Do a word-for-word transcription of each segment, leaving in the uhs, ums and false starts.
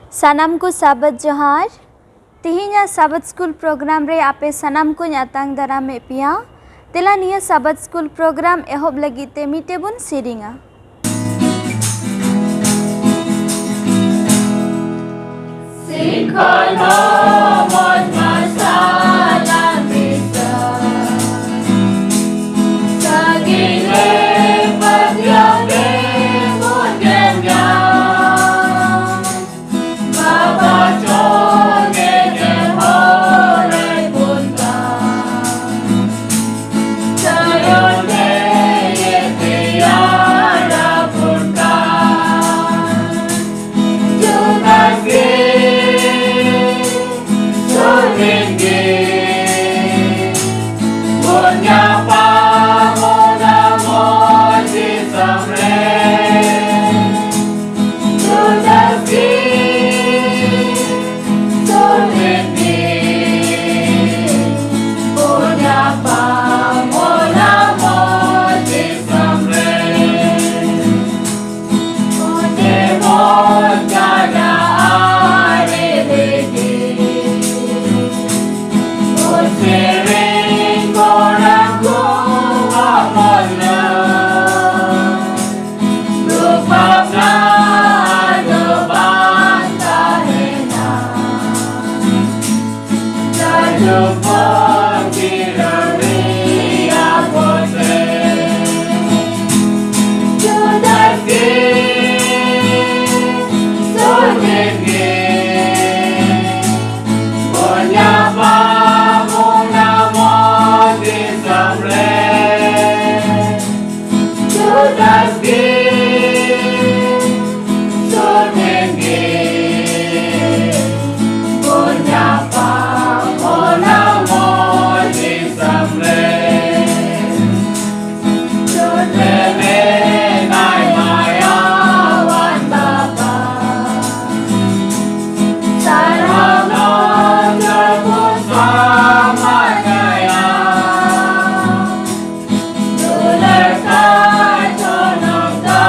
ᱥᱟᱱᱟᱢ ᱠᱚ ᱥᱟᱵᱟᱫ ᱡᱚᱦᱟᱨ᱾ ᱛᱮᱦᱮᱧᱟᱜ ᱥᱟᱵᱟᱫ ᱥᱠᱩᱞ ᱯᱨᱳᱜᱨᱟᱢ ᱨᱮ ᱟᱯᱮ ᱥᱟᱱᱟᱢ ᱠᱚᱧ ᱟᱛᱟᱝ ᱫᱟᱨᱟᱢᱮᱫ ᱯᱮᱭᱟ᱾ ᱫᱮᱞᱟ, ᱱᱤᱭᱟᱹ ᱥᱟᱵᱟᱫ ᱥᱠᱩᱞ ᱯᱨᱳᱜᱨᱟᱢ ᱮᱦᱚᱵ ᱞᱟᱹᱜᱤᱫ ᱛᱮ ᱢᱤᱫᱴᱮᱡ ᱵᱚᱱ ᱥᱮᱨᱮᱧᱟ᱾ ᱥᱤᱠᱷᱚᱱ ᱢᱚᱡᱽ ᱢᱟᱨᱥᱟᱞ ᱫᱤᱥᱟᱹ, ᱥᱟᱺᱜᱤᱧ ᱨᱮ ᱯᱟᱹᱛᱭᱟᱹᱣ ᱛᱮ ᱵᱚᱱ ᱧᱮᱞ ᱧᱟᱢ᱾ ᱵᱟᱵᱟ ᱪᱚᱝ ᱧᱮᱧᱮᱞ ᱦᱚᱨ ᱨᱮ ᱵᱚᱱ ᱛᱟᱲᱟᱢ᱾ ᱛᱟᱭᱚᱢ ᱛᱮ ᱛᱮᱭᱟᱨ ᱟᱵᱚᱱ ᱠᱟᱱ᱾ ᱡᱩᱫᱟᱹ ᱜᱮ, ᱥᱚᱨᱮᱱ ᱜᱮ, ᱵᱚᱱ ᱧᱟᱯᱟᱢᱚᱜᱼᱟ ᱢᱚᱡᱽ ᱫᱤᱥᱚᱢ ᱨᱮ᱾ ᱡᱩᱫᱟᱹ ᱜᱮ, ᱥᱚᱨᱮᱱ ᱜᱮ, ᱵᱚᱱ ᱧᱟᱯᱟᱢᱚᱜᱼᱟ ᱢᱚᱡᱽ ᱫᱤᱥᱚᱢ ᱨᱮ᱾ ᱚᱸᱰᱮ ᱵᱚᱱ ᱪᱟᱞᱟᱜᱼᱟ ᱨᱮᱞ ᱨᱮᱜᱮ᱾ ᱵᱚᱱ ᱥᱮᱨᱮᱧ ᱜᱚᱲᱟ ᱠᱚ ᱟᱢᱚᱞ ᱫᱚ᱾ ᱫᱩᱠ ᱵᱷᱟᱵᱽᱱᱟ ᱟᱫᱚ ᱵᱟᱝ ᱛᱟᱦᱮᱱᱟ᱾ ᱡᱟᱭᱡᱩᱜᱽ ᱵᱚᱱ ᱡᱤᱨᱟᱹᱣ ᱨᱮᱭᱟᱜ ᱵᱚᱱ ᱨᱮ᱾ ᱡᱩᱫᱟᱹ ᱜᱮ, ᱥᱚᱨᱮᱱ ᱜᱮ, ᱵᱚᱱ ᱧᱟᱯᱟᱢᱚᱜᱼᱟ ᱢᱚᱡᱽ ᱫᱤᱥᱚᱢ ᱨᱮ᱾ ᱡᱩᱫᱟᱹ ᱜᱮ, ᱥᱚᱨᱮᱱ ᱜᱮ, ᱵᱚᱱ ᱧᱟᱯᱟᱢᱚᱜᱼᱟ ᱢᱚᱡᱽ ᱫᱤᱥᱚᱢ ᱨᱮ᱾ ᱪᱷᱩᱴ ᱨᱮ ᱢᱮᱱᱟᱭ ᱢᱟᱭᱟᱣᱟᱱ ᱵᱟᱵᱟ᱾ ᱥᱟᱨᱦᱟᱣ ᱱᱚᱡᱚᱨ ᱵᱚᱱ ᱥᱟᱢᱟᱝᱟᱭᱟ᱾ ᱫᱩᱞᱟᱹᱲ ᱠᱟᱭ ᱡᱚᱱᱚᱢ ᱫᱚ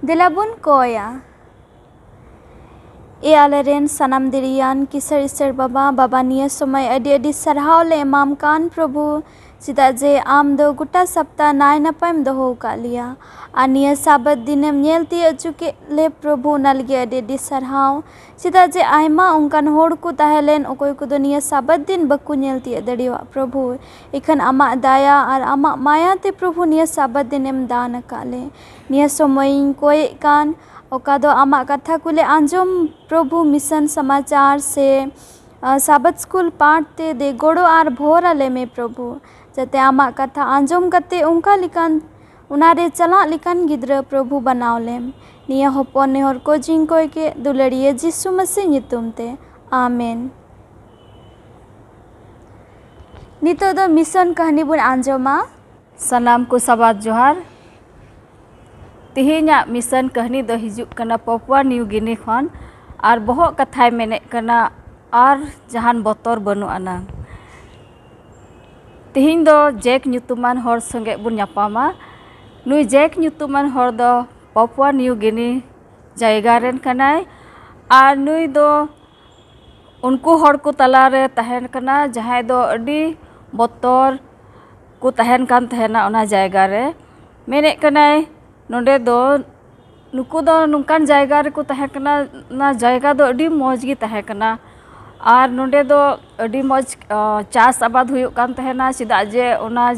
ᱫᱮᱞᱟ ᱵᱚᱱ ᱠᱚᱭᱟ᱾ ᱮ ᱟᱞᱮᱨᱮᱱ ᱥᱟᱱᱟᱢ ᱫᱤᱨᱤᱭᱟᱱ ᱠᱤᱥᱟᱹᱬ ᱤᱥᱟᱹᱬ ᱵᱟᱵᱟ, ᱵᱟᱵᱟ, ᱱᱤᱭᱟᱹ ᱥᱚᱢᱚᱭ ᱟᱹᱰᱤ ᱟᱹᱰᱤ ᱥᱟᱨᱦᱟᱣ ᱞᱮ ᱮᱢᱟᱢ ᱠᱟᱱ ᱯᱨᱚᱵᱷᱩ, ᱪᱮᱫᱟᱜ ᱡᱮ ᱟᱢ ᱫᱚ ᱜᱚᱴᱟ ᱥᱟᱯᱛᱟ ᱱᱟᱭ ᱱᱟᱯᱟᱭᱮᱢ ᱫᱚᱦᱚ ᱟᱠᱟᱫ ᱞᱮᱭᱟ᱾ ᱟᱨ ᱱᱤᱭᱟᱹ ᱥᱟᱵᱟᱛ ᱫᱤᱱᱮᱢ ᱧᱮᱞ ᱛᱤᱭᱳᱜ ᱦᱚᱪᱚ ᱠᱮᱫ ᱞᱮ ᱯᱨᱚᱵᱷᱩ, ᱚᱱᱟ ᱞᱟᱹᱜᱤᱫ ᱟᱹᱰᱤ ᱟᱹᱰᱤ ᱥᱟᱨᱦᱟᱣ᱾ ᱪᱮᱫᱟᱜ ᱡᱮ ᱟᱭᱢᱟ ᱚᱱᱠᱟᱱ ᱦᱚᱲ ᱠᱚ ᱛᱟᱦᱮᱸ ᱞᱮᱱ, ᱚᱠᱚᱭ ᱠᱚᱫᱚ ᱱᱤᱭᱟᱹ ᱥᱟᱵᱟᱛ ᱫᱤᱱ ᱵᱟᱠᱚ ᱧᱮᱞ ᱛᱤᱭᱳᱜ ᱫᱟᱲᱮᱭᱟᱜ ᱯᱨᱚᱵᱷᱩ᱾ ᱤᱠᱷᱟᱹᱱ ᱟᱢᱟᱜ ᱫᱟᱭᱟ ᱟᱨ ᱟᱢᱟᱜ ᱢᱟᱭᱟ ᱛᱮ ᱯᱨᱚᱵᱷᱩ ᱱᱤᱭᱟᱹ ᱥᱟᱵᱟᱛ ᱫᱤᱱᱮᱢ ᱫᱟᱱ ᱟᱠᱟᱫ ᱞᱮ᱾ ᱱᱤᱭᱟᱹ ᱥᱚᱢᱚᱭᱤᱧ ᱠᱚᱭᱮᱫ ᱠᱟᱱ, ᱚᱠᱟ ᱫᱚ ᱟᱢᱟᱜ ᱠᱟᱛᱷᱟ ᱠᱚᱞᱮ ᱟᱸᱡᱚᱢ ᱯᱨᱚᱵᱷᱩ, ᱢᱤᱥᱚᱱ ᱥᱚᱢᱟᱪᱟᱨ ᱥᱮ ᱟᱨ ᱥᱟᱵᱟᱛ ᱥᱠᱩᱞ ᱯᱟᱴ ᱛᱮ ᱫᱮ ᱜᱚᱲᱚ ᱟᱨ ᱵᱷᱚᱨ ᱟᱞᱮ ᱢᱮ ᱯᱨᱚᱵᱷᱩ, ᱡᱟᱛᱮ ᱟᱢᱟᱜ ᱠᱟᱛᱷᱟ ᱟᱸᱡᱚᱢ ᱠᱟᱛᱮ ᱚᱱᱠᱟ ᱞᱮᱠᱟᱱ, ᱚᱱᱟ ᱨᱮ ᱪᱟᱞᱟᱜ ᱞᱮᱠᱟᱱ ᱜᱤᱫᱽᱨᱟᱹ ᱯᱨᱚᱵᱷᱩ ᱵᱟᱱᱟᱣ ᱞᱮᱢ᱾ ᱱᱤᱭᱟᱹ ᱦᱚᱯᱚᱱ ᱱᱮᱦᱚᱨ ᱠᱚ ᱡᱤᱝ ᱠᱚᱭ ᱠᱮ ᱫᱩᱞᱟᱹᱲᱤᱭᱟᱹ ᱡᱤᱥᱩ ᱢᱟᱹᱥᱤ ᱧᱩᱛᱩᱢ ᱛᱮ, ᱟᱢᱮᱱ᱾ ᱱᱤᱛᱚᱜ ᱫᱚ ᱢᱤᱥᱚᱱ ᱠᱟᱹᱦᱱᱤ ᱵᱚᱱ ᱟᱸᱡᱚᱢᱟ᱾ ᱥᱟᱱᱟᱢ ᱠᱚ ᱥᱟᱵᱟᱛ ᱡᱚᱦᱟᱨ᱾ ᱛᱮᱦᱮᱧᱟᱜ ᱢᱤᱥᱚᱱ ᱠᱟᱹᱦᱱᱤ ᱫᱚ ᱦᱤᱡᱩᱜ ᱠᱟᱱᱟ ᱯᱟᱯᱩᱣᱟ ᱱᱤᱭᱩ ᱜᱤᱱᱤ ᱠᱷᱚᱱ, ᱟᱨ ᱵᱚᱦᱚᱜ ᱠᱟᱛᱷᱟᱭ ᱢᱮᱱᱮᱫ ᱠᱟᱱᱟ, ᱟᱨ ᱡᱟᱦᱟᱱ ᱵᱚᱛᱚᱨ ᱵᱟᱹᱱᱩᱜ ᱟᱱᱟᱝ᱾ ᱛᱮᱦᱮᱧ ᱫᱚ ᱡᱮᱠ ᱧᱩᱛᱩᱢᱟᱱ ᱦᱚᱲ ᱥᱚᱸᱜᱮ ᱵᱚᱱ ᱧᱟᱯᱟᱢᱟ᱾ ᱱᱩᱭ ᱡᱮᱠ ᱧᱩᱛᱩᱢᱟᱱ ᱦᱚᱲ ᱫᱚ ᱯᱟᱯᱩᱣᱟ ᱱᱤᱭᱩ ᱜᱤᱱᱤ ᱡᱟᱭᱜᱟ ᱨᱮᱱ ᱠᱟᱱᱟᱭ, ᱟᱨ ᱱᱩᱭ ᱫᱚ ᱩᱱᱠᱩ ᱦᱚᱲ ᱠᱚ ᱛᱟᱞᱟᱨᱮ ᱛᱟᱦᱮᱱ ᱠᱟᱱᱟ, ᱡᱟᱦᱟᱸᱭ ᱫᱚ ᱟᱹᱰᱤ ᱵᱚᱛᱚᱨ ᱠᱚ ᱛᱟᱦᱮᱱ ᱠᱟᱱ ᱛᱟᱦᱮᱱᱟ ᱚᱱᱟ ᱡᱟᱭᱜᱟ ᱨᱮ᱾ ᱢᱮᱱᱮᱫ ᱠᱟᱱᱟᱭ, ᱱᱚᱰᱮ ᱫᱚ, ᱱᱩᱠᱩ ᱫᱚ ᱱᱚᱝᱠᱟᱱ ᱡᱟᱭᱜᱟ ᱨᱮᱠᱚ ᱛᱟᱦᱮᱸ ᱠᱟᱱᱟ, ᱚᱱᱟ ᱡᱟᱭᱜᱟ ᱫᱚ ᱟᱹᱰᱤ ᱢᱚᱡᱽ ᱜᱮ ᱛᱟᱦᱮᱸ ᱠᱟᱱᱟ᱾ ᱟᱨ ᱱᱚᱰᱮ ᱫᱚ ᱟᱹᱰᱤ ᱢᱚᱡᱽ, ᱟ, ᱪᱟᱥ ᱟᱵᱟᱫ ᱦᱩᱭᱩᱜ ᱠᱟᱱ ᱛᱟᱦᱮᱱᱟ, ᱪᱮᱫᱟᱜ ᱡᱮ ᱚᱱᱟ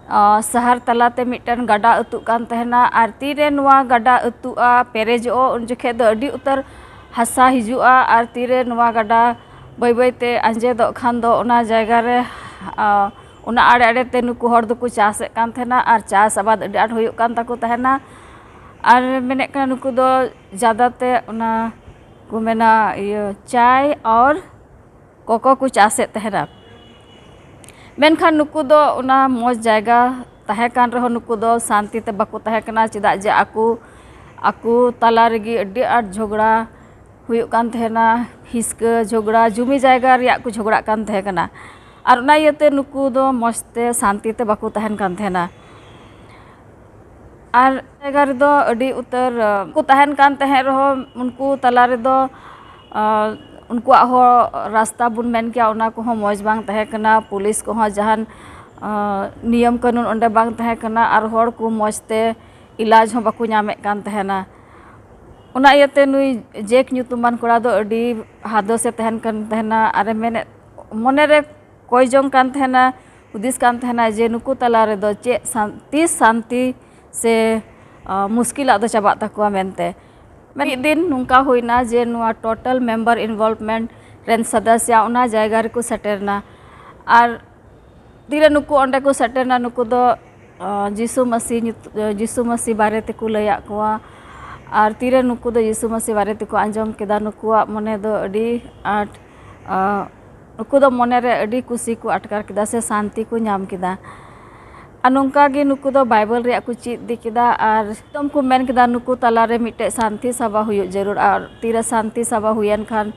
ᱟᱨ ᱥᱟᱦᱟᱨ ᱛᱟᱞᱟᱛᱮ ᱢᱤᱫᱴᱮᱱ ᱜᱟᱰᱟ ᱟᱹᱛᱩᱜ ᱠᱟᱱ ᱛᱟᱦᱮᱱᱟ, ᱟᱨ ᱛᱤᱨᱮ ᱱᱚᱣᱟ ᱜᱟᱰᱟ ᱟᱹᱛᱩᱜᱼᱟ, ᱯᱮᱨᱮᱡᱚᱜᱼᱟ, ᱩᱱ ᱡᱚᱠᱷᱮᱡ ᱫᱚ ᱟᱹᱰᱤ ᱩᱛᱟᱹᱨ ᱦᱟᱥᱟ ᱦᱤᱡᱩᱜᱼᱟ, ᱟᱨ ᱛᱤᱨᱮ ᱱᱚᱣᱟ ᱜᱟᱰᱟ ᱵᱟᱹᱭ ᱵᱟᱹᱭ ᱛᱮ ᱟᱸᱡᱮᱫᱚᱜ ᱠᱷᱟᱱ ᱫᱚ ᱚᱱᱟ ᱡᱟᱭᱜᱟ ᱨᱮ, ᱟᱨ ᱚᱱᱟ ᱟᱲᱮ ᱟᱲᱮ ᱛᱮ ᱱᱩᱠᱩ ᱦᱚᱲ ᱫᱚᱠᱚ ᱪᱟᱥᱮᱫ ᱠᱟᱱ ᱛᱟᱦᱮᱱᱟ, ᱟᱨ ᱪᱟᱥ ᱟᱵᱟᱫ ᱟᱹᱰᱤ ᱟᱸᱴ ᱦᱩᱭᱩᱜ ᱠᱟᱱ ᱛᱟᱠᱚ ᱛᱟᱦᱮᱱᱟ᱾ ᱟᱨ ᱢᱮᱱᱮᱫ ᱠᱟᱱᱟ, ᱱᱩᱠᱩ ᱫᱚ ᱡᱟᱫᱟ ᱛᱮ ᱚᱱᱟ ᱠᱚ ᱢᱮᱱᱟ, ᱤᱭᱟᱹ, ᱪᱟᱭ ᱟᱨ ᱠᱚᱠᱚ ᱠᱚ ᱪᱟᱥᱮᱫ ᱛᱟᱦᱮᱱᱟ᱾ ᱢᱮᱱᱠᱷᱟᱱ ᱱᱩᱠᱩ ᱫᱚ ᱚᱱᱟ ᱢᱚᱡᱽ ᱡᱟᱭᱜᱟ ᱛᱟᱦᱮᱸ ᱠᱟᱱ ᱨᱮᱦᱚᱸ, ᱱᱩᱠᱩ ᱫᱚ ᱥᱟᱱᱛᱤ ᱛᱮ ᱵᱟᱠᱚ ᱛᱟᱦᱮᱸ ᱠᱟᱱᱟ, ᱪᱮᱫᱟᱜ ᱡᱮ ᱟᱠᱚ, ᱟᱠᱚ ᱛᱟᱞᱟ ᱨᱮᱜᱮ ᱟᱹᱰᱤ ᱟᱸᱴ ᱡᱷᱚᱜᱽᱲᱟ ᱦᱩᱭᱩᱜ ᱠᱟᱱ ᱛᱟᱦᱮᱱᱟ, ᱦᱤᱥᱠᱟᱹ ᱡᱷᱚᱜᱽᱲᱟ, ᱡᱩᱢᱤ ᱡᱟᱭᱜᱟ ᱨᱮᱭᱟᱜ ᱠᱚ ᱡᱷᱚᱜᱽᱲᱟᱜ ᱠᱟᱱ ᱛᱟᱦᱮᱸ ᱠᱟᱱᱟ᱾ ᱟᱨ ᱚᱱᱟ ᱤᱭᱟᱹᱛᱮ ᱱᱩᱠᱩ ᱫᱚ ᱢᱚᱡᱽ ᱛᱮ ᱥᱟᱱᱛᱤ ᱛᱮ ᱵᱟᱠᱚ ᱛᱟᱦᱮᱱ ᱠᱟᱱ ᱛᱟᱦᱮᱱᱟ᱾ ᱟᱨ ᱡᱟᱭᱜᱟ ᱨᱮᱫᱚ ᱟᱹᱰᱤ ᱩᱛᱟᱹᱨ, ᱟᱸ, ᱠᱚ ᱛᱟᱦᱮᱱ ᱠᱟᱱ ᱛᱟᱦᱮᱸᱫ ᱨᱮᱦᱚᱸ, ᱩᱱᱠᱩ ᱛᱟᱞᱟ ᱨᱮᱫᱚ, ᱟᱸ, ᱩᱱᱠᱩᱣᱟᱜ ᱦᱚᱸ ᱨᱟᱥᱛᱟ ᱵᱚᱱ ᱢᱮᱱ ᱠᱮᱭᱟ, ᱚᱱᱟ ᱠᱚᱦᱚᱸ ᱢᱚᱡᱽ ᱵᱟᱝ ᱛᱟᱦᱮᱸ ᱠᱟᱱᱟ᱾ ᱯᱩᱞᱤᱥ ᱠᱚᱦᱚᱸ ᱡᱟᱦᱟᱱ, ᱟᱸ, ᱱᱤᱭᱚᱢ ᱠᱟᱹᱱᱩᱱ ᱚᱸᱰᱮ ᱵᱟᱝ ᱛᱟᱦᱮᱸ ᱠᱟᱱᱟ᱾ ᱟᱨ ᱦᱚᱲ ᱠᱚ ᱢᱚᱡᱽ ᱛᱮ ᱤᱞᱟᱡᱽ ᱦᱚᱸ ᱵᱟᱠᱚ ᱧᱟᱢᱮᱫ ᱠᱟᱱ ᱛᱟᱦᱮᱱᱟ᱾ ᱚᱱᱟ ᱤᱭᱟᱹᱛᱮ ᱱᱩᱭ ᱡᱮᱠ ᱧᱩᱛᱩᱢᱟᱱ ᱠᱚᱲᱟ ᱫᱚ ᱟᱹᱰᱤ ᱦᱟᱫᱚᱥᱮ ᱛᱟᱦᱮᱱ ᱠᱟᱱ ᱛᱟᱦᱮᱱᱟ᱾ ᱟᱨᱮ ᱢᱮᱱᱮᱫ, ᱢᱚᱱᱮᱨᱮ ᱠᱚᱭ ᱡᱚᱝ ᱠᱟᱱ ᱛᱟᱦᱮᱱᱟ, ᱦᱩᱫᱤᱥ ᱠᱟᱱ ᱛᱟᱦᱮᱱᱟ ᱡᱮ ᱱᱩᱠᱩ ᱛᱟᱞᱟ ᱨᱮᱫᱚ ᱪᱮᱫ ᱥᱟᱱ-, ᱛᱤᱥ ᱥᱟᱱᱛᱤ ᱥᱮ, ᱟ, ᱢᱩᱥᱠᱤᱞᱟᱜ ᱫᱚ ᱪᱟᱵᱟᱜ ᱛᱟᱠᱚᱣᱟ ᱢᱮᱱᱛᱮ᱾ ᱢᱤᱫ ᱫᱤᱱ ᱱᱚᱝᱠᱟ ᱦᱩᱭᱱᱟ ᱡᱮ ᱱᱚᱣᱟ total member involvement ᱨᱮᱱ ᱥᱚᱫᱚᱥᱭᱟ ᱚᱱᱟ ᱡᱟᱭᱜᱟ ᱨᱮᱠᱚ ᱥᱮᱴᱮᱨᱱᱟ᱾ ᱟᱨ ᱛᱤᱨᱮ ᱱᱩᱠᱩ ᱚᱸᱰᱮ ᱠᱚ ᱥᱮᱴᱮᱨᱱᱟ, ᱱᱩᱠᱩ ᱫᱚ, ᱟ, ᱡᱤᱥᱩ ᱢᱟᱹᱥᱤ ᱧᱩᱛ-, ᱡᱤᱥᱩ ᱢᱟᱹᱥᱤ ᱵᱟᱨᱮ ᱛᱮᱠᱚ ᱞᱟᱹᱭᱟᱫ ᱠᱚᱣᱟ᱾ ᱟᱨ ᱛᱤᱨᱮ ᱱᱩᱠᱩ ᱫᱚ ᱡᱤᱥᱩ ᱢᱟᱹᱥᱤ ᱵᱟᱨᱮ ᱛᱮᱠᱚ ᱟᱸᱡᱚᱢ ᱠᱮᱫᱟ, ᱱᱩᱠᱩᱣᱟᱜ ᱢᱚᱱᱮ ᱫᱚ ᱟᱹᱰᱤ ᱟᱸᱴ, ᱟ, ᱱᱩᱠᱩ ᱫᱚ ᱢᱚᱱᱮ ᱨᱮ ᱟᱹᱰᱤ ᱠᱩᱥᱤ ᱠᱚ ᱟᱴᱠᱟᱨ ᱠᱮᱫᱟ ᱥᱮ ᱥᱟᱱᱛᱤ ᱠᱚ ᱧᱟᱢ ᱠᱮᱫᱟ᱾ ᱟᱨ ᱱᱚᱝᱠᱟ ᱜᱮ ᱱᱩᱠᱩ ᱫᱚ ᱵᱟᱭᱵᱮᱞ ᱨᱮᱭᱟᱜ ᱠᱚ ᱪᱮᱫ ᱤᱫᱤ ᱠᱮᱫᱟ᱾ ᱟᱨ ᱮᱠᱫᱚᱢ ᱠᱚ ᱢᱮᱱ ᱠᱮᱫᱟ, ᱱᱩᱠᱩ ᱛᱟᱞᱟᱨᱮ ᱢᱤᱫᱴᱮᱡ ᱥᱟᱱᱛᱤ ᱥᱟᱵᱷᱟ ᱦᱩᱭᱩᱜ ᱡᱟᱹᱨᱩᱲ᱾ ᱟᱨ ᱛᱤᱨᱮ ᱥᱟᱱᱛᱤ ᱥᱟᱵᱷᱟ ᱦᱩᱭᱮᱱ ᱠᱷᱟᱱ,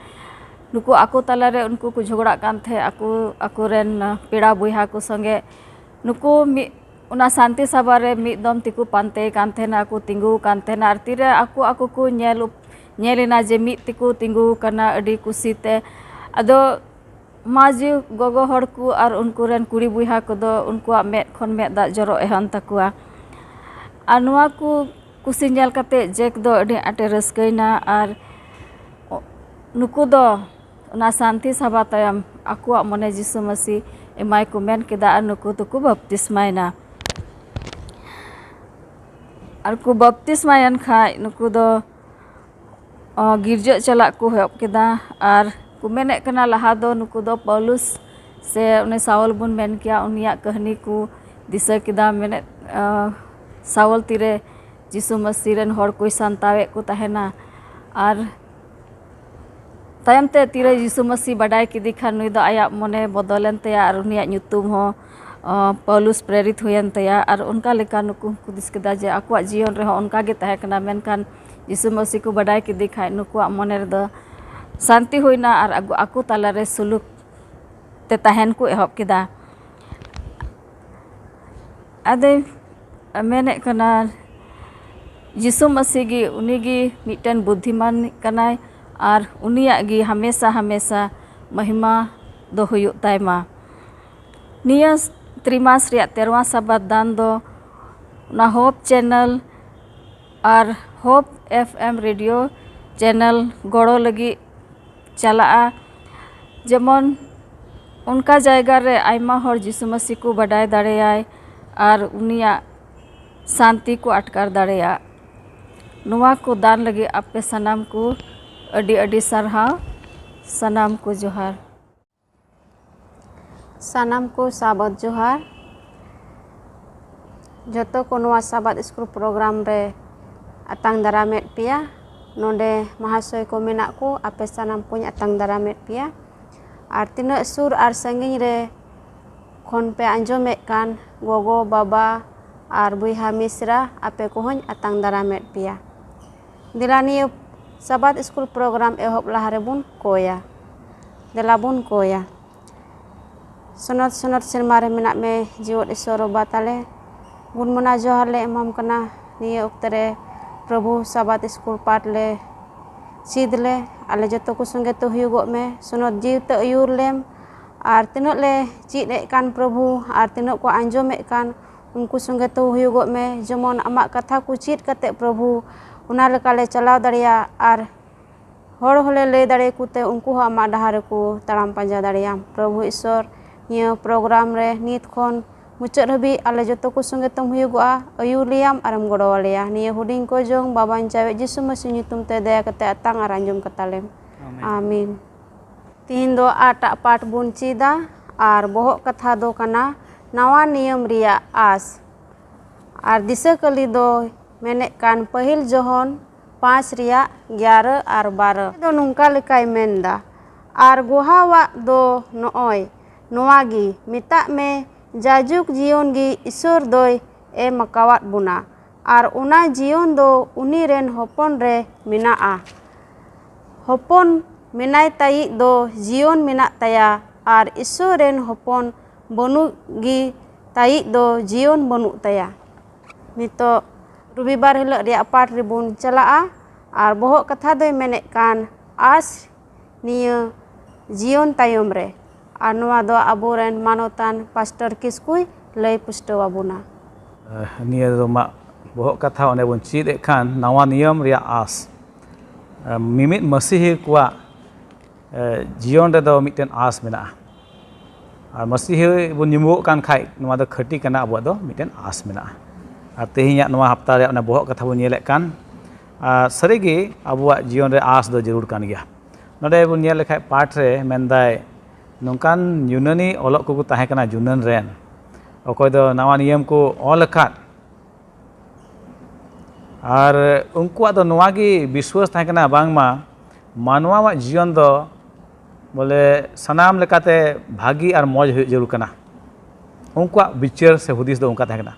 ᱱᱩᱠᱩ ᱟᱠᱚ ᱛᱟᱞᱟᱨᱮ ᱩᱱᱠᱩ ᱠᱚ ᱡᱷᱚᱜᱽᱲᱟᱜ ᱠᱟᱱ ᱛᱟᱦᱮᱸᱫ, ᱟᱠᱚ, ᱟᱠᱚᱨᱮᱱ ᱯᱮᱲᱟ ᱵᱚᱭᱦᱟ ᱠᱚ ᱥᱚᱸᱜᱮ ᱱᱩᱠᱩ ᱢᱤᱫ, ᱚᱱᱟ ᱥᱟᱱᱛᱤ ᱥᱟᱵᱷᱟ ᱨᱮ ᱢᱤᱫ ᱫᱚᱢ ᱛᱮᱠᱚ ᱯᱟᱱᱛᱮ ᱠᱟᱱ ᱛᱟᱦᱮᱱᱟ, ᱠᱚ ᱛᱤᱸᱜᱩ ᱠᱟᱱ ᱛᱟᱦᱮᱱᱟ᱾ ᱟᱨ ᱛᱤᱨᱮ ᱟᱠᱚ, ᱟᱠᱚ ᱠᱚ ᱧᱮᱞ, ᱧᱮᱞ ᱮᱱᱟ ᱡᱮ ᱢᱤᱫ ᱛᱮᱠᱚ ᱛᱤᱸᱜᱩ ᱠᱟᱱᱟ ᱟᱹᱰᱤ ᱠᱩᱥᱤ ᱛᱮ᱾ ᱟᱫᱚ ᱢᱟᱹᱡᱷᱤ ᱜᱚᱜᱚ ᱦᱚᱲ ᱠᱚ ᱟᱨ ᱩᱱᱠᱩ ᱨᱮᱱ ᱠᱩᱲᱤ ᱵᱚᱭᱦᱟ ᱠᱚᱫᱚ ᱩᱱᱠᱩᱣᱟᱜ ᱢᱮᱫ ᱠᱷᱚᱱ ᱢᱮᱫ ᱫᱟᱜ ᱡᱚᱨᱚ ᱮᱦᱚᱵ ᱮᱱ ᱛᱟᱠᱚᱣᱟ᱾ ᱟᱨ ᱱᱚᱣᱟ ᱠᱚ ᱠᱩᱥᱤ ᱧᱮᱞ ᱠᱟᱛᱮ ᱡᱮᱠ ᱫᱚ ᱟᱹᱰᱤ ᱟᱸᱴᱮ ᱨᱟᱹᱥᱠᱟᱹᱭᱮᱱᱟ᱾ ᱟᱨ ᱱᱩᱠᱩ ᱫᱚ ᱚᱱᱟ ᱥᱟᱱᱛᱤ ᱥᱟᱵᱷᱟ ᱛᱟᱭᱚᱢ ᱟᱠᱚᱣᱟᱜ ᱢᱚᱱᱮ ᱡᱤᱥᱩ ᱢᱟᱹᱥᱤ ᱮᱢᱟᱭ ᱠᱚ ᱢᱮᱱ ᱠᱮᱫᱟ ᱟᱨ ᱱᱩᱠᱩ ᱫᱚᱠᱚ ᱵᱟᱯᱛᱤᱥᱢᱟᱭᱮᱱᱟ᱾ ᱟᱨ ᱠᱚ ᱵᱟᱯᱛᱤᱥᱢᱟᱭᱮᱱ ᱠᱷᱟᱡ ᱱᱩᱠᱩ ᱫᱚ, ᱚ, ᱜᱤᱨᱡᱟᱹᱜ ᱪᱟᱞᱟᱜ ᱠᱚ ᱮᱦᱚᱵ ᱠᱮᱫᱟ᱾ ᱟᱨ ᱠᱚ ᱢᱮᱱᱮᱫ ᱠᱟᱱᱟ ᱞᱟᱦᱟ ᱫᱚ ᱱᱩᱠᱩ ᱫᱚ ᱯᱟᱣᱞᱩᱥ ᱥᱮ ᱩᱱᱤ ᱥᱟᱣᱚᱞ ᱵᱚᱱ ᱢᱮᱱ ᱠᱮᱭᱟ, ᱩᱱᱤᱭᱟᱜ ᱠᱟᱹᱦᱱᱤ ᱠᱚ ᱫᱤᱥᱟᱹ ᱠᱮᱫᱟ᱾ ᱢᱮᱱᱮᱫ, ᱚ, ᱥᱟᱣᱚᱞ ᱛᱤᱨᱮ ᱡᱤᱥᱩ ᱢᱟᱹᱥᱤ ᱨᱮᱱ ᱦᱚᱲ ᱠᱚᱭ ᱥᱟᱱᱛᱟᱣᱮᱫ ᱠᱚ ᱛᱟᱦᱮᱱᱟ᱾ ᱟᱨ ᱛᱟᱭᱚᱢ ᱛᱮ ᱛᱤᱨᱮ ᱡᱤᱥᱩ ᱢᱟᱹᱥᱤ ᱵᱟᱰᱟᱭ ᱠᱮᱫᱮ ᱠᱷᱟᱱ, ᱱᱩᱭ ᱫᱚ ᱟᱭᱟᱜ ᱢᱚᱱᱮ ᱵᱚᱫᱚᱞᱮᱱ ᱛᱟᱭᱟ ᱟᱨ ᱩᱱᱤᱭᱟᱜ ᱧᱩᱛᱩᱢ ᱦᱚᱸ, ᱚ, ᱯᱟᱣᱞᱩᱥ ᱯᱨᱮᱨᱤᱛ ᱦᱩᱭᱮᱱ ᱛᱟᱭᱟ᱾ ᱟᱨ ᱚᱱᱠᱟ ᱞᱮᱠᱟ ᱱᱩᱠᱩ ᱦᱚᱸᱠᱚ ᱦᱩᱫᱤᱥ ᱠᱮᱫᱟ ᱡᱮ ᱟᱠᱚᱣᱟᱜ ᱡᱤᱭᱚᱱ ᱨᱮᱦᱚᱸ ᱚᱱᱠᱟ ᱜᱮ ᱛᱟᱦᱮᱸ ᱠᱟᱱᱟ, ᱢᱮᱱᱠᱷᱟᱱ ᱡᱤᱥᱩ ᱢᱟᱹᱥᱤ ᱠᱚ ᱵᱟᱰᱟᱭ ᱠᱮᱫᱮ ᱠᱷᱟᱡ, ᱱᱩᱠᱩᱣᱟᱜ ᱢᱚᱱᱮ ᱨᱮᱫᱚ ᱥᱟᱱᱛᱤ ᱦᱩᱭᱱᱟ ᱟᱨ ᱟᱠᱚ, ᱟᱠᱚ ᱛᱟᱞᱟᱨᱮ ᱥᱩᱞᱩᱠ ᱛᱮ ᱛᱟᱦᱮᱱ ᱠᱚ ᱮᱦᱚᱵ ᱠᱮᱫᱟ᱾ ᱟᱫᱚᱭ ᱢᱮᱱᱮᱫ ᱠᱟᱱᱟ, ᱡᱤᱥᱩ ᱢᱟᱹᱥᱤ ᱜᱮ, ᱩᱱᱤ ᱜᱮ ᱢᱤᱫᱴᱮᱱ ᱵᱩᱫᱽᱫᱷᱤᱢᱟᱱ ᱠᱟᱱᱟᱭ ᱟᱨ ᱩᱱᱤᱭᱟᱜ ᱜᱮ ᱦᱟᱢᱮᱥᱟ ᱦᱟᱢᱮᱥᱟ ᱢᱚᱦᱤᱢᱟ ᱫᱚ ᱦᱩᱭᱩᱜ ᱛᱟᱭ ᱢᱟ᱾ ᱱᱤᱭᱟᱹ ᱛᱨᱤᱢᱟᱥ ᱨᱮᱭᱟᱜ ᱛᱮᱨᱣᱟ ᱥᱟᱵᱟᱛ ᱫᱟᱱ ᱫᱚ ᱚᱱᱟ ᱦᱳᱯ ᱪᱮᱱᱮᱞ ᱟᱨ ᱦᱳᱯ ᱮᱯᱷ ᱮᱢ ᱨᱮᱰᱤᱭᱳ ᱪᱮᱱᱮᱞ ᱜᱚᱲᱚ ᱞᱟᱹᱜᱤᱫ ᱪᱟᱞᱟᱜᱼᱟ᱾ ᱡᱮᱢᱚᱱ ᱚᱱᱠᱟ ᱡᱟᱭᱜᱟ ᱨᱮ ᱟᱭᱢᱟ ᱦᱚᱲ ᱡᱤᱥᱩ ᱢᱟᱹᱥᱤ ᱠᱚ ᱵᱟᱰᱟᱭ ᱫᱟᱲᱮᱭᱟᱭ ᱟᱨ ᱩᱱᱤᱭᱟᱜ ᱥᱟᱱᱛᱤ ᱠᱚ ᱟᱴᱠᱟᱨ ᱫᱟᱲᱮᱭᱟᱜ᱾ ᱱᱚᱣᱟ ᱠᱚ ᱫᱟᱱ ᱞᱟᱹᱜᱤᱫ ᱟᱯᱮ ᱥᱟᱱᱟᱢ ᱠᱚ ᱟᱹᱰᱤ ᱟᱹᱰᱤ ᱥᱟᱨᱦᱟᱣ᱾ ᱥᱟᱱᱟᱢ ᱠᱚ ᱡᱚᱦᱟᱨ᱾ ᱥᱟᱱᱟᱢ ᱠᱚ ᱥᱟᱵᱟᱫ ᱡᱚᱦᱟᱨ᱾ ᱡᱚᱛᱚ ᱠᱚ ᱱᱚᱣᱟ ᱥᱟᱵᱟᱫ ᱥᱠᱩᱞ ᱯᱨᱳᱜᱨᱟᱢ ᱨᱮ ᱟᱛᱟᱝ ᱫᱟᱨᱟᱢᱮᱫ ᱯᱮᱭᱟ᱾ ᱱᱚᱰᱮ ᱢᱟᱦᱟᱥᱚᱭ ᱠᱚ ᱢᱮᱱᱟᱜ ᱠᱚ, ᱟᱯᱮ ᱥᱟᱱᱟᱢ ᱠᱚᱧ ᱟᱛᱟᱝ ᱫᱟᱨᱟᱢᱮᱫ ᱯᱮᱭᱟ᱾ ᱟᱨ ᱛᱤᱱᱟᱹᱜ ᱥᱩᱨ ᱟᱨ ᱥᱟᱺᱜᱤᱧ ᱨᱮ ᱠᱷᱚᱱ ᱯᱮ ᱟᱸᱡᱚᱢᱮᱫ ᱠᱟᱱ ᱜᱚᱜᱚ, ᱵᱟᱵᱟ ᱟᱨ ᱵᱚᱭᱦᱟ ᱢᱤᱥᱨᱟ, ᱟᱯᱮ ᱠᱚᱦᱚᱸᱧ ᱟᱛᱟᱝ ᱫᱟᱨᱟᱢᱮᱫ ᱯᱮᱭᱟ᱾ ᱫᱮᱞᱟ ᱱᱤᱭᱟᱹ ᱥᱟᱵᱟᱫ ᱥᱠᱩᱞ ᱯᱨᱳᱜᱨᱟᱢ ᱮᱦᱚᱵ ᱞᱟᱦᱟ ᱨᱮᱵᱚᱱ ᱠᱚᱭᱟ᱾ ᱫᱮᱞᱟ ᱵᱚᱱ ᱠᱚᱭᱟ᱾ ᱥᱚᱱᱚᱛ ᱥᱚᱱᱚᱛ ᱥᱮᱨᱢᱟ ᱨᱮ ᱢᱮᱱᱟᱜ ᱢᱮ ᱡᱤᱣᱮᱫ ᱤᱥᱚᱨ ᱵᱟᱵᱟ ᱛᱟᱞᱮ, ᱜᱩᱱ ᱢᱟᱱᱟᱣ ᱡᱚᱦᱟᱨ ᱞᱮ ᱮᱢᱟᱢ ᱠᱟᱱᱟ ᱱᱤᱭᱟᱹ ᱚᱠᱛᱮ ᱨᱮ᱾ ᱯᱨᱚᱵᱷᱩ, ᱥᱟᱵᱟᱫ ᱥᱠᱩᱞ ᱯᱟᱴ ᱞᱮ ᱪᱮᱫ ᱞᱮ, ᱟᱞᱮ ᱡᱚᱛᱚ ᱠᱚ ᱥᱚᱸᱜᱮ ᱛᱮ ᱦᱩᱭᱩᱜᱚᱜ ᱢᱮ᱾ ᱥᱚᱱᱚᱛ ᱡᱤᱣᱤ ᱛᱮ ᱟᱹᱭᱩᱨ ᱞᱮᱢ᱾ ᱟᱨ ᱛᱤᱱᱟᱹᱜ ᱞᱮ ᱪᱮᱫ ᱮᱫ ᱠᱟᱱ ᱯᱨᱚᱵᱷᱩ, ᱟᱨ ᱛᱤᱱᱟᱹᱜ ᱠᱚ ᱟᱸᱡᱚᱢᱮᱫ ᱠᱟᱱ, ᱩᱱᱠᱩ ᱥᱚᱸᱜᱮ ᱛᱮ ᱦᱩᱭᱩᱜᱚᱜ ᱢᱮ᱾ ᱡᱮᱢᱚᱱ ᱟᱢᱟᱜ ᱠᱟᱛᱷᱟ ᱠᱚ ᱪᱮᱫ ᱠᱟᱛᱮ ᱯᱨᱚᱵᱷᱩ, ᱚᱱᱟ ᱞᱮᱠᱟ ᱞᱮ ᱪᱟᱞᱟᱣ ᱫᱟᱲᱮᱭᱟᱜ᱾ ᱟᱨ ᱦᱚᱲ ᱦᱚᱸᱞᱮ ᱞᱟᱹᱭ ᱫᱟᱲᱮᱭᱟᱠᱚ ᱛᱮ ᱩᱱᱠᱩ ᱦᱚᱸ ᱟᱢᱟᱜ ᱰᱟᱦᱟᱨ ᱨᱮᱠᱚ ᱛᱟᱲᱟᱢ ᱯᱟᱸᱡᱟ ᱫᱟᱲᱮᱭᱟᱜ᱾ ᱯᱨᱚᱵᱷᱩ ᱤᱥᱚᱨ, ᱱᱤᱭᱟᱹ ᱯᱨᱳᱜᱨᱟᱢ ᱨᱮ ᱱᱤᱛ ᱠᱷᱚᱱ ᱢᱩᱪᱟᱹᱫ ᱦᱟᱹᱵᱤᱡ ᱟᱞᱮ ᱡᱚᱛᱚ ᱠᱚ ᱥᱚᱸᱜᱮ ᱛᱮᱢ ᱦᱩᱭᱩᱜᱚᱜᱼᱟ, ᱟᱹᱭᱩᱨ ᱞᱮᱭᱟᱢ ᱟᱨᱮᱢ ᱜᱚᱲᱚ ᱟᱞᱮᱭᱟ᱾ ᱱᱤᱭᱟᱹ ᱦᱩᱰᱤᱧ ᱠᱚ ᱡᱚᱝ ᱵᱟᱵᱟᱧ ᱪᱟᱣᱮᱫ ᱡᱤᱥᱩ ᱢᱟᱹᱥᱤ ᱧᱩᱛᱩᱢ ᱛᱮ ᱫᱟᱭᱟ ᱠᱟᱛᱮ ᱟᱛᱟᱝ ᱟᱨ ᱟᱸᱡᱚᱢ ᱠᱟᱛᱟᱞᱮᱢ᱾ ᱟᱢᱤᱱ᱾ ᱛᱤᱦᱤᱧ ᱫᱚ ᱟᱨᱴᱟᱜ ᱯᱟᱴ ᱵᱚᱱ ᱪᱮᱫᱟ ᱟᱨ ᱵᱚᱦᱚᱜ ᱠᱟᱛᱷᱟ ᱫᱚ ᱠᱟᱱᱟ ᱱᱟᱣᱟ ᱱᱤᱭᱚᱢ ᱨᱮᱭᱟᱜ ᱟᱸᱥ᱾ ᱟᱨ ᱫᱤᱥᱟᱹ ᱠᱟᱹᱞᱤ ᱫᱚ ᱢᱮᱱᱮᱫ ᱠᱟᱱ ᱯᱟᱹᱦᱤᱞ ᱡᱚᱦᱚᱱ ᱯᱟᱸᱪ ᱨᱮᱭᱟᱜ ᱜᱮᱭᱟᱨᱚ ᱟᱨ ᱵᱟᱨᱚ ᱫᱚ ᱱᱚᱝᱠᱟ ᱞᱮᱠᱟᱭ ᱢᱮᱱᱫᱟ, ᱟᱨ ᱜᱚᱦᱟᱣᱟᱜ ᱫᱚ ᱱᱚᱜᱼᱚᱭ ᱱᱚᱣᱟ ᱜᱮ ᱢᱮᱛᱟᱜ ᱢᱮ, ᱡᱟᱭᱡᱩᱜᱽ ᱡᱤᱭᱚᱱ ᱜᱮ ᱤᱥᱚᱨ ᱫᱚᱭ ᱮᱢ ᱟᱠᱟᱣᱟᱫ ᱵᱚᱱᱟ, ᱟᱨ ᱚᱱᱟ ᱡᱤᱭᱚᱱ ᱫᱚ ᱩᱱᱤ ᱨᱮᱱ ᱦᱚᱯᱚᱱ ᱨᱮ ᱢᱮᱱᱟᱜᱼᱟ᱾ ᱦᱚᱯᱚᱱ ᱢᱮᱱᱟᱭ ᱛᱟᱭᱤᱡ ᱫᱚ ᱡᱤᱭᱚᱱ ᱢᱮᱱᱟᱜ ᱛᱟᱭᱟ, ᱟᱨ ᱤᱥᱥᱚᱨ ᱨᱮᱱ ᱦᱚᱯᱚᱱ ᱵᱟᱹᱱᱩᱜ ᱜᱮ ᱛᱟᱭᱤᱡ ᱫᱚ ᱡᱤᱭᱚᱱ ᱵᱟᱹᱱᱩᱜ ᱛᱟᱭᱟ᱾ ᱱᱤᱛᱚᱜ ᱨᱚᱵᱤᱵᱟᱨ ᱦᱤᱞᱳᱜ ᱨᱮᱭᱟᱜ ᱯᱟᱴ ᱨᱮᱵᱚᱱ ᱪᱟᱞᱟᱜᱼᱟ, ᱟᱨ ᱵᱚᱦᱚᱜ ᱠᱟᱛᱷᱟ ᱫᱚᱭ ᱢᱮᱱᱮᱫ ᱠᱟᱱ ᱟᱸᱥ ᱱᱤᱭᱟᱹ ᱡᱤᱭᱚᱱ ᱛᱟᱭᱚᱢ ᱨᱮ, ᱟᱨ ᱱᱚᱣᱟ ᱫᱚ ᱟᱵᱚᱨᱮᱱ ᱢᱟᱱᱚᱛᱟᱱ ᱯᱟᱥᱴᱚᱨ ᱠᱤᱥᱠᱩᱭ ᱞᱟᱹᱭ ᱯᱩᱥᱴᱟᱹᱣ ᱟᱵᱚᱱᱟ᱾ ᱱᱤᱭᱟᱹ ᱫᱚ ᱢᱟ ᱵᱚᱦᱚᱜ ᱠᱟᱛᱷᱟ ᱚᱸᱰᱮ ᱵᱚᱱ ᱪᱮᱫ ᱮᱫ ᱠᱷᱟᱱ ᱱᱟᱣᱟ ᱱᱤᱭᱚᱢ ᱨᱮᱭᱟᱜ ᱟᱸᱥ᱾ ᱢᱤᱢᱤᱫ ᱢᱟᱹᱥᱤᱦᱤ ᱠᱚᱣᱟᱜ ᱡᱤᱭᱚᱱ ᱨᱮᱫᱚ ᱢᱤᱫᱴᱮᱱ ᱟᱸᱥ ᱢᱮᱱᱟᱜᱼᱟ᱾ ᱟᱨ ᱢᱟᱹᱥᱤᱦᱤ ᱵᱚᱱ ᱧᱩᱢᱚᱜ ᱠᱟᱱ ᱠᱷᱟᱡ ᱱᱚᱣᱟ ᱫᱚ ᱠᱷᱟᱹᱴᱤ ᱠᱟᱱᱟ, ᱟᱵᱚᱣᱟᱜ ᱫᱚ ᱢᱤᱫᱴᱮᱱ ᱟᱸᱥ ᱢᱮᱱᱟᱜᱼᱟ᱾ ᱟᱨ ᱛᱮᱦᱮᱧᱟᱜ ᱱᱚᱣᱟ ᱦᱟᱯᱛᱟ ᱨᱮᱭᱟᱜ ᱚᱱᱟ ᱵᱚᱦᱚᱜ ᱠᱟᱛᱷᱟ ᱵᱚᱱ ᱧᱮᱞᱮᱫ ᱠᱟᱱ, ᱟᱨ ᱥᱟᱹᱨᱤᱜᱮ ᱟᱵᱚᱣᱟᱜ ᱡᱤᱭᱚᱱ ᱨᱮ ᱟᱸᱥ ᱫᱚ ᱡᱟᱹᱨᱩᱲ ᱠᱟᱱ ᱜᱮᱭᱟ᱾ ᱱᱚᱰᱮ ᱵᱚᱱ ᱧᱮᱞ ᱞᱮᱠᱷᱟᱡ ᱯᱟᱴ ᱨᱮ ᱢᱮᱱᱫᱟᱭ, ᱱᱚᱝᱠᱟᱱ ᱭᱩᱱᱟᱱᱤ ᱚᱞᱚᱜ ᱠᱚᱠᱚ ᱛᱟᱦᱮᱸ ᱠᱟᱱᱟ ᱡᱩᱱᱟᱹᱱ ᱨᱮᱱ, ᱚᱠᱚᱭ ᱫᱚ ᱱᱟᱣᱟ ᱱᱤᱭᱚᱢ ᱠᱚ ᱚᱞ ᱟᱠᱟᱫ᱾ ᱟᱨ ᱩᱱᱠᱩᱣᱟᱜ ᱫᱚ ᱱᱚᱣᱟ ᱜᱮ ᱵᱤᱥᱣᱟᱹᱥ ᱛᱟᱦᱮᱸ ᱠᱟᱱᱟ, ᱵᱟᱝᱢᱟ ᱢᱟᱱᱣᱟᱣᱟᱜ ᱡᱤᱭᱚᱱ ᱫᱚ ᱵᱚᱞᱮ ᱥᱟᱱᱟᱢ ᱞᱮᱠᱟᱛᱮ ᱵᱷᱟᱹᱜᱤ ᱟᱨ ᱢᱚᱡᱽ ᱦᱩᱭᱩᱜ ᱡᱟᱹᱨᱩᱲ ᱠᱟᱱᱟ᱾ ᱩᱱᱠᱩᱣᱟᱜ ᱵᱤᱪᱟᱹᱨ ᱥᱮ ᱦᱩᱫᱤᱥ ᱫᱚ ᱚᱱᱠᱟ ᱛᱟᱦᱮᱸ ᱠᱟᱱᱟ᱾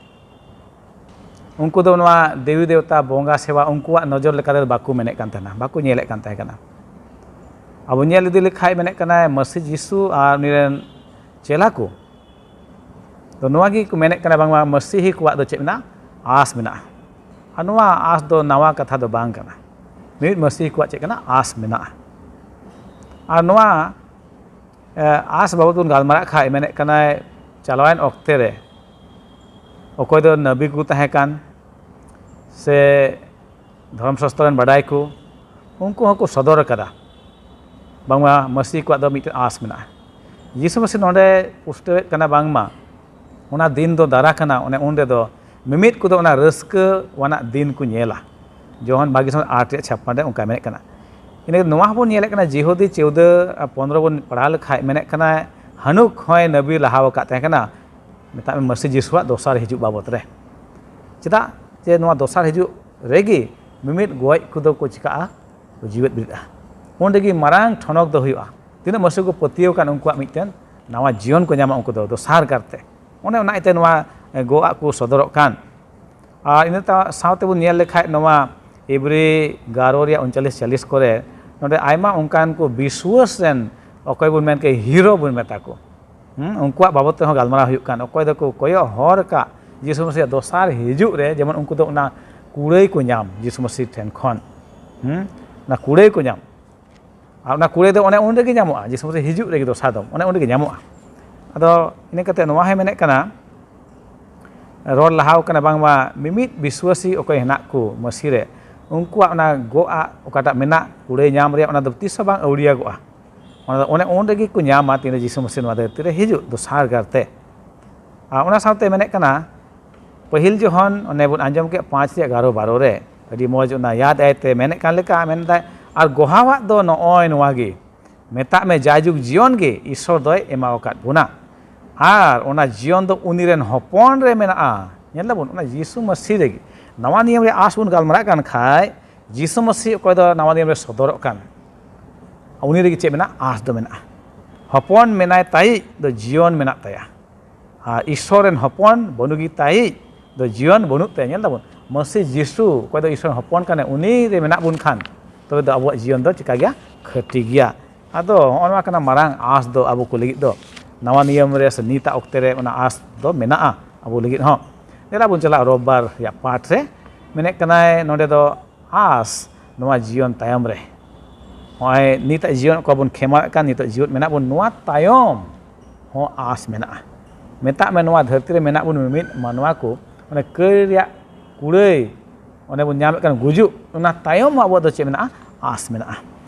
ᱩᱱᱠᱩ ᱫᱚ ᱱᱚᱣᱟ ᱫᱮᱵᱤ ᱫᱮᱵᱛᱟ ᱵᱚᱸᱜᱟ ᱥᱮᱵᱟ ᱩᱱᱠᱩᱣᱟᱜ ᱱᱚᱡᱚᱨ ᱞᱮᱠᱟᱛᱮ ᱫᱚ ᱵᱟᱠᱚ ᱢᱮᱱᱮᱫ ᱠᱟᱱ ᱛᱟᱦᱮᱱᱟ, ᱵᱟᱠᱚ ᱧᱮᱞᱮᱫ ᱠᱟᱱ ᱛᱟᱦᱮᱸ ᱠᱟᱱᱟ᱾ ᱟᱵᱚ ᱧᱮᱞ ᱤᱫᱤ ᱞᱮᱠᱷᱟᱡ ᱢᱮᱱᱮᱫ ᱠᱟᱱᱟᱭ ᱢᱟᱹᱥᱤ ᱡᱤᱥᱩ ᱟᱨ ᱩᱱᱤ ᱨᱮᱱ ᱪᱮᱞᱟ ᱠᱚ ᱫᱚ ᱱᱚᱣᱟ ᱜᱮᱠᱚ ᱢᱮᱱᱮᱫ ᱠᱟᱱᱟ, ᱵᱟᱝᱢᱟ ᱢᱟᱹᱥᱤᱦᱤ ᱠᱚᱣᱟᱜ ᱫᱚ ᱪᱮᱫ ᱢᱮᱱᱟᱜᱼᱟ? ᱟᱸᱥ ᱢᱮᱱᱟᱜᱼᱟ᱾ ᱟᱨ ᱱᱚᱣᱟ ᱟᱸᱥ ᱫᱚ ᱱᱟᱣᱟ ᱠᱟᱛᱷᱟ ᱫᱚ ᱵᱟᱝ ᱠᱟᱱᱟ᱾ ᱢᱤᱢᱤᱫ ᱢᱟᱹᱥᱤᱦᱤ ᱠᱚᱣᱟᱜ ᱪᱮᱫ ᱠᱟᱱᱟ? ᱟᱸᱥ ᱢᱮᱱᱟᱜᱼᱟ᱾ ᱟᱨ ᱱᱚᱣᱟ ᱮ, ᱟᱸᱥ ᱵᱟᱵᱚᱫ ᱵᱚᱱ ᱜᱟᱞᱢᱟᱨᱟᱜ ᱠᱷᱟᱡ ᱢᱮᱱᱮᱫ ᱠᱟᱱᱟᱭ ᱪᱟᱞᱟᱣᱮᱱ ᱚᱠᱛᱮ ᱨᱮ ᱚᱠᱚᱭ ᱫᱚ ᱱᱟᱹᱵᱤ ᱠᱚ ᱛᱟᱦᱮᱸ ᱠᱟᱱ ᱥᱮ ᱫᱷᱚᱨᱚᱢ ᱥᱟᱥᱛᱨᱚ ᱨᱮᱱ ᱵᱟᱰᱟᱭ ᱠᱚ, ᱩᱱᱠᱩ ᱦᱚᱸᱠᱚ ᱥᱚᱫᱚᱨ ᱟᱠᱟᱫᱟ ᱵᱟᱝᱢᱟ ᱢᱟᱹᱥᱤ ᱠᱚᱣᱟᱜ ᱫᱚ ᱢᱤᱫᱴᱮᱱ ᱟᱸᱥ ᱢᱮᱱᱟᱜᱼᱟ᱾ ᱡᱤᱥᱩ ᱢᱟᱹᱥᱤ ᱱᱚᱰᱮ ᱯᱩᱥᱴᱟᱹᱣᱮᱫ ᱠᱟᱱᱟ ᱵᱟᱝᱢᱟ ᱚᱱᱟ ᱫᱤᱱ ᱫᱚ ᱫᱟᱨᱟ ᱠᱟᱱᱟ, ᱚᱱᱮ ᱩᱱ ᱨᱮᱫᱚ ᱢᱤᱢᱤᱫ ᱠᱚᱫᱚ ᱚᱱᱟ ᱨᱟᱹᱥᱠᱟᱹ ᱟᱱᱟᱜ ᱫᱤᱱ ᱠᱚ ᱧᱮᱞᱟ᱾ ᱡᱚᱦᱚᱱ ᱵᱟᱜᱮ ᱥᱚᱝ ᱟᱴ ᱨᱮᱭᱟᱜ ᱪᱷᱟᱯᱯᱟᱱ ᱨᱮ ᱚᱱᱠᱟ ᱢᱮᱱᱮᱫ ᱠᱟᱱᱟ᱾ ᱤᱱᱟᱹ ᱱᱚᱣᱟ ᱦᱚᱸᱵᱚᱱ ᱧᱮᱞᱮᱫ ᱠᱟᱱᱟ, ᱡᱤᱦᱩᱫᱤ ᱪᱳᱣᱫᱟᱹ ᱟᱨ ᱯᱚᱱᱨᱚ ᱵᱚᱱ ᱯᱟᱲᱦᱟᱣ ᱞᱮᱠᱷᱟᱡ ᱢᱮᱱᱮᱫ ᱠᱟᱱᱟ, ᱦᱟᱱᱩᱠ ᱦᱚᱸᱭ ᱱᱟᱹᱵᱤ ᱞᱟᱦᱟ ᱟᱠᱟᱫ ᱛᱟᱦᱮᱸ ᱠᱟᱱᱟ, ᱢᱮᱛᱟᱜ ᱢᱮ ᱢᱟᱹᱥᱤ ᱡᱤᱥᱩᱣᱟᱜ ᱫᱚᱥᱟᱨ ᱦᱤᱡᱩᱜ ᱵᱟᱵᱚᱛ ᱨᱮ᱾ ᱪᱮᱫᱟᱜ ᱡᱮ ᱱᱚᱣᱟ ᱫᱚᱥᱟᱨ ᱦᱤᱡᱩᱜ ᱨᱮᱜᱮ ᱢᱤᱢᱤᱫ ᱜᱚᱡ ᱠᱚᱫᱚ ᱠᱚ ᱪᱤᱠᱟᱜᱼᱟ, ᱠᱚ ᱡᱤᱣᱮᱫ ᱵᱮᱨᱮᱫᱼᱟ᱾ ᱚᱸᱰᱮ ᱜᱮ ᱢᱟᱨᱟᱝ ᱴᱷᱚᱱᱚᱠ ᱫᱚ ᱦᱩᱭᱩᱜᱼᱟ᱾ ᱛᱤᱱᱟᱹᱜ ᱢᱟᱹᱥᱤ ᱠᱚ ᱯᱟᱹᱛᱭᱟᱹᱣ ᱠᱟᱱ, ᱩᱱᱠᱩᱣᱟᱜ ᱢᱤᱫᱴᱮᱱ ᱱᱟᱣᱟ ᱡᱤᱭᱚᱱ ᱠᱚ ᱧᱟᱢᱟ ᱩᱱᱠᱩ ᱫᱚ ᱫᱚᱥᱟᱨ ᱠᱟᱨᱛᱮ᱾ ᱚᱱᱮ ᱚᱱᱟ ᱤᱭᱟᱹᱛᱮ ᱱᱚᱣᱟ ᱜᱚᱜ ᱟᱜ ᱠᱚ ᱥᱚᱫᱚᱨᱚᱜ ᱠᱟᱱ᱾ ᱟᱨ ᱤᱱᱟᱹ ᱛᱟ-, ᱥᱟᱶᱛᱮ ᱵᱚᱱ ᱧᱮᱞ ᱞᱮᱠᱷᱟᱡ ᱱᱚᱣᱟ ᱤᱵᱨᱤ ᱜᱟᱨᱚ ᱨᱮᱭᱟᱜ ᱩᱱᱪᱟᱞᱤᱥ ᱪᱟᱞᱤᱥ ᱠᱚᱨᱮ, ᱱᱚᱰᱮ ᱟᱭᱢᱟ ᱚᱱᱠᱟᱱ ᱠᱚ ᱵᱤᱥᱣᱟᱹᱥ ᱨᱮᱱ, ᱚᱠᱚᱭ ᱵᱚᱱ ᱢᱮᱱ ᱠᱮᱫ ᱦᱤᱨᱳ ᱵᱚᱱ ᱢᱮᱛᱟ ᱠᱚ, ᱦᱩᱸ, ᱩᱱᱠᱩᱣᱟᱜ ᱵᱟᱵᱚᱫ ᱛᱮᱦᱚᱸ ᱜᱟᱞᱢᱟᱨᱟᱣ ᱦᱩᱭᱩᱜ ᱠᱟᱱ, ᱚᱠᱚᱭ ᱫᱚᱠᱚ ᱠᱚᱭᱚᱜ ᱦᱚᱨ ᱟᱠᱟᱫ ᱡᱤᱥᱩ ᱢᱟᱹᱥᱤᱭᱟᱜ ᱫᱚᱥᱟᱨ ᱦᱤᱡᱩᱜ ᱨᱮ, ᱡᱮᱢᱚᱱ ᱩᱱᱠᱩ ᱫᱚ ᱚᱱᱟ ᱠᱩᱲᱟᱹᱭ ᱠᱚ ᱧᱟᱢ ᱡᱤᱥᱩ ᱢᱟᱹᱥᱤ ᱴᱷᱮᱱ ᱠᱷᱚᱱ, ᱦᱩᱸ, ᱚᱱᱟ ᱠᱩᱲᱟᱹᱭ ᱠᱚ ᱧᱟᱢ᱾ ᱟᱨ ᱚᱱᱟ ᱠᱩᱲᱟᱹᱭ ᱫᱚ ᱚᱱᱮ ᱩᱱ ᱨᱮᱜᱮ ᱧᱟᱢᱚᱜᱼᱟ, ᱡᱤᱥᱩ ᱢᱟᱹᱥᱤ ᱦᱤᱡᱩᱜ ᱨᱮᱜᱮ ᱫᱚᱥᱟᱨ ᱫᱚᱢ, ᱚᱱᱮ ᱩᱱ ᱨᱮᱜᱮ ᱧᱟᱢᱚᱜᱼᱟ᱾ ᱟᱫᱚ ᱤᱱᱟᱹ ᱠᱟᱛᱮ ᱱᱚᱣᱟ ᱦᱚᱸᱭ ᱢᱮᱱᱮᱫ ᱠᱟᱱᱟ, ᱨᱚᱲ ᱞᱟᱦᱟᱣ ᱠᱟᱱᱟ ᱵᱟᱝᱢᱟ ᱢᱤᱢᱤᱫ ᱵᱤᱥᱣᱟᱹᱥᱤ ᱚᱠᱚᱭ ᱦᱮᱱᱟᱜ ᱠᱚ ᱢᱟᱹᱥᱤ ᱨᱮ, ᱩᱱᱠᱩᱣᱟᱜ ᱚᱱᱟ ᱜᱚᱜ ᱟᱜ ᱚᱠᱟᱴᱟᱜ ᱢᱮᱱᱟᱜ ᱠᱩᱲᱟᱹᱭ ᱧᱟᱢ ᱨᱮᱭᱟᱜ, ᱚᱱᱟ ᱫᱚ ᱛᱤᱥ ᱦᱚᱸ ᱵᱟᱝ ᱟᱹᱣᱲᱤᱭᱟᱜᱚᱜᱼᱟ᱾ ᱚᱱᱟ ᱫᱚ ᱚᱱᱮ ᱩᱱ ᱨᱮᱜᱮ ᱠᱚ ᱧᱟᱢᱟ, ᱛᱤᱱᱨᱮ ᱡᱤᱥᱩ ᱢᱟᱹᱥᱤ ᱱᱚᱣᱟ ᱫᱷᱟᱹᱨᱛᱤ ᱨᱮ ᱦᱤᱡᱩᱜ ᱫᱚᱥᱟᱨ ᱜᱟᱨᱛᱮ᱾ ᱟᱨ ᱚᱱᱟ ᱥᱟᱶᱛᱮ ᱢᱮᱱᱮᱫ ᱠᱟᱱᱟ, ᱯᱟᱹᱦᱤᱞ ᱡᱚᱦᱚᱱ ᱚᱱᱮ ᱵᱚᱱ ᱟᱸᱡᱚᱢ ᱠᱮᱫ ᱯᱟᱸᱪ ᱨᱮᱭᱟᱜ ᱮᱜᱟᱨᱚ ᱵᱟᱨᱚ ᱨᱮ, ᱟᱹᱰᱤ ᱢᱚᱡᱽ ᱚᱱᱟ ᱭᱟᱫ ᱟᱭ ᱛᱮ ᱢᱮᱱᱮᱫ ᱠᱟᱱ ᱞᱮᱠᱟ ᱢᱮᱱᱫᱟᱭ, "ᱟᱨ ᱜᱚᱦᱟᱣᱟᱜ ᱫᱚ ᱱᱚᱜᱼᱚᱭ ᱱᱚᱣᱟ ᱜᱮ, ᱢᱮᱛᱟᱜ ᱢᱮ ᱡᱟᱭᱡᱩᱜᱽ ᱡᱤᱭᱚᱱ ᱜᱮ ᱤᱥᱥᱚᱨ ᱫᱚᱭ ᱮᱢᱟᱣ ᱟᱠᱟᱫ ᱵᱚᱱᱟ, ᱟᱨ ᱚᱱᱟ ᱡᱤᱭᱚᱱ ᱫᱚ ᱩᱱᱤ ᱨᱮᱱ ᱦᱚᱯᱚᱱ ᱨᱮ ᱢᱮᱱᱟᱜᱼᱟ᱾" ᱧᱮᱞ ᱫᱟᱵᱚᱱ, ᱚᱱᱟ ᱡᱤᱥᱩ ᱢᱟᱹᱥᱤ ᱨᱮᱜᱮ᱾ ᱱᱟᱣᱟ ᱱᱤᱭᱚᱢ ᱨᱮ ᱟᱸᱥ ᱵᱚᱱ ᱜᱟᱞᱢᱟᱨᱟᱜ ᱠᱟᱱ ᱠᱷᱟᱡ, ᱡᱤᱥᱩ ᱢᱟᱹᱥᱤ ᱚᱠᱚᱭ ᱫᱚ ᱱᱟᱣᱟ ᱱᱤᱭᱚᱢ ᱨᱮ ᱥᱚᱫᱚᱨᱚᱜ ᱠᱟᱱ, ᱩᱱᱤ ᱨᱮᱜᱮ ᱪᱮᱫ ᱢᱮᱱᱟᱜᱼᱟ? ᱟᱸᱥ ᱫᱚ ᱢᱮᱱᱟᱜᱼᱟ᱾ ᱦᱚᱯᱚᱱ ᱢᱮᱱᱟᱭ ᱛᱟᱭᱤᱡ ᱫᱚ ᱡᱤᱭᱚᱱ ᱢᱮᱱᱟᱜ ᱛᱟᱭᱟ᱾ ᱟᱨ ᱤᱥᱥᱚᱨ ᱨᱮᱱ ᱦᱚᱯᱚᱱ ᱵᱟᱹᱱᱩᱜᱤ ᱛᱟᱭᱤᱡ ᱫᱚ ᱡᱤᱭᱚᱱ ᱵᱟᱹᱱᱩᱜ ᱛᱟᱭᱟ᱾ ᱧᱮᱞ ᱫᱟᱵᱚᱱ, ᱢᱟᱹᱥᱤ ᱡᱤᱥᱩ ᱚᱠᱚᱭ ᱫᱚ ᱤᱥᱥᱚᱨ ᱨᱮᱱ ᱦᱚᱯᱚᱱ ᱠᱟᱱᱟᱭ, ᱩᱱᱤ ᱨᱮ ᱢᱮᱱᱟᱜ ᱵᱚᱱ ᱠᱷᱟᱱ, ᱛᱚᱵᱮ ᱫᱚ ᱟᱵᱚᱣᱟᱜ ᱡᱤᱭᱚᱱ ᱫᱚ ᱪᱤᱠᱟ ᱜᱮᱭᱟ? ᱠᱷᱟᱹᱴᱤ ᱜᱮᱭᱟ᱾ ᱟᱫᱚ ᱦᱚᱸᱜᱼᱚ ᱱᱚᱣᱟ ᱠᱟᱱᱟ ᱢᱟᱨᱟᱝ ᱟᱸᱥ ᱫᱚ ᱟᱵᱚ ᱠᱚ ᱞᱟᱹᱜᱤᱫ ᱫᱚ᱾ ᱱᱟᱣᱟ ᱱᱤᱭᱚᱢ ᱨᱮ ᱥᱮ ᱱᱤᱛᱟᱜ ᱚᱠᱛᱮ ᱨᱮ ᱚᱱᱟ ᱟᱸᱥ ᱫᱚ ᱢᱮᱱᱟᱜᱼᱟ ᱟᱵᱚ ᱞᱟᱹᱜᱤᱫ ᱦᱚᱸ᱾ ᱫᱮᱞᱟ ᱵᱚᱱ ᱪᱟᱞᱟᱜᱼᱟ ᱨᱳᱵᱵᱟᱨ ᱨᱮᱭᱟᱜ ᱯᱟᱴ ᱨᱮ᱾ ᱢᱮᱱᱮᱫ ᱠᱟᱱᱟᱭ ᱱᱚᱰᱮ ᱫᱚ ᱟᱸᱥ ᱱᱚᱣᱟ ᱡᱤᱭᱚᱱ ᱛᱟᱭᱚᱢ ᱨᱮ᱾ ᱱᱚᱜᱼᱚᱭ ᱱᱤᱛᱟᱜ ᱡᱤᱭᱚᱱ ᱚᱠᱟ ᱵᱚᱱ ᱠᱷᱮᱢᱟᱣᱮᱫ ᱠᱟᱱ, ᱱᱤᱛᱚᱜ ᱡᱤᱣᱮᱫ ᱢᱮᱱᱟᱜ ᱵᱚᱱ, ᱱᱚᱣᱟ ᱛᱟᱭᱚᱢ ᱦᱚᱸ ᱟᱸᱥ ᱢᱮᱱᱟᱜᱼᱟ᱾ ᱢᱮᱛᱟᱜ ᱢᱮ ᱱᱚᱣᱟ ᱫᱷᱟᱹᱨᱛᱤ ᱨᱮ ᱢᱮᱱᱟᱜ ᱵᱚᱱ ᱢᱤᱢᱤᱫ ᱢᱟᱱᱣᱟ ᱠᱚ, ᱚᱱᱮ ᱠᱟᱹᱭ ᱨᱮᱭᱟᱜ ᱠᱩᱲᱟᱹᱭ, ᱚᱱᱮ ᱵᱚᱱ ᱧᱟᱢᱮᱫ ᱠᱟᱱ ᱜᱩᱡᱩᱜ, ᱚᱱᱟ ᱛᱟᱭᱚᱢ ᱦᱚᱸ ᱟᱵᱚᱣᱟᱜ ᱫᱚ ᱪᱮᱫ ᱢᱮᱱᱟᱜᱼᱟ? ᱟᱸᱥ ᱢᱮᱱᱟᱜᱼᱟ᱾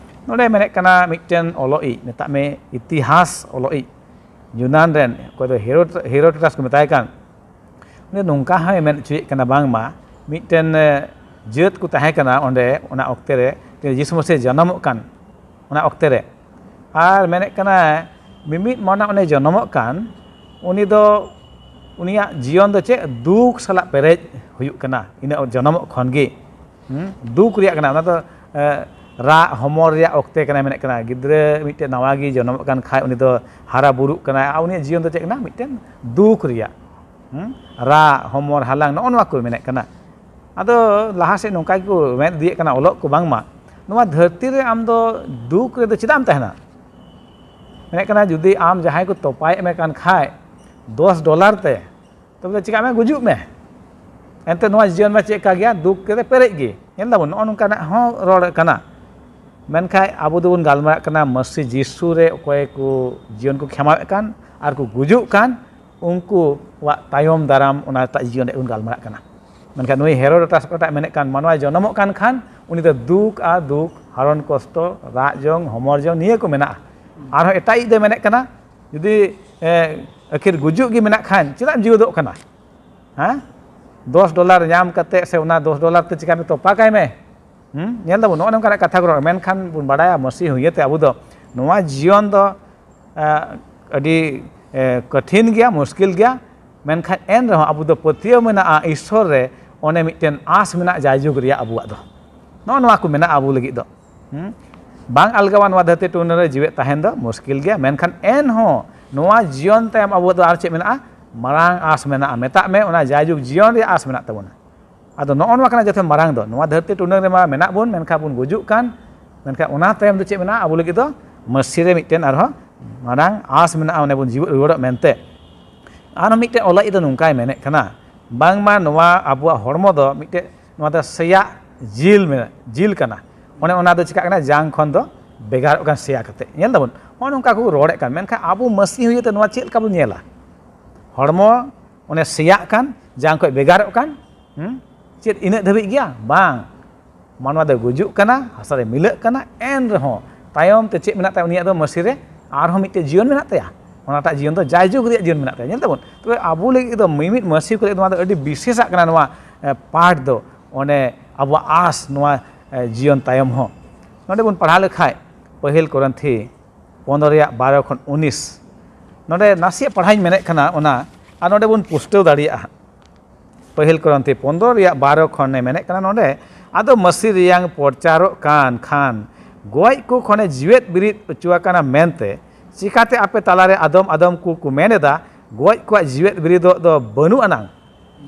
ᱱᱚᱰᱮ ᱢᱮᱱᱮᱫ ᱠᱟᱱᱟ ᱢᱤᱫᱴᱮᱱ ᱚᱞᱚᱜ ᱤᱡ, ᱢᱮᱛᱟᱜ ᱢᱮ ᱤᱛᱤᱦᱟᱥ ᱚᱞᱚᱜ ᱤᱡ, ᱭᱩᱱᱟᱱ ᱨᱮᱱ, ᱚᱠᱚᱭ ᱫᱚ ᱦᱮᱨᱳᱰ-, ᱦᱮᱨᱳᱰᱳᱴᱟᱥ ᱠᱚ ᱢᱮᱛᱟᱭ ᱠᱟᱱ, ᱩᱱᱤ ᱱᱚᱝᱠᱟ ᱦᱚᱸᱭ ᱢᱮᱱ ᱦᱚᱪᱚᱭᱮᱫ ᱠᱟᱱᱟ ᱵᱟᱝᱢᱟ ᱢᱤᱫᱴᱮᱱ, ᱮ, ᱡᱟᱹᱛ ᱠᱚ ᱛᱟᱦᱮᱸ ᱠᱟᱱᱟ ᱚᱸᱰᱮ, ᱚᱱᱟ ᱚᱠᱛᱮ ᱨᱮ ᱡᱤᱥᱩ ᱢᱟᱹᱥᱤ ᱡᱟᱱᱟᱢᱚᱜ ᱠᱟᱱ, ᱚᱱᱟ ᱚᱠᱛᱮ ᱨᱮ᱾ ᱟᱨ ᱢᱮᱱᱮᱫ ᱠᱟᱱᱟᱭ ᱢᱤᱢᱤᱫ ᱢᱟᱱᱟ ᱚᱸᱰᱮ ᱡᱟᱱᱟᱢᱚᱜ ᱠᱟᱱ, ᱩᱱᱤ ᱫᱚ, ᱩᱱᱤᱭᱟᱜ ᱡᱤᱭᱚᱱ ᱫᱚ ᱪᱮᱫ ᱫᱩᱠ ᱥᱟᱞᱟᱜ ᱯᱮᱨᱮᱡ ᱦᱩᱭᱩᱜ ᱠᱟᱱᱟ ᱤᱱᱟᱹ ᱡᱟᱱᱟᱢᱚᱜ ᱠᱷᱚᱱ ᱜᱮ᱾ ᱦᱩᱸ? ᱫᱩᱠ ᱨᱮᱭᱟᱜ ᱠᱟᱱᱟ ᱚᱱᱟ ᱫᱚ, ᱮ, ᱨᱟᱜ ᱦᱚᱢᱚᱨ ᱨᱮᱭᱟᱜ ᱚᱠᱛᱮ ᱠᱟᱱᱟ, ᱢᱮᱱᱮᱫ ᱠᱟᱱᱟ ᱜᱤᱫᱽᱨᱟᱹ ᱢᱤᱫᱴᱮᱱ ᱱᱟᱣᱟ ᱜᱮ ᱡᱚᱱᱚᱢᱚᱜ ᱠᱟᱱ ᱠᱷᱟᱡ ᱩᱱᱤ ᱫᱚ ᱦᱟᱨᱟ ᱵᱩᱨᱩᱜ ᱠᱟᱱᱟᱭ, ᱟᱨ ᱩᱱᱤᱭᱟᱜ ᱡᱤᱭᱚᱱ ᱫᱚ ᱪᱮᱫ ᱠᱟᱱᱟ? ᱢᱤᱫᱴᱮᱱ ᱫᱩᱠ ᱨᱮᱭᱟᱜ᱾ ᱦᱩᱸ? ᱨᱟᱜ, ᱦᱚᱢᱚᱨ, ᱦᱟᱞᱟᱝ, ᱱᱚᱜᱼᱚ ᱱᱚᱣᱟ ᱠᱚ ᱢᱮᱱᱮᱫ ᱠᱟᱱᱟ᱾ ᱟᱫᱚ ᱞᱟᱦᱟ ᱥᱮᱫ ᱱᱚᱝᱠᱟ ᱜᱮᱠᱚ ᱢᱮᱱ ᱤᱫᱤᱭᱮᱫ ᱠᱟᱱᱟ ᱚᱞᱚᱜ ᱠᱚ, ᱵᱟᱝᱢᱟ ᱱᱚᱣᱟ ᱫᱷᱟᱹᱨᱛᱤ ᱨᱮ ᱟᱢ ᱫᱚ ᱫᱩᱠ ᱨᱮᱫᱚ ᱪᱮᱫᱟᱜ ᱮᱢ ᱛᱟᱦᱮᱱᱟ? ᱢᱮᱱᱮᱫ ᱠᱟᱱᱟ, ᱡᱩᱫᱤ ᱟᱢ ᱡᱟᱦᱟᱸᱭ ᱠᱚ ᱛᱚᱯᱟᱭᱮᱫ ᱢᱮ ᱠᱟᱱ ᱠᱷᱟᱡ ᱫᱚᱥ ᱰᱚᱞᱟᱨ ᱛᱮ, ᱛᱚᱵᱮ ᱫᱚ ᱪᱤᱠᱟᱹᱜ ᱢᱮ? ᱜᱩᱡᱩᱜ ᱢᱮ᱾ ᱮᱱᱛᱮ ᱱᱚᱣᱟ ᱡᱤᱭᱚᱱ ᱢᱟ ᱪᱮᱫ ᱞᱮᱠᱟ ᱜᱮᱭᱟ? ᱫᱩᱠ ᱛᱮᱫᱚ ᱯᱮᱨᱮᱡ ᱜᱮ᱾ ᱧᱮᱞ ᱫᱟᱵᱚᱱ, ᱱᱚᱜᱼᱚ ᱱᱚᱝᱠᱟᱱᱟᱜ ᱦᱚᱸ ᱨᱚᱲ ᱠᱟᱱᱟ᱾ ᱢᱮᱱᱠᱷᱟᱱ ᱟᱵᱚ ᱫᱚᱵᱚᱱ ᱜᱟᱞᱢᱟᱨᱟᱜ ᱠᱟᱱᱟ ᱢᱟᱹᱥᱤ ᱡᱤᱥᱩ ᱨᱮ ᱚᱠᱚᱭ ᱠᱚ ᱡᱤᱭᱚᱱ ᱠᱚ ᱠᱷᱮᱢᱟᱣᱮᱫ ᱠᱟᱱ ᱟᱨ ᱠᱚ ᱜᱩᱡᱩᱜ ᱠᱟᱱ, ᱩᱱᱠᱩᱣᱟᱜ ᱛᱟᱭᱚᱢ ᱫᱟᱨᱟᱢ ᱚᱱᱟᱴᱟᱜ ᱡᱤᱭᱚᱱ ᱨᱮ ᱵᱚᱱ ᱜᱟᱞᱢᱟᱨᱟᱜ ᱠᱟᱱᱟ᱾ ᱢᱮᱱᱠᱷᱟᱱ ᱱᱩᱭ ᱦᱮᱨᱳᱰᱳᱴᱟᱥ ᱚᱠᱟᱴᱟᱜ ᱢᱮᱱᱮᱫ ᱠᱟᱱ, ᱢᱟᱱᱣᱟᱭ ᱡᱚᱱᱚᱢᱚᱜ ᱠᱟᱱ ᱠᱷᱟᱱ ᱩᱱᱤ ᱫᱚ ᱫᱩᱠ ᱟᱨ ᱫᱩᱠ, ᱦᱟᱨᱚᱱ ᱠᱚᱥᱴᱚ, ᱨᱟᱜ ᱡᱚᱝ, ᱦᱚᱢᱚᱨ ᱡᱚᱝ, ᱱᱤᱭᱟᱹ ᱠᱚ ᱢᱮᱱᱟᱜᱼᱟ᱾ ᱟᱨᱦᱚᱸ ᱮᱴᱟᱜ ᱤᱡ ᱫᱚᱭ ᱢᱮᱱᱮᱫ ᱠᱟᱱᱟ, ᱡᱩᱫᱤ ᱮ, ᱟᱹᱠᱷᱤᱨ ᱜᱩᱡᱩᱜ ᱜᱮ ᱢᱮᱱᱟᱜ ᱠᱷᱟᱱ ᱪᱮᱫᱟᱜ ᱮᱢ ᱡᱤᱣᱮᱫᱚᱜ ᱠᱟᱱᱟ? ᱦᱮᱸ? ᱫᱚᱥ ᱰᱚᱞᱟᱨ ᱧᱟᱢ ᱠᱟᱛᱮ ᱥᱮ ᱚᱱᱟ ᱫᱚᱥ ᱰᱚᱞᱟᱨ ᱛᱮ ᱪᱤᱠᱟᱹ ᱢᱮ, ᱛᱚᱯᱟ ᱠᱟᱭ ᱢᱮ᱾ ᱦᱩᱸ? ᱧᱮᱞ ᱫᱟᱵᱚᱱ, ᱱᱚᱜᱼᱚ ᱱᱚᱝᱠᱟᱱᱟᱜ ᱠᱟᱛᱷᱟ ᱠᱚ ᱨᱚᱲ᱾ ᱢᱮᱱᱠᱷᱟᱱ ᱵᱚᱱ ᱵᱟᱲᱟᱭᱟ, ᱢᱟᱹᱥᱤ ᱦᱩᱭᱟᱛᱮ ᱟᱵᱚ ᱫᱚ ᱱᱚᱣᱟ ᱡᱤᱭᱚᱱ ᱫᱚ ᱮ, ᱟᱹᱰᱤ ᱮ, ᱠᱚᱴᱷᱤᱱ ᱜᱮᱭᱟ, ᱢᱩᱥᱠᱤᱞ ᱜᱮᱭᱟ᱾ ᱢᱮᱱᱠᱷᱟᱱ ᱮᱱ ᱨᱮᱦᱚᱸ ᱟᱵᱚ ᱫᱚ ᱯᱟᱹᱛᱭᱟᱹᱣ ᱢᱮᱱᱟᱜᱼᱟ ᱤᱥᱥᱚᱨ ᱨᱮ, ᱚᱱᱮ ᱢᱤᱫᱴᱮᱱ ᱟᱸᱥ ᱢᱮᱱᱟᱜᱼᱟ ᱡᱟᱭᱡᱩᱜᱽ ᱨᱮᱭᱟᱜ ᱟᱵᱚᱣᱟᱜ ᱫᱚ᱾ ᱱᱚᱜᱼᱚ ᱱᱚᱣᱟ ᱠᱚ ᱢᱮᱱᱟᱜᱼᱟ ᱟᱵᱚ ᱞᱟᱹᱜᱤᱫ ᱫᱚ᱾ ᱦᱩᱸ? ᱵᱟᱝ ᱟᱞᱜᱟᱣᱟ ᱱᱚᱣᱟ ᱫᱷᱟᱹᱨᱛᱤ ᱴᱩᱱᱰᱟᱹ ᱨᱮ ᱡᱤᱣᱮᱫ ᱛᱟᱦᱮᱱ ᱫᱚ ᱢᱩᱥᱠᱤᱞ ᱜᱮᱭᱟ, ᱢᱮᱱᱠᱷᱟᱱ ᱮᱱᱦᱚᱸ ᱱᱚᱣᱟ ᱡᱤᱭᱚᱱ ᱛᱟᱭᱚᱢ ᱟᱵᱚ ᱫᱚ ᱟᱨ ᱪᱮᱫ ᱢᱮᱱᱟᱜᱼᱟ? ᱢᱟᱨᱟᱝ ᱟᱸᱥ ᱢᱮᱱᱟᱜᱼᱟ᱾ ᱢᱮᱛᱟᱜ ᱢᱮ, ᱚᱱᱟ ᱡᱟᱭᱡᱩᱜᱽ ᱡᱤᱭᱚᱱ ᱨᱮᱭᱟᱜ ᱟᱸᱥ ᱢᱮᱱᱟᱜ ᱛᱟᱵᱚᱱᱟ᱾ ᱟᱫᱚ ᱱᱚᱜᱼᱚ ᱱᱚᱣᱟ ᱠᱟᱱᱟ ᱡᱚᱛᱚ ᱢᱟᱨᱟᱝ ᱫᱚ, ᱱᱚᱣᱟ ᱫᱷᱟᱹᱨᱛᱤ ᱴᱩᱰᱟᱹᱝ ᱨᱮᱢᱟ ᱢᱮᱱᱟᱜ ᱵᱚᱱ, ᱢᱮᱱᱠᱷᱟᱱ ᱵᱚᱱ ᱜᱩᱡᱩᱜ ᱠᱟᱱ, ᱢᱮᱱᱠᱷᱟᱱ ᱚᱱᱟ ᱛᱟᱭᱚᱢ ᱫᱚ ᱪᱮᱫ ᱢᱮᱱᱟᱜᱼᱟ? ᱟᱵᱚ ᱞᱟᱹᱜᱤᱫ ᱫᱚ ᱢᱟᱹᱥᱤ ᱨᱮ ᱢᱤᱫᱴᱮᱱ ᱟᱨᱦᱚᱸ ᱢᱟᱨᱟᱝ ᱟᱸᱥ ᱢᱮᱱᱟᱜᱼᱟ, ᱚᱱᱮ ᱵᱚᱱ ᱡᱤᱣᱮᱫ ᱨᱩᱣᱟᱹᱲᱚᱜ ᱢᱮᱱᱛᱮ᱾ ᱟᱨᱦᱚᱸ ᱢᱤᱫᱴᱮᱱ ᱚᱞᱤᱡ ᱫᱚ ᱱᱚᱝᱠᱟᱭ ᱢᱮᱱᱮᱫ ᱠᱟᱱᱟ, ᱵᱟᱝᱢᱟ ᱱᱚᱣᱟ ᱟᱵᱚᱣᱟᱜ ᱦᱚᱲᱢᱚ ᱫᱚ ᱢᱤᱫᱴᱮᱱ, ᱱᱚᱣᱟ ᱫᱚ ᱥᱮᱭᱟᱜ ᱡᱤᱞ ᱢᱮᱱᱟᱜ, ᱡᱤᱞ ᱠᱟᱱᱟ᱾ ᱚᱱᱮ ᱚᱱᱟ ᱫᱚ ᱪᱤᱠᱟᱜ ᱠᱟᱱᱟ? ᱡᱟᱝ ᱠᱷᱚᱱ ᱫᱚ ᱵᱷᱮᱜᱟᱨᱚᱜ ᱠᱟᱱᱟ, ᱥᱮᱭᱟ ᱠᱟᱛᱮ᱾ ᱧᱮᱞ ᱫᱟᱵᱚᱱ, ᱱᱚᱜᱼᱚ ᱱᱚᱝᱠᱟ ᱠᱚ ᱨᱚᱲᱮᱫ ᱠᱟᱱ, ᱢᱮᱱᱠᱷᱟᱱ ᱟᱵᱚ ᱢᱟᱹᱥᱤ ᱦᱩᱭ ᱠᱟᱛᱮ ᱱᱚᱣᱟ ᱪᱮᱫ ᱞᱮᱠᱟ ᱵᱚᱱ ᱧᱮᱞᱟ? ᱦᱚᱲᱢᱚ ᱚᱱᱮ ᱥᱮᱭᱟᱜ ᱠᱟᱱ, ᱡᱟᱝ ᱠᱷᱚᱱ ᱵᱷᱮᱜᱟᱨᱚᱜ ᱠᱟᱱ, ᱦᱩᱸ? ᱪᱮᱫ ᱤᱱᱟᱹᱜ ᱫᱷᱟᱹᱵᱤᱡ ᱜᱮᱭᱟ? ᱵᱟᱝ᱾ ᱢᱟᱱᱣᱟ ᱫᱚ ᱜᱩᱡᱩᱜ ᱠᱟᱱᱟ, ᱦᱟᱥᱟ ᱨᱮ ᱢᱤᱞᱟᱹᱜ ᱠᱟᱱᱟ, ᱮᱱ ᱨᱮᱦᱚᱸ ᱛᱟᱭᱚᱢ ᱛᱮ ᱪᱮᱫ ᱢᱮᱱᱟᱜ ᱛᱟᱭᱟ? ᱩᱱᱤᱭᱟᱜ ᱫᱚ ᱢᱟᱹᱥᱤ ᱨᱮ ᱟᱨᱦᱚᱸ ᱢᱤᱫᱴᱮᱡ ᱡᱤᱭᱚᱱ ᱢᱮᱱᱟᱜ ᱛᱟᱭᱟ᱾ ᱚᱱᱟᱴᱟᱜ ᱡᱤᱭᱚᱱ ᱫᱚ ᱡᱟᱭᱡᱩᱜᱽ ᱨᱮᱭᱟᱜ ᱡᱤᱭᱚᱱ ᱢᱮᱱᱟᱜ ᱛᱟᱭᱟ᱾ ᱧᱮᱞ ᱛᱟᱵᱚᱱ, ᱛᱚᱵᱮ ᱟᱵᱚ ᱞᱟᱹᱜᱤᱫ ᱫᱚ ᱢᱤᱢᱤᱫ ᱢᱟᱹᱥᱤ ᱠᱚ ᱞᱟᱹᱜᱤᱫ ᱱᱚᱣᱟ ᱫᱚ ᱟᱹᱰᱤ ᱵᱤᱥᱮᱥᱟᱜ ᱠᱟᱱᱟ, ᱱᱚᱣᱟ ᱮ, ᱯᱟᱴ ᱫᱚ, ᱚᱱᱮ ᱟᱵᱚᱣᱟᱜ ᱟᱸᱥ ᱱᱚᱣᱟ ᱮ, ᱡᱤᱭᱚᱱ ᱛᱟᱭᱚᱢ ᱦᱚᱸ᱾ ᱱᱚᱰᱮ ᱵᱚᱱ ᱯᱟᱲᱦᱟᱣ ᱞᱮᱠᱷᱟᱡ ᱯᱟᱹᱦᱤᱞ ᱠᱚᱨᱤᱱᱛᱷᱤ ᱯᱚᱱᱫᱽᱨᱚ ᱨᱮᱭᱟᱜ ᱵᱟᱨᱚ ᱠᱷᱚᱱ ᱩᱱᱤᱥ᱾ ᱱᱚᱰᱮ ᱱᱟᱥᱮᱭᱟᱜ ᱯᱟᱲᱦᱟᱣᱤᱧ ᱢᱮᱱᱮᱫ ᱠᱟᱱᱟ ᱚᱱᱟ, ᱟᱨ ᱱᱚᱰᱮ ᱵᱚᱱ ᱯᱩᱥᱴᱟᱹᱣ ᱫᱟᱲᱮᱭᱟᱜᱼᱟ ᱦᱟᱸᱜ᱾ ᱯᱟᱹᱦᱤᱞ ᱠᱚᱨᱤᱱᱛᱷᱤ ᱯᱚᱱᱫᱽᱨᱚ ᱨᱮᱭᱟᱜ ᱵᱟᱨᱚ ᱠᱷᱚᱱᱮ ᱢᱮᱱᱮᱫ ᱠᱟᱱᱟ ᱱᱚᱰᱮ, "ᱟᱫᱚ ᱢᱟᱹᱥᱤ ᱨᱮᱭᱟᱝ ᱯᱨᱚᱪᱟᱨᱚᱜ ᱠᱟᱱ ᱠᱷᱟᱱ ᱜᱚᱡ ᱠᱚ ᱠᱷᱚᱱᱮ ᱡᱤᱣᱮᱫ ᱵᱤᱨᱤᱫ ᱚᱪᱚ ᱟᱠᱟᱱᱟ ᱢᱮᱱᱛᱮ ᱪᱤᱠᱟᱛᱮ ᱟᱯᱮ ᱛᱟᱞᱟᱨᱮ ᱟᱫᱚᱢ ᱟᱫᱚᱢ ᱠᱚ ᱠᱚ ᱢᱮᱱ ᱮᱫᱟ, ᱜᱚᱡ ᱠᱚᱣᱟᱜ ᱡᱤᱣᱮᱫ ᱵᱤᱨᱤᱫᱚᱜ ᱫᱚ ᱵᱟᱹᱱᱩᱜ ᱟᱱᱟᱝ᱾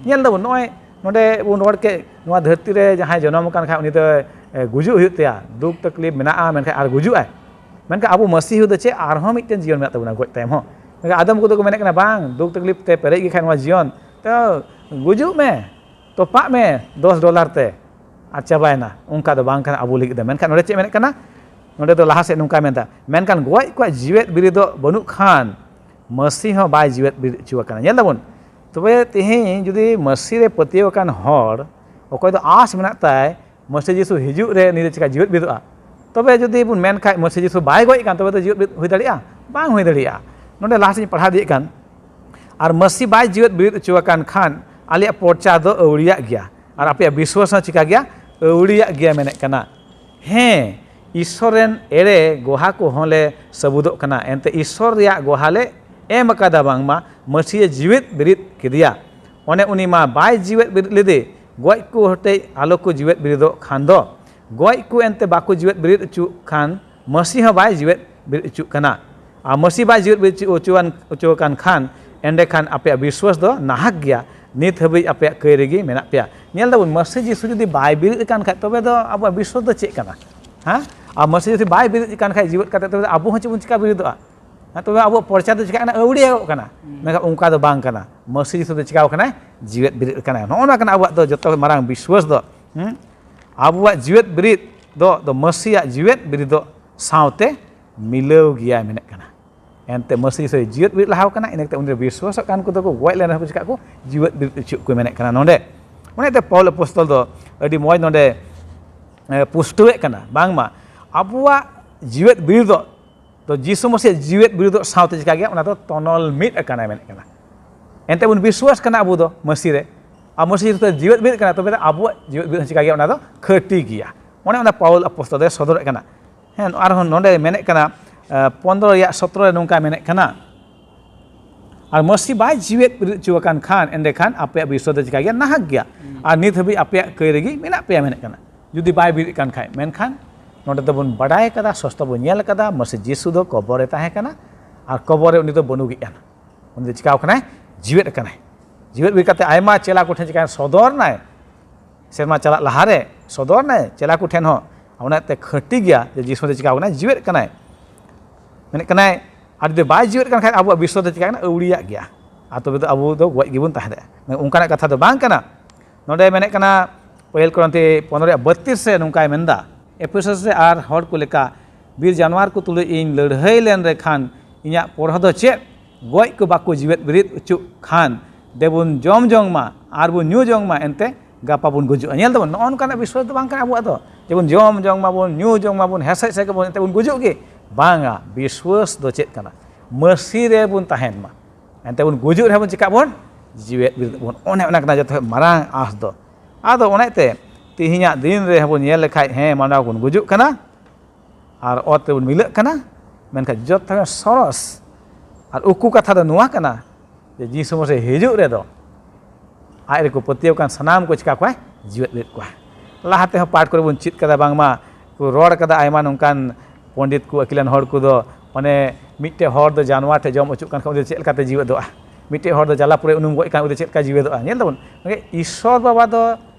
ᱧᱮᱞ ᱫᱟᱵᱚᱱ, ᱱᱚᱜᱼᱚᱭ ᱱᱚᱰᱮ ᱵᱚᱱ ᱨᱚᱲ ᱠᱮᱫ, ᱱᱚᱣᱟ ᱫᱷᱟᱹᱨᱛᱤ ᱨᱮ ᱡᱟᱦᱟᱸᱭ ᱡᱚᱱᱚᱢ ᱟᱠᱟᱱ ᱠᱷᱟᱡ, ᱩᱱᱤ ᱫᱚ, ᱮ, ᱜᱩᱡᱩᱜ ᱦᱩᱭᱩᱜ ᱛᱟᱭᱟ, ᱫᱩᱠ ᱛᱟᱠᱞᱤᱯ ᱢᱮᱱᱟᱜᱼᱟ, ᱢᱮᱱᱠᱷᱟᱱ ᱟᱨ ᱜᱩᱡᱩᱜ ᱟᱭ᱾ ᱢᱮᱱᱠᱷᱟᱱ ᱟᱵᱚ ᱢᱟᱹᱥᱤ ᱦᱚᱲ ᱫᱚ ᱪᱮᱫ, ᱟᱨᱦᱚᱸ ᱢᱤᱫᱴᱮᱱ ᱡᱤᱭᱚᱱ ᱢᱮᱱᱟᱜ ᱛᱟᱵᱚᱱᱟ ᱜᱚᱡ ᱛᱟᱭᱚᱢ ᱦᱚᱸ᱾ ᱢᱮᱱᱠᱷᱟᱱ ᱟᱫᱚᱢ ᱠᱚᱫᱚ ᱠᱚ ᱢᱮᱱᱮᱫ ᱠᱟᱱᱟ, "ᱵᱟᱝ, ᱫᱩᱠ ᱛᱟᱠᱞᱤᱯ ᱛᱮ ᱯᱮᱨᱮᱡ ᱜᱮ ᱠᱷᱟᱡ ᱱᱚᱣᱟ ᱡᱤᱭᱚᱱ, ᱛᱚ ᱜᱩᱡᱩᱜ ᱢᱮ, ᱛᱚᱯᱟᱜ ᱢᱮ ᱫᱚᱥ ᱰᱚᱞᱟᱨ ᱛᱮ, ᱟᱨ ᱪᱟᱵᱟᱭᱮᱱᱟ", ᱚᱱᱠᱟ ᱫᱚ ᱵᱟᱝ ᱠᱟᱱᱟ ᱟᱵᱚ ᱞᱟᱹᱜᱤᱫ ᱫᱚ᱾ ᱢᱮᱱᱠᱷᱟᱱ ᱱᱚᱰᱮ ᱪᱮᱫ ᱢᱮᱱᱮᱫ ᱠᱟᱱᱟ? ᱱᱚᱰᱮ ᱫᱚ ᱞᱟᱦᱟ ᱥᱮᱫ ᱱᱚᱝᱠᱟ ᱢᱮᱱᱫᱟ, ᱢᱮᱱᱠᱷᱟᱱ ᱜᱚᱡ ᱠᱚᱣᱟᱜ ᱡᱤᱣᱮᱫ ᱵᱤᱨᱤᱫᱚᱜ ᱵᱟᱹᱱᱩᱜ ᱠᱷᱟᱱ, ᱢᱟᱹᱥᱤ ᱦᱚᱸ ᱵᱟᱭ ᱡᱤᱣᱮᱫ ᱵᱤᱨᱤᱫ ᱦᱚᱪᱚ ᱟᱠᱟᱱᱟ᱾ ᱧᱮᱞ ᱫᱟᱵᱚᱱ, ᱛᱚᱵᱮ ᱛᱮᱦᱮᱧ ᱡᱩᱫᱤ ᱢᱟᱹᱥᱤ ᱨᱮ ᱯᱟᱹᱛᱭᱟᱹᱣ ᱟᱠᱟᱱ ᱦᱚᱲ, ᱚᱠᱚᱭ ᱫᱚ ᱟᱸᱥ ᱢᱮᱱᱟᱜ ᱛᱟᱭ ᱢᱟᱹᱥᱤ ᱡᱤᱥᱩ ᱦᱤᱡᱩᱜ ᱨᱮ ᱩᱱᱤ ᱫᱚ ᱪᱮᱠᱟ ᱡᱤᱣᱮᱫ ᱵᱤᱨᱤᱫᱚᱜᱼᱟ? ᱛᱚᱵᱮ ᱡᱩᱫᱤ ᱵᱚᱱ ᱢᱮᱱ ᱠᱷᱟᱡ ᱢᱟᱹᱥᱤ ᱡᱤᱥᱩ ᱵᱟᱭ ᱜᱚᱡ ᱠᱟᱱ, ᱛᱚᱵᱮ ᱫᱚ ᱡᱤᱣᱮᱫ ᱵᱤᱨᱤᱫ ᱦᱩᱭ ᱫᱟᱲᱮᱭᱟᱜᱼᱟ? ᱵᱟᱝ ᱦᱩᱭ ᱫᱟᱲᱮᱭᱟᱜᱼᱟ᱾ ᱱᱚᱰᱮ ᱞᱟᱦᱟ ᱥᱮᱫ ᱤᱧ ᱯᱟᱲᱦᱟᱣ ᱤᱫᱤᱭᱮᱫ ᱠᱟᱱ, ᱟᱨ ᱢᱟᱹᱥᱤ ᱵᱟᱭ ᱡᱤᱣᱮᱫ ᱵᱤᱨᱤᱫ ᱦᱚᱪᱚ ᱟᱠᱟᱱ ᱠᱷᱟᱱ, ᱟᱞᱮᱭᱟᱜ ᱯᱚᱨᱪᱟ ᱫᱚ ᱟᱹᱣᱲᱤᱭᱟᱜ ᱜᱮᱭᱟ, ᱟᱨ ᱟᱯᱮᱭᱟᱜ ᱵᱤᱥᱣᱟᱥ ᱦᱚᱸ ᱪᱤᱠᱟ ᱜᱮᱭᱟ? ᱟᱹᱣᱲᱤᱭᱟᱜ ᱜᱮᱭᱟ, ᱢᱮᱱᱮᱫ ᱠᱟᱱᱟ᱾ ᱦᱮᱸ, ᱤᱥᱥᱚᱨ ᱨᱮᱱ ᱮᱲᱮ ᱜᱚᱦᱟ ᱠᱚᱦᱚᱸ ᱞᱮ ᱥᱟᱹᱵᱩᱫᱚᱜ ᱠᱟᱱᱟ, ᱮᱱᱛᱮ ᱤᱥᱥᱚᱨ ᱨᱮᱭᱟᱜ ᱜᱚᱦᱟ ᱞᱮ ᱮᱢ ᱟᱠᱟᱫᱟ, ᱵᱟᱝᱢᱟ ᱢᱟᱹᱥᱤᱭᱮ ᱡᱤᱣᱮᱫ ᱵᱤᱨᱤᱫ ᱠᱮᱫᱮᱭᱟ᱾ ᱚᱱᱮ ᱩᱱᱤ ᱢᱟ ᱵᱟᱭ ᱡᱤᱣᱮᱫ ᱵᱤᱨᱤᱫ ᱞᱮᱫᱮ, ᱜᱚᱡ ᱠᱚ ᱦᱚᱛᱮᱡ ᱟᱞᱚ ᱠᱚ ᱡᱤᱣᱮᱫ ᱵᱤᱨᱤᱫᱚᱜ ᱠᱷᱟᱱ ᱫᱚ᱾ ᱜᱚᱡ ᱠᱚ ᱮᱱᱛᱮ ᱵᱟᱠᱚ ᱡᱤᱣᱮᱫ ᱵᱤᱨᱤᱫ ᱦᱚᱪᱚᱜ ᱠᱷᱟᱱ, ᱢᱟᱹᱥᱤ ᱦᱚᱸ ᱵᱟᱭ ᱡᱤᱣᱮᱫ ᱵᱤᱨᱤᱫ ᱦᱚᱪᱚᱜ ᱠᱟᱱᱟ᱾ ᱟᱨ ᱢᱟᱹᱥᱤ ᱵᱟᱭ ᱡᱤᱣᱮᱫ ᱵᱤᱨᱤᱫ ᱦᱚᱪᱚ-, ᱦᱚᱪᱚᱣᱟᱱ, ᱦᱚᱪᱚ ᱟᱠᱟᱱ ᱠᱷᱟᱱ, ᱮᱸᱰᱮᱠᱷᱟᱱ ᱟᱯᱮᱭᱟᱜ ᱵᱤᱥᱣᱟᱥ ᱫᱚ ᱱᱟᱦᱟᱜ ᱜᱮᱭᱟ, ᱱᱤᱛ ᱦᱟᱹᱵᱤᱡ ᱟᱯᱮᱭᱟᱜ ᱠᱟᱹᱭ ᱨᱮᱜᱮ ᱢᱮᱱᱟᱜ ᱯᱮᱭᱟ᱾ ᱧᱮᱞ ᱫᱟᱵᱚᱱ, ᱢᱟᱹᱥᱤ ᱡᱤᱥᱩ ᱡᱩᱫᱤ ᱵᱟᱭ ᱵᱤᱨᱤᱫ ᱟᱠᱟᱱ ᱠᱷᱟᱡ, ᱛᱚᱵᱮ ᱫᱚ ᱟᱵᱚᱣᱟᱜ ᱵᱤᱥᱣᱟᱥ ᱫᱚ ᱪᱮᱫ ᱠᱟᱱᱟ? ᱦᱮᱸ? ᱟᱨ ᱢᱟᱹᱥᱤ ᱡᱩᱫᱤ ᱵᱟᱭ ᱵᱤᱨᱤᱫ ᱟᱠᱟᱱ ᱠᱷᱟᱡ ᱡᱤᱣᱮᱫ ᱠᱟᱛᱮ, ᱛᱚᱵᱮ ᱫᱚ ᱟᱵᱚ ᱦᱚᱸ ᱪᱮᱫ ᱵᱚᱱ ᱪᱤᱠᱟ ᱵᱤᱨᱤᱫᱚᱜᱼᱟ? ᱦᱮᱸ, ᱛᱚᱵᱮ ᱟᱵᱚᱣᱟᱜ ᱯᱚᱨᱪᱟ ᱫᱚ ᱪᱤᱠᱟᱜ ᱠᱟᱱᱟ? ᱟᱹᱣᱲᱤᱭᱟᱜᱚᱜ ᱠᱟᱱᱟ᱾ ᱢᱮᱱᱠᱷᱟᱱ ᱚᱱᱠᱟ ᱫᱚ ᱵᱟᱝ ᱠᱟᱱᱟ᱾ ᱢᱟᱹᱥᱤ ᱡᱤᱥᱩ ᱫᱚ ᱪᱤᱠᱟᱣ ᱠᱟᱱᱟᱭ? ᱡᱤᱣᱮᱫ ᱵᱤᱨᱤᱫ ᱠᱟᱱᱟᱭ᱾ ᱱᱚᱜᱼᱚ ᱱᱚᱣᱟ ᱠᱟᱱᱟ ᱟᱵᱚᱣᱟᱜ ᱫᱚ ᱡᱚᱛᱚ ᱠᱷᱚᱱ ᱢᱟᱨᱟᱝ ᱵᱤᱥᱣᱟᱥ ᱫᱚ᱾ ᱦᱩᱸ? ᱟᱵᱚᱣᱟᱜ ᱡᱤᱣᱮᱫ ᱵᱤᱨᱤᱫ ᱫᱚ, ᱫᱚ ᱢᱟᱹᱥᱤᱭᱟᱜ ᱡᱤᱣᱮᱫ ᱵᱤᱨᱤᱫᱚᱜ ᱥᱟᱶᱛᱮ ᱢᱤᱞᱟᱹᱣ ᱜᱮᱭᱟᱭ, ᱢᱮᱱᱮᱫ ᱠᱟᱱᱟ᱾ ᱮᱱᱛᱮ ᱢᱟᱹᱥᱤ ᱡᱤᱥᱩᱭ ᱡᱤᱣᱮᱫ ᱵᱤᱨᱤᱫ ᱞᱟᱦᱟᱣ ᱠᱟᱱᱟ, ᱤᱱᱟᱹ ᱠᱟᱛᱮ ᱩᱱᱤ ᱨᱮ ᱵᱤᱥᱣᱟᱥᱚᱜ ᱠᱟᱱ ᱠᱚᱫᱚ ᱠᱚ ᱜᱚᱡ ᱞᱮᱱ ᱨᱮᱦᱚᱸ ᱠᱚ ᱪᱤᱠᱟᱹᱜ ᱠᱚ? ᱡᱤᱣᱮᱫ ᱵᱤᱨᱤᱫ ᱦᱚᱪᱚᱜ ᱠᱚ ᱢᱮᱱᱮᱫ ᱠᱟᱱᱟ ᱱᱚᱰᱮ᱾ ᱚᱱᱟᱛᱮ ᱯᱟᱣᱩᱞ ᱟᱯᱚᱥᱛᱚᱞ ᱫᱚ ᱟᱹᱰᱤ ᱢᱚᱡᱽ ᱱᱚᱰᱮ, ᱮ, ᱯᱩᱥᱴᱟᱹᱣᱮᱫ ᱠᱟᱱᱟ, ᱵᱟᱝᱢᱟ ᱟᱵᱚᱣᱟᱜ ᱡᱤᱣᱮᱫ ᱵᱤᱨᱤᱫᱚᱜ ᱫᱚ ᱡᱤᱥᱩ ᱢᱟᱹᱥᱤᱭᱟᱜ ᱡᱤᱣᱮᱫ ᱵᱤᱨᱤᱫᱚᱜ ᱥᱟᱶᱛᱮ ᱪᱤᱠᱟ ᱜᱮᱭᱟ? ᱚᱱᱟ ᱫᱚ ᱛᱚᱱᱚᱞ ᱢᱤᱫ ᱟᱠᱟᱱᱟᱭ, ᱢᱮᱱᱮᱫ ᱠᱟᱱᱟ᱾ ᱮᱱᱛᱮ ᱵᱚᱱ ᱵᱤᱥᱣᱟᱥ ᱠᱟᱱᱟ ᱟᱵᱚ ᱫᱚ ᱢᱟᱹᱥᱤ ᱨᱮ, ᱟᱨ ᱢᱟᱹᱥᱤ ᱡᱤᱥᱩ ᱫᱚ ᱡᱤᱣᱮᱫ ᱵᱤᱨᱤᱫ ᱠᱟᱱᱟ, ᱛᱚᱵᱮ ᱫᱚ ᱟᱵᱚᱣᱟᱜ ᱡᱤᱣᱮᱫ ᱵᱤᱨᱤᱫ ᱦᱚᱸ ᱪᱤᱠᱟ ᱜᱮᱭᱟ? ᱚᱱᱟ ᱫᱚ ᱠᱷᱟᱹᱴᱤ ᱜᱮᱭᱟ᱾ ᱚᱱᱮ ᱚᱱᱟ ᱯᱟᱣᱩᱞ ᱟᱯᱚᱥᱛᱚᱞ ᱫᱚᱭ ᱥᱚᱫᱚᱨᱮᱫ ᱠᱟᱱᱟ᱾ ᱦᱮᱸ, ᱟᱨᱦᱚᱸ ᱱᱚᱰᱮ ᱢᱮᱱᱮᱫ ᱠᱟᱱᱟ, ᱮ, ᱯᱚᱱᱨᱚ ᱨᱮᱭᱟᱜ ᱥᱚᱛᱨᱚ ᱨᱮ ᱱᱚᱝᱠᱟ ᱢᱮᱱᱮᱫ ᱠᱟᱱᱟ, ᱟᱨ ᱢᱟᱹᱥᱤ ᱵᱟᱭ ᱡᱤᱣᱮᱫ ᱵᱤᱨᱤᱫ ᱦᱚᱪᱚ ᱟᱠᱟᱱ ᱠᱷᱟᱱ, ᱮᱸᱰᱮᱠᱷᱟᱱ ᱟᱯᱮᱭᱟᱜ ᱵᱤᱥᱣᱟᱥ ᱫᱚ ᱪᱤᱠᱟ ᱜᱮᱭᱟ? ᱱᱟᱦᱟᱜ ᱜᱮᱭᱟ᱾ ᱟᱨ ᱱᱤᱛ ᱦᱟᱹᱵᱤᱡ ᱟᱯᱮᱭᱟᱜ ᱠᱟᱹᱭ ᱨᱮᱜᱮ ᱢᱮᱱᱟᱜ ᱯᱮᱭᱟ, ᱢᱮᱱᱮᱫ ᱠᱟᱱᱟ᱾ ᱡᱩᱫᱤ ᱵᱟᱭ ᱵᱤᱨᱤᱫ ᱠᱟᱱ ᱠᱷᱟᱡ, ᱢᱮᱱᱠᱷᱟᱱ ᱱᱚᱰᱮ ᱫᱚᱵᱚᱱ ᱵᱟᱰᱟᱭ ᱠᱟᱫᱟ, ᱥᱯᱚᱥᱴᱚ ᱵᱚᱱ ᱧᱮᱞ ᱠᱟᱫᱟ, ᱢᱟᱹᱥᱤ ᱡᱤᱥᱩ ᱫᱚ ᱠᱚᱵᱚᱨ ᱨᱮ ᱛᱟᱦᱮᱸ ᱠᱟᱱᱟ, ᱟᱨ ᱠᱚᱵᱚᱨ ᱨᱮ ᱩᱱᱤ ᱫᱚ ᱵᱟᱹᱱᱩᱜ ᱮᱱᱟ᱾ ᱩᱱᱤ ᱫᱚ ᱪᱤᱠᱟᱹᱣ ᱠᱟᱱᱟᱭ? ᱡᱤᱣᱮᱫ ᱠᱟᱱᱟᱭ᱾ ᱡᱤᱣᱮᱫ ᱵᱤᱨᱤᱫ ᱠᱟᱛᱮ ᱟᱭᱢᱟ ᱪᱮᱞᱟ ᱠᱚᱴᱷᱮᱱ ᱪᱤᱠᱟᱹᱭ ᱥᱚᱫᱚᱨ ᱱᱟᱭ, ᱥᱮᱨᱢᱟ ᱪᱟᱞᱟᱜ ᱞᱟᱦᱟᱨᱮ ᱥᱚᱫᱚᱨ ᱱᱟᱭ ᱪᱮᱞᱟ ᱠᱚᱴᱷᱮᱱ ᱦᱚᱸ᱾ ᱚᱱᱟᱛᱮ ᱠᱷᱟᱹᱴᱤ ᱜᱮᱭᱟ ᱡᱮ ᱡᱤᱥᱩ ᱫᱚ ᱪᱤᱠᱟᱹᱣ ᱠᱟᱱᱟᱭ? ᱡᱤᱣᱮᱫ ᱠᱟᱱᱟᱭ᱾ ᱢᱮᱱᱮᱫ ᱠᱟᱱᱟᱭ, ᱟᱨ ᱡᱩᱫᱤ ᱵᱟᱭ ᱡᱤᱣᱮᱫ ᱠᱟᱱ ᱠᱷᱟᱱ ᱟᱵᱚᱣᱟᱜ ᱵᱤᱥᱥᱚ ᱫᱚ ᱪᱤᱠᱟᱹ ᱠᱟᱱᱟ? ᱟᱹᱣᱲᱤᱭᱟᱜ ᱜᱮᱭᱟ᱾ ᱟᱨ ᱛᱚᱵᱮ ᱫᱚ ᱟᱵᱚ ᱫᱚ ᱜᱚᱡ ᱜᱮᱵᱚᱱ ᱛᱟᱦᱮᱸ ᱫᱟᱲᱮᱭᱟᱜᱼᱟ᱾ ᱚᱱᱠᱟᱱᱟᱜ ᱠᱟᱛᱷᱟ ᱫᱚ ᱵᱟᱝ ᱠᱟᱱᱟ᱾ ᱱᱚᱰᱮ ᱢᱮᱱᱮᱫ ᱠᱟᱱᱟ, ᱯᱟᱹᱦᱤᱞ ᱠᱚᱨᱤᱱᱛᱷᱤ ᱯᱚᱱᱨᱚ ᱨᱮᱭᱟᱜ ᱵᱟᱹᱛᱤᱥ ᱨᱮ ᱱᱚᱝᱠᱟᱭ ᱢᱮᱱᱫᱟ, ᱮᱯᱷᱮᱥᱚᱥ ᱨᱮ ᱟᱨ ᱦᱚᱲ ᱠᱚ ᱞᱮᱠᱟ ᱵᱤᱨ ᱡᱟᱱᱣᱟᱨ ᱠᱚ ᱛᱩᱞᱩᱡ ᱤᱧ ᱞᱟᱹᱲᱦᱟᱹᱭ ᱞᱮᱱ ᱨᱮ ᱠᱷᱟᱱ ᱤᱧᱟᱹᱜ ᱯᱚᱲᱦᱚ ᱫᱚ ᱪᱮᱫ? ᱜᱚᱡ ᱠᱚ ᱵᱟᱠᱚ ᱡᱤᱣᱮᱫ ᱵᱤᱨᱤᱫ ᱦᱚᱪᱚᱜ ᱠᱷᱟᱱ ᱫᱮᱵᱚᱱ ᱡᱚᱢ ᱡᱚᱝ ᱢᱟ ᱟᱨ ᱵᱚᱱ ᱧᱩ ᱡᱚᱝ ᱢᱟ, ᱮᱱᱛᱮ ᱜᱟᱯᱟ ᱵᱚᱱ ᱜᱩᱡᱩᱜᱼᱟ᱾ ᱧᱮᱞ ᱛᱟᱵᱚᱱ, ᱱᱚᱜᱼᱚ ᱱᱚᱝᱠᱟᱱᱟᱜ ᱵᱤᱥᱥᱚ ᱫᱚ ᱵᱟᱝ ᱠᱟᱱᱟ ᱟᱵᱚᱣᱟᱜ ᱫᱚ, ᱡᱮᱵᱚᱱ ᱡᱚᱢ ᱡᱚᱝ ᱢᱟᱵᱚᱱ, ᱧᱩ ᱡᱚᱝ ᱢᱟᱵᱚᱱ, ᱦᱮᱸᱥᱮᱡ ᱥᱮᱫ ᱜᱮᱵᱚᱱ ᱮᱱᱛᱮ ᱵᱚᱱ ᱜᱩᱡᱩᱜ ᱜᱮ᱾ ᱵᱟᱝᱟ, ᱵᱤᱥᱣᱟᱹᱥ ᱫᱚ ᱪᱮᱫ ᱠᱟᱱᱟ? ᱢᱟᱹᱥᱤ ᱨᱮᱵᱚᱱ ᱛᱟᱦᱮᱱ ᱢᱟ, ᱮᱱᱛᱮ ᱵᱚᱱ ᱜᱩᱡᱩᱜ ᱨᱮᱦᱚᱸ ᱵᱚᱱ ᱪᱤᱠᱟᱹᱜ ᱵᱚᱱ? ᱡᱤᱣᱮᱫ ᱵᱤᱨᱤᱫ ᱵᱚᱱ᱾ ᱚᱱᱮ ᱚᱱᱟ ᱠᱟᱱᱟ ᱡᱚᱛᱚ ᱠᱷᱚᱱ ᱢᱟᱨᱟᱝ ᱟᱸᱥ ᱫᱚ᱾ ᱟᱫᱚ ᱚᱱᱟᱛᱮ ᱛᱮᱦᱮᱧᱟᱜ ᱫᱤᱱ ᱨᱮ ᱦᱚᱸ ᱵᱚᱱ ᱧᱮᱞ ᱞᱮᱠᱷᱟᱡ, ᱦᱮᱸ, ᱢᱟᱱᱣᱟ ᱵᱚᱱ ᱜᱩᱡᱩᱜ ᱠᱟᱱᱟ ᱟᱨ ᱚᱛ ᱨᱮᱵᱚᱱ ᱢᱤᱞᱟᱹᱜ ᱠᱟᱱᱟ, ᱢᱮᱱᱠᱷᱟᱱ ᱡᱚᱛᱚ ᱠᱷᱚᱱ ᱥᱚᱨᱚᱥ ᱟᱨ ᱩᱠᱩ ᱠᱟᱛᱷᱟ ᱫᱚ ᱱᱚᱣᱟ ᱠᱟᱱᱟ ᱡᱮ ᱡᱤᱥᱩ ᱢᱟᱥᱤ ᱦᱤᱡᱩᱜ ᱨᱮᱫᱚ ᱟᱡ ᱨᱮᱠᱚ ᱯᱟᱹᱛᱭᱟᱹᱣ ᱠᱟᱱ ᱥᱟᱱᱟᱢ ᱠᱚ ᱪᱤᱠᱟ ᱠᱚᱣᱟᱭ? ᱡᱤᱣᱮᱫ ᱞᱮᱫ ᱠᱚᱣᱟ᱾ ᱞᱟᱦᱟ ᱛᱮᱦᱚᱸ ᱯᱟᱴ ᱠᱚᱨᱮ ᱵᱚᱱ ᱪᱮᱫ ᱠᱟᱫᱟ, ᱵᱟᱝᱢᱟ ᱠᱚ ᱨᱚᱲ ᱠᱟᱫᱟ ᱟᱭᱢᱟ ᱱᱚᱝᱠᱟᱱ ᱯᱚᱱᱰᱤᱛ ᱠᱚ, ᱟᱹᱠᱤᱞᱟᱱ ᱦᱚᱲ ᱠᱚᱫᱚ, ᱢᱟᱱᱮ ᱢᱤᱫᱴᱮᱡ ᱦᱚᱲ ᱫᱚ ᱡᱟᱱᱣᱟᱨ ᱴᱷᱮᱱ ᱡᱚᱢ ᱚᱪᱚᱜ ᱠᱟᱱ ᱠᱷᱟᱱ ᱩᱱᱤ ᱫᱚ ᱪᱮᱫ ᱞᱮᱠᱟᱛᱮ ᱡᱤᱣᱮᱫᱚᱜᱼᱟ? ᱢᱤᱫᱴᱮᱡ ᱦᱚᱲ ᱫᱚ ᱡᱟᱞᱟ ᱯᱩᱨᱤ ᱩᱱᱩᱢ ᱜᱚᱡ ᱠᱟᱱ, ᱩᱱᱤ ᱫᱚ ᱪᱮᱫ ᱞᱮᱠᱟ ᱡᱤᱣᱮᱫᱚᱜᱼᱟ? ᱧᱮᱞ ᱛᱟᱵᱚᱱ, ᱢᱟᱱᱮ ᱤᱥᱥᱚᱨ ᱵᱟᱵᱟ ᱫᱚ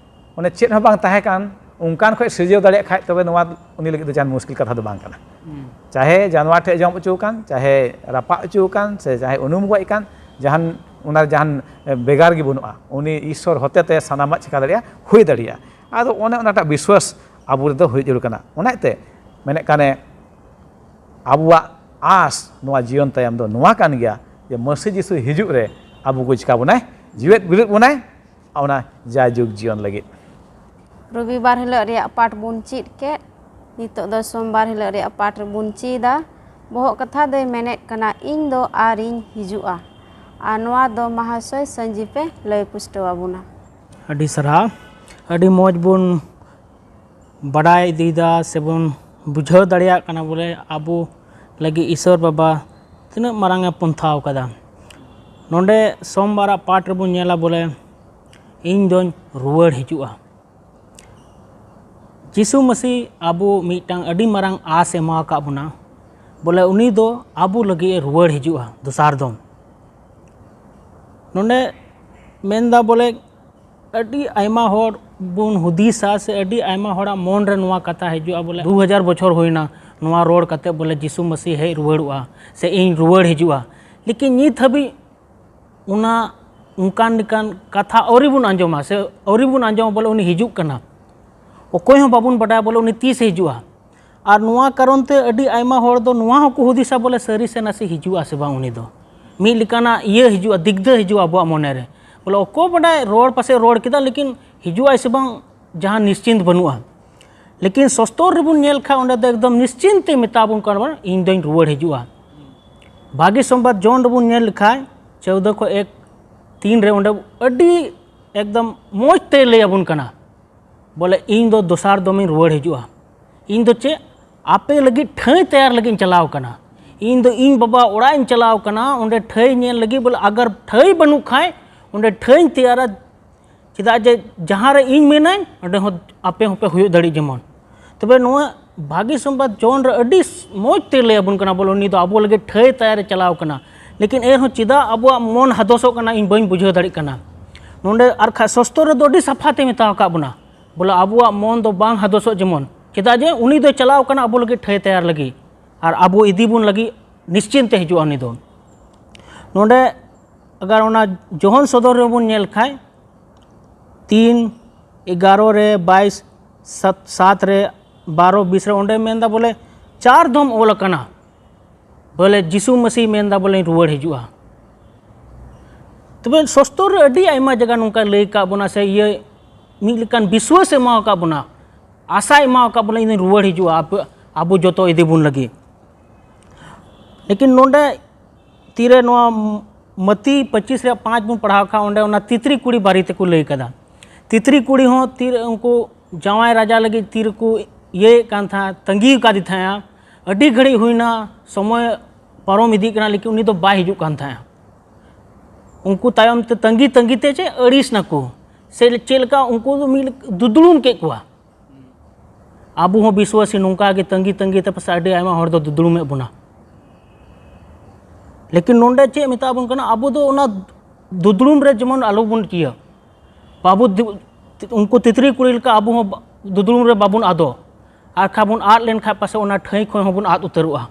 ᱚᱱᱮ ᱪᱮᱫ ᱦᱚᱸ ᱵᱟᱝ ᱛᱟᱦᱮᱸ ᱠᱟᱱ, ᱚᱱᱠᱟᱱ ᱠᱷᱚᱱ ᱥᱤᱨᱡᱟᱹᱣ ᱫᱟᱲᱮᱭᱟᱜ ᱠᱷᱟᱡ, ᱛᱚᱵᱮ ᱱᱚᱣᱟ ᱩᱱᱤ ᱞᱟᱹᱜᱤᱫ ᱫᱚ ᱡᱟᱦᱟᱱ ᱢᱩᱥᱠᱤᱞ ᱠᱟᱛᱷᱟ ᱫᱚ ᱵᱟᱝ ᱠᱟᱱᱟ᱾ ᱦᱩᱸ᱾ ᱪᱟᱦᱮ ᱡᱟᱱᱣᱟᱨ ᱴᱷᱮᱱ ᱡᱚᱢ ᱦᱚᱪᱚ ᱟᱠᱟᱱ, ᱪᱟᱦᱮ ᱨᱟᱯᱟᱜ ᱦᱚᱪᱚ ᱟᱠᱟᱱ, ᱥᱮ ᱪᱟᱦᱮ ᱩᱱᱩᱢ ᱜᱚᱡ ᱟᱠᱟᱱ, ᱡᱟᱦᱟᱱ, ᱚᱱᱟ ᱨᱮ ᱡᱟᱦᱟᱱ ᱵᱷᱮᱜᱟᱨ ᱜᱮ ᱵᱟᱹᱱᱩᱜᱼᱟ᱾ ᱩᱱᱤ ᱤᱥᱥᱚᱨ ᱦᱚᱛᱮᱛᱮ ᱥᱟᱱᱟᱢᱟᱜ ᱪᱤᱠᱟ ᱫᱟᱲᱮᱭᱟᱜᱼᱟ, ᱦᱩᱭ ᱫᱟᱲᱮᱭᱟᱜᱼᱟ᱾ ᱟᱫᱚ ᱚᱱᱮ ᱚᱱᱟᱴᱟᱜ ᱵᱤᱥᱣᱟᱥ ᱟᱵᱚ ᱨᱮᱫᱚ ᱦᱩᱭ ᱡᱟᱹᱨᱩᱲ ᱠᱟᱱᱟ᱾ ᱚᱱᱟᱛᱮ ᱢᱮᱱᱮᱫ ᱠᱟᱱᱮ, ᱟᱵᱚᱣᱟᱜ ᱟᱸᱥ ᱱᱚᱣᱟ ᱡᱤᱭᱚᱱ ᱛᱟᱭᱚᱢ ᱫᱚ ᱱᱚᱣᱟ ᱠᱟᱱ ᱜᱮᱭᱟ ᱡᱮ ᱢᱟᱹᱥᱤ ᱡᱤᱥᱩ ᱦᱤᱡᱩᱜ ᱨᱮ ᱟᱵᱚ ᱠᱚ ᱪᱤᱠᱟ ᱵᱚᱱᱟᱭ? ᱡᱤᱣᱮᱫ ᱵᱤᱨᱤᱫ ᱵᱚᱱᱟᱭ᱾ ᱚᱱᱟ ᱡᱟᱭᱡᱩᱜᱽ ᱡᱤᱭᱚᱱ ᱞᱟᱹᱜᱤᱫ᱾ ᱨᱚᱵᱤᱵᱟᱨ ᱦᱤᱞᱳᱜ ᱨᱮᱭᱟᱜ ᱯᱟᱴ ᱵᱚᱱ ᱪᱮᱫ ᱠᱮᱫ᱾ ᱱᱤᱛᱚᱜ ᱫᱚ ᱥᱳᱢᱵᱟᱨ ᱦᱤᱞᱳᱜ ᱨᱮᱭᱟᱜ ᱯᱟᱴ ᱨᱮᱵᱚᱱ ᱪᱮᱫᱟ᱾ ᱵᱚᱦᱚᱜ ᱠᱟᱛᱷᱟ ᱫᱚᱭ ᱢᱮᱱᱮᱫ ᱠᱟᱱᱟ, "ᱤᱧ ᱫᱚ ᱟᱨᱤᱧ ᱦᱤᱡᱩᱜᱼᱟ", ᱟᱨ ᱱᱚᱣᱟ ᱫᱚ ᱢᱟᱦᱟᱥᱚᱭ ᱥᱟᱹᱧᱡᱤᱯᱮ ᱞᱟᱹᱭ ᱯᱩᱥᱴᱟᱹᱣ ᱟᱵᱚᱱᱟ᱾ ᱟᱹᱰᱤ ᱥᱟᱨᱦᱟᱣ᱾ ᱟᱹᱰᱤ ᱢᱚᱡᱽ ᱵᱚᱱ ᱵᱟᱰᱟᱭ ᱤᱫᱤᱭᱮᱫᱟ ᱥᱮᱵᱚᱱ ᱵᱩᱡᱷᱟᱹᱣ ᱫᱟᱲᱮᱭᱟᱜ ᱠᱟᱱᱟ ᱵᱚᱞᱮ ᱟᱵᱚ ᱞᱟᱹᱜᱤᱫ ᱤᱥᱚᱨ ᱵᱟᱵᱟ ᱛᱤᱱᱟᱹᱜ ᱢᱟᱨᱟᱝ ᱮ ᱯᱚᱱᱛᱷᱟᱣ ᱠᱟᱫᱟ᱾ ᱱᱚᱰᱮ ᱥᱳᱢᱵᱟᱨᱟᱜ ᱯᱟᱴ ᱨᱮᱵᱚᱱ ᱧᱮᱞᱟ ᱵᱚᱞᱮ, "ᱤᱧ ᱫᱚᱧ ᱨᱩᱣᱟᱹᱲ ᱦᱤᱡᱩᱜᱼᱟ᱾" ᱡᱤᱥᱩ ᱢᱟᱹᱥᱤ ᱟᱵᱚ ᱢᱤᱫᱴᱟᱝ ᱟᱹᱰᱤ ᱢᱟᱨᱟᱝ ᱟᱸᱥ ᱮ ᱮᱢᱟ ᱟᱠᱟᱫ ᱵᱚᱱᱟ, ᱵᱚᱞᱮ ᱩᱱᱤ ᱫᱚ ᱟᱵᱚ ᱞᱟᱹᱜᱤᱫ ᱮ ᱨᱩᱣᱟᱹᱲ ᱦᱤᱡᱩᱜᱼᱟ ᱫᱚᱥᱟᱨ ᱫᱚᱢ᱾ ᱱᱚᱰᱮ ᱢᱮᱱᱫᱟ ᱵᱚᱞᱮ, ᱟᱹᱰᱤ ᱟᱭᱢᱟ ᱦᱚᱲ ᱵᱚᱱ ᱦᱩᱫᱤᱥᱟ ᱥᱮ ᱟᱹᱰᱤ ᱟᱭᱢᱟ ᱦᱚᱲᱟᱜ ᱢᱚᱱ ᱨᱮ ᱱᱚᱣᱟ ᱠᱟᱛᱷᱟ ᱦᱤᱡᱩᱜᱼᱟ ᱵᱚᱞᱮ, ᱫᱩ ᱦᱟᱡᱟᱨ ᱵᱚᱪᱷᱚᱨ ᱦᱩᱭᱱᱟ ᱱᱚᱣᱟ ᱨᱚᱲ ᱠᱟᱛᱮ ᱵᱚᱞᱮ, ᱡᱤᱥᱩ ᱢᱟᱹᱥᱤ ᱦᱮᱡ ᱨᱩᱣᱟᱹᱲᱚᱜᱼᱟ ᱥᱮ ᱤᱧ ᱨᱩᱣᱟᱹᱲ ᱦᱤᱡᱩᱜᱼᱟ, ᱞᱮᱠᱤᱱ ᱱᱤᱛ ᱦᱟᱹᱵᱤᱡ ᱚᱱᱟ ᱚᱱᱠᱟᱱ ᱞᱮᱠᱟᱱ ᱠᱟᱛᱷᱟ ᱟᱹᱣᱨᱤ ᱵᱚᱱ ᱟᱸᱡᱚᱢᱟ ᱥᱮ ᱟᱹᱣᱨᱤ ᱵᱚᱱ ᱟᱸᱡᱚᱢᱟ ᱵᱚᱞᱮ ᱩᱱᱤ ᱦᱤᱡᱩᱜ ᱠᱟᱱᱟ᱾ ᱚᱠᱚᱭ ᱦᱚᱸ ᱵᱟᱵᱚᱱ ᱵᱟᱰᱟᱭᱟ ᱵᱚᱞᱮ ᱩᱱᱤ ᱛᱤᱥ ᱮ ᱦᱤᱡᱩᱜᱼᱟ᱾ ᱟᱨ ᱱᱚᱣᱟ ᱠᱟᱨᱚᱱ ᱛᱮ ᱟᱹᱰᱤ ᱟᱭᱢᱟ ᱦᱚᱲ ᱫᱚ ᱱᱚᱣᱟ ᱦᱚᱸᱠᱚ ᱦᱩᱫᱤᱥᱟ ᱵᱚᱞᱮ ᱥᱟᱹᱨᱤ ᱥᱮ ᱱᱟᱥᱮ ᱦᱤᱡᱩᱜᱼᱟ ᱥᱮ ᱵᱟᱝ ᱩᱱᱤ ᱫᱚ᱾ ᱢᱤᱫ ᱞᱮᱠᱟᱱᱟᱜ ᱤᱭᱟᱹ ᱦᱤᱡᱩᱜᱼᱟ, ᱫᱤᱜᱽᱫᱷᱟᱹ ᱦᱤᱡᱩᱜᱼᱟ ᱟᱵᱚᱣᱟᱜ ᱢᱚᱱᱮ ᱨᱮ᱾ ᱵᱚᱞᱮ ᱚᱠᱚᱭ ᱵᱟᱰᱟᱭ ᱨᱚᱲ ᱯᱟᱥᱮᱡ ᱨᱚᱲ ᱠᱮᱫᱟ, ᱞᱮᱠᱤᱱ ᱦᱤᱡᱩᱜ ᱟᱭ ᱥᱮ ᱵᱟᱝ ᱡᱟᱦᱟᱸ ᱱᱤᱥᱪᱤᱱᱛ ᱵᱟᱹᱱᱩᱜᱼᱟ᱾ ᱞᱮᱠᱤᱱ ᱥᱚᱥᱛᱚᱨ ᱨᱮᱵᱚᱱ ᱧᱮᱞ ᱠᱷᱟᱱ ᱚᱸᱰᱮ ᱫᱚ ᱮᱠᱫᱚᱢ ᱱᱤᱥᱪᱤᱱᱛ ᱛᱮ ᱢᱮᱛᱟ ᱵᱚᱱ ᱠᱟᱱᱟ ᱵᱚᱱ, "ᱤᱧ ᱫᱚᱧ ᱨᱩᱣᱟᱹᱲ ᱦᱤᱡᱩᱜᱼᱟ᱾" ᱵᱷᱟᱜᱤ ᱥᱚᱢᱵᱟᱫ ᱡᱚᱱ ᱨᱮᱵᱚᱱ ᱧᱮᱞ ᱞᱮᱠᱷᱟᱱ ᱪᱳᱫᱽᱫᱚ ᱠᱷᱚᱱ ᱮᱠ ᱛᱤᱱ ᱨᱮ ᱚᱸᱰᱮ ᱟᱹᱰᱤ ᱮᱠᱫᱚᱢ ᱢᱚᱡᱽ ᱛᱮ ᱞᱟᱹᱭ ᱟᱵᱚᱱ ᱠᱟᱱᱟ ᱵᱚᱞᱮ, "ᱤᱧ ᱫᱚ ᱫᱚᱥᱟᱨ ᱫᱚᱢᱤᱧ ᱨᱩᱣᱟᱹᱲ ᱦᱤᱡᱩᱜᱼᱟ᱾ ᱤᱧ ᱫᱚ ᱪᱮᱫ ᱟᱯᱮ ᱞᱟᱹᱜᱤᱫ ᱴᱷᱟᱹᱭ ᱛᱮᱭᱟᱨ ᱞᱟᱹᱜᱤᱫ ᱤᱧ ᱪᱟᱞᱟᱣ ᱠᱟᱱᱟ᱾ ᱤᱧ ᱫᱚ ᱤᱧ ᱵᱟᱵᱟ ᱚᱲᱟᱜ ᱤᱧ ᱪᱟᱞᱟᱣ ᱠᱟᱱᱟ, ᱚᱸᱰᱮ ᱴᱷᱟᱹᱭ ᱧᱮᱞ ᱞᱟᱹᱜᱤᱫ ᱵᱚᱞᱮ, ᱟᱜᱟᱨ ᱴᱷᱟᱹᱭ ᱵᱟᱹᱱᱩᱜ ᱠᱷᱟᱡ ᱚᱸᱰᱮ ᱴᱷᱟᱹᱭᱤᱧ ᱛᱮᱭᱟᱨᱟ, ᱪᱮᱫᱟᱜ ᱡᱮ ᱡᱟᱦᱟᱸ ᱨᱮ ᱤᱧ ᱢᱮᱱᱟᱹᱧ ᱚᱸᱰᱮ ᱦᱚᱸ ᱟᱯᱮ ᱦᱚᱸᱯᱮ ᱦᱩᱭᱩᱜ ᱫᱟᱲᱮᱜ ᱡᱮᱢᱚᱱ᱾" ᱛᱚᱵᱮ ᱱᱚᱣᱟ ᱵᱷᱟᱹᱜᱤ ᱥᱚᱢᱵᱟᱫ ᱡᱚᱱ ᱨᱮ ᱟᱹᱰᱤ ᱢᱚᱡᱽ ᱛᱮ ᱞᱟᱹᱭ ᱟᱵᱚᱱ ᱠᱟᱱᱟ ᱵᱚᱞᱮ, ᱩᱱᱤ ᱫᱚ ᱟᱵᱚ ᱞᱟᱹᱜᱤᱫ ᱴᱷᱟᱹᱭ ᱛᱮᱭᱟᱨᱮ ᱪᱟᱞᱟᱣ ᱠᱟᱱᱟ᱾ ᱞᱮᱠᱤᱱ ᱮᱱᱨᱮᱦᱚᱸ ᱪᱮᱫᱟᱜ ᱟᱵᱚᱣᱟᱜ ᱢᱚᱱ ᱦᱟᱫᱚᱥᱚᱜ ᱠᱟᱱᱟ, ᱤᱧ ᱵᱟᱹᱧ ᱵᱩᱡᱷᱟᱹᱣ ᱫᱟᱲᱮᱜ ᱠᱟᱱᱟ᱾ ᱱᱚᱰᱮ ᱟᱨ ᱠᱷᱟᱡ ᱥᱚᱥᱛᱚᱨ ᱨᱮᱫᱚ ᱟᱹᱰᱤ ᱥᱟᱯᱷᱟ ᱛᱮ ᱢᱮᱛᱟᱣ ᱟᱠᱟᱫ ᱵᱚᱱᱟ ᱵᱚᱞᱮ, ᱟᱵᱚᱣᱟᱜ ᱢᱚᱱ ᱫᱚ ᱵᱟᱝ ᱦᱟᱫᱚᱥᱚᱜ ᱡᱮᱢᱚᱱ, ᱪᱮᱫᱟᱜ ᱡᱮ ᱩᱱᱤ ᱫᱚᱭ ᱪᱟᱞᱟᱣ ᱠᱟᱱᱟ ᱟᱵᱚ ᱞᱟᱹᱜᱤᱫ ᱴᱷᱟᱹᱭ ᱛᱮᱭᱟᱨ ᱞᱟᱹᱜᱤᱫ, ᱟᱨ ᱟᱵᱚ ᱤᱫᱤ ᱵᱚᱱ ᱞᱟᱹᱜᱤᱫ ᱱᱤᱥᱪᱤᱱ ᱛᱮ ᱦᱤᱡᱩᱜᱼᱟ ᱩᱱᱤ ᱫᱚ᱾ ᱱᱚᱰᱮ ᱟᱜᱟᱨ ᱚᱱᱟ ᱡᱚᱦᱚᱱ ᱥᱚᱫᱚᱨ ᱨᱮᱵᱚᱱ ᱧᱮᱞ ᱠᱷᱟᱡ, ᱛᱤᱱ ᱮᱜᱟᱨᱚ ᱨᱮ, ᱵᱟᱭᱤᱥ ᱥᱟᱛ, ᱥᱟᱛ ᱨᱮ, ᱵᱟᱨᱚ ᱵᱤᱥ ᱨᱮ, ᱚᱸᱰᱮ ᱢᱮᱱᱫᱟ ᱵᱚᱞᱮ, ᱪᱟᱨ ᱫᱷᱚᱢ ᱚᱞ ᱟᱠᱟᱱᱟ ᱵᱚᱞᱮ, ᱡᱤᱥᱩ ᱢᱟᱹᱥᱤ ᱢᱮᱱᱫᱟ ᱵᱚᱞᱮᱧ ᱨᱩᱣᱟᱹᱲ ᱦᱤᱡᱩᱜᱼᱟ᱾ ᱛᱚᱵᱮ ᱥᱚᱥᱛᱚᱨ ᱨᱮ ᱟᱹᱰᱤ ᱟᱭᱢᱟ ᱡᱟᱭᱜᱟ ᱱᱚᱝᱠᱟᱭ ᱞᱟᱹᱭ ᱟᱠᱟᱫ ᱵᱚᱱᱟ ᱥᱮ ᱤᱭᱟᱹ ᱢᱤᱫ ᱞᱮᱠᱟᱱ ᱵᱤᱥᱣᱟᱹᱥ ᱮ ᱮᱢᱟ ᱟᱠᱟᱫ ᱵᱚᱱᱟ, ᱟᱥᱟᱭ ᱮᱢᱟ ᱟᱠᱟᱫ ᱵᱚᱱᱟ, "ᱤᱧ ᱫᱩᱧ ᱨᱩᱣᱟᱹᱲ ᱦᱤᱡᱩᱜᱼᱟ ᱟᱯᱮ, ᱟᱵᱚ ᱡᱚᱛᱚ ᱤᱫᱤ ᱵᱚᱱ ᱞᱟᱹᱜᱤᱫ᱾" ᱞᱮᱠᱤᱱ ᱱᱚᱰᱮ ᱛᱤᱨᱮ ᱱᱚᱣᱟ ᱢᱟᱹᱛᱤ ᱯᱚᱸᱪᱤᱥ ᱨᱮᱭᱟᱜ ᱯᱟᱸᱪ ᱵᱚᱱ ᱯᱟᱲᱦᱟᱣ ᱠᱷᱟᱱ, ᱚᱸᱰᱮ ᱚᱱᱟ ᱛᱤᱛᱨᱤ ᱠᱩᱲᱤ ᱵᱟᱨᱮ ᱛᱮᱠᱚ ᱞᱟᱹᱭ ᱠᱟᱫᱟ᱾ ᱛᱤᱛᱨᱤ ᱠᱩᱲᱤ ᱦᱚᱸ ᱛᱤᱨᱮ ᱩᱱᱠᱩ ᱡᱟᱶᱟᱭ ᱨᱟᱡᱟ ᱞᱟᱹᱜᱤᱫ ᱛᱤᱨᱮᱠᱚ ᱤᱭᱟᱹᱭᱮᱫ ᱠᱟᱱ ᱛᱟᱦᱮᱸᱫ, ᱛᱟᱺᱜᱤ ᱟᱠᱟᱫᱮ ᱛᱟᱦᱮᱸᱫᱼᱟ, ᱟᱹᱰᱤ ᱜᱷᱟᱹᱲᱤᱡ ᱦᱩᱭᱱᱟ, ᱥᱚᱢᱚᱭ ᱯᱟᱨᱚᱢ ᱤᱫᱤᱜ ᱠᱟᱱᱟ, ᱞᱮᱠᱤᱱ ᱩᱱᱤ ᱫᱚ ᱵᱟᱭ ᱦᱤᱡᱩᱜ ᱠᱟᱱ ᱛᱟᱦᱮᱸᱫᱼᱟ᱾ ᱩᱱᱠᱩ ᱛᱟᱭᱚᱢ ᱛᱮ ᱛᱟᱺᱜᱤ ᱛᱟᱺᱜᱤ ᱛᱮ ᱪᱮᱫ ᱟᱹᱲᱤᱥ ᱱᱟᱠᱚ, ᱥᱮ ᱪᱮᱫ ᱞᱮᱠᱟ ᱩᱱᱠᱩ ᱫᱚ ᱢᱤᱫ ᱞᱮᱠᱟ ᱫᱩᱫᱽᱲᱩᱢ ᱠᱮᱫ ᱠᱚᱣᱟ᱾ ᱟᱵᱚ ᱦᱚᱸ ᱵᱤᱥᱣᱟᱥᱤ ᱱᱚᱝᱠᱟ ᱜᱮ ᱛᱟᱺᱜᱤ ᱛᱟᱺᱜᱤ ᱛᱮ ᱯᱟᱥᱮᱡ ᱟᱹᱰᱤ ᱟᱭᱢᱟ ᱦᱚᱲ ᱫᱚ ᱫᱩᱫᱽᱲᱩᱢᱮᱫ ᱵᱚᱱᱟ᱾ ᱞᱮᱠᱤᱱ ᱱᱚᱰᱮ ᱪᱮᱫ ᱢᱮᱛᱟ ᱵᱚᱱ ᱠᱟᱱᱟ, ᱟᱵᱚ ᱫᱚ ᱚᱱᱟ ᱫᱩᱫᱽᱲᱩᱢ ᱨᱮ ᱡᱮᱢᱚᱱ ᱟᱞᱚ ᱵᱚᱱ ᱤᱭᱟᱹ, ᱵᱟᱵᱚ ᱫᱩ-, ᱩᱱᱠᱩ ᱛᱤᱛᱨᱤ ᱠᱩᱲᱤ ᱞᱮᱠᱟ ᱟᱵᱚ ᱦᱚᱸ ᱵᱟ-, ᱫᱩᱫᱽᱲᱩᱢ ᱨᱮ ᱵᱟᱵᱚᱱ ᱟᱫᱚ᱾ ᱟᱨ ᱠᱷᱟᱱ ᱵᱚᱱ ᱟᱫ ᱞᱮᱱᱠᱷᱟᱱ ᱯᱟᱥᱮ ᱚᱱᱟ ᱴᱷᱟᱹᱭ ᱠᱷᱚᱱ ᱦᱚᱸᱵᱚᱱ ᱟᱫ ᱩᱛᱟᱹᱨᱚᱜᱼᱟ᱾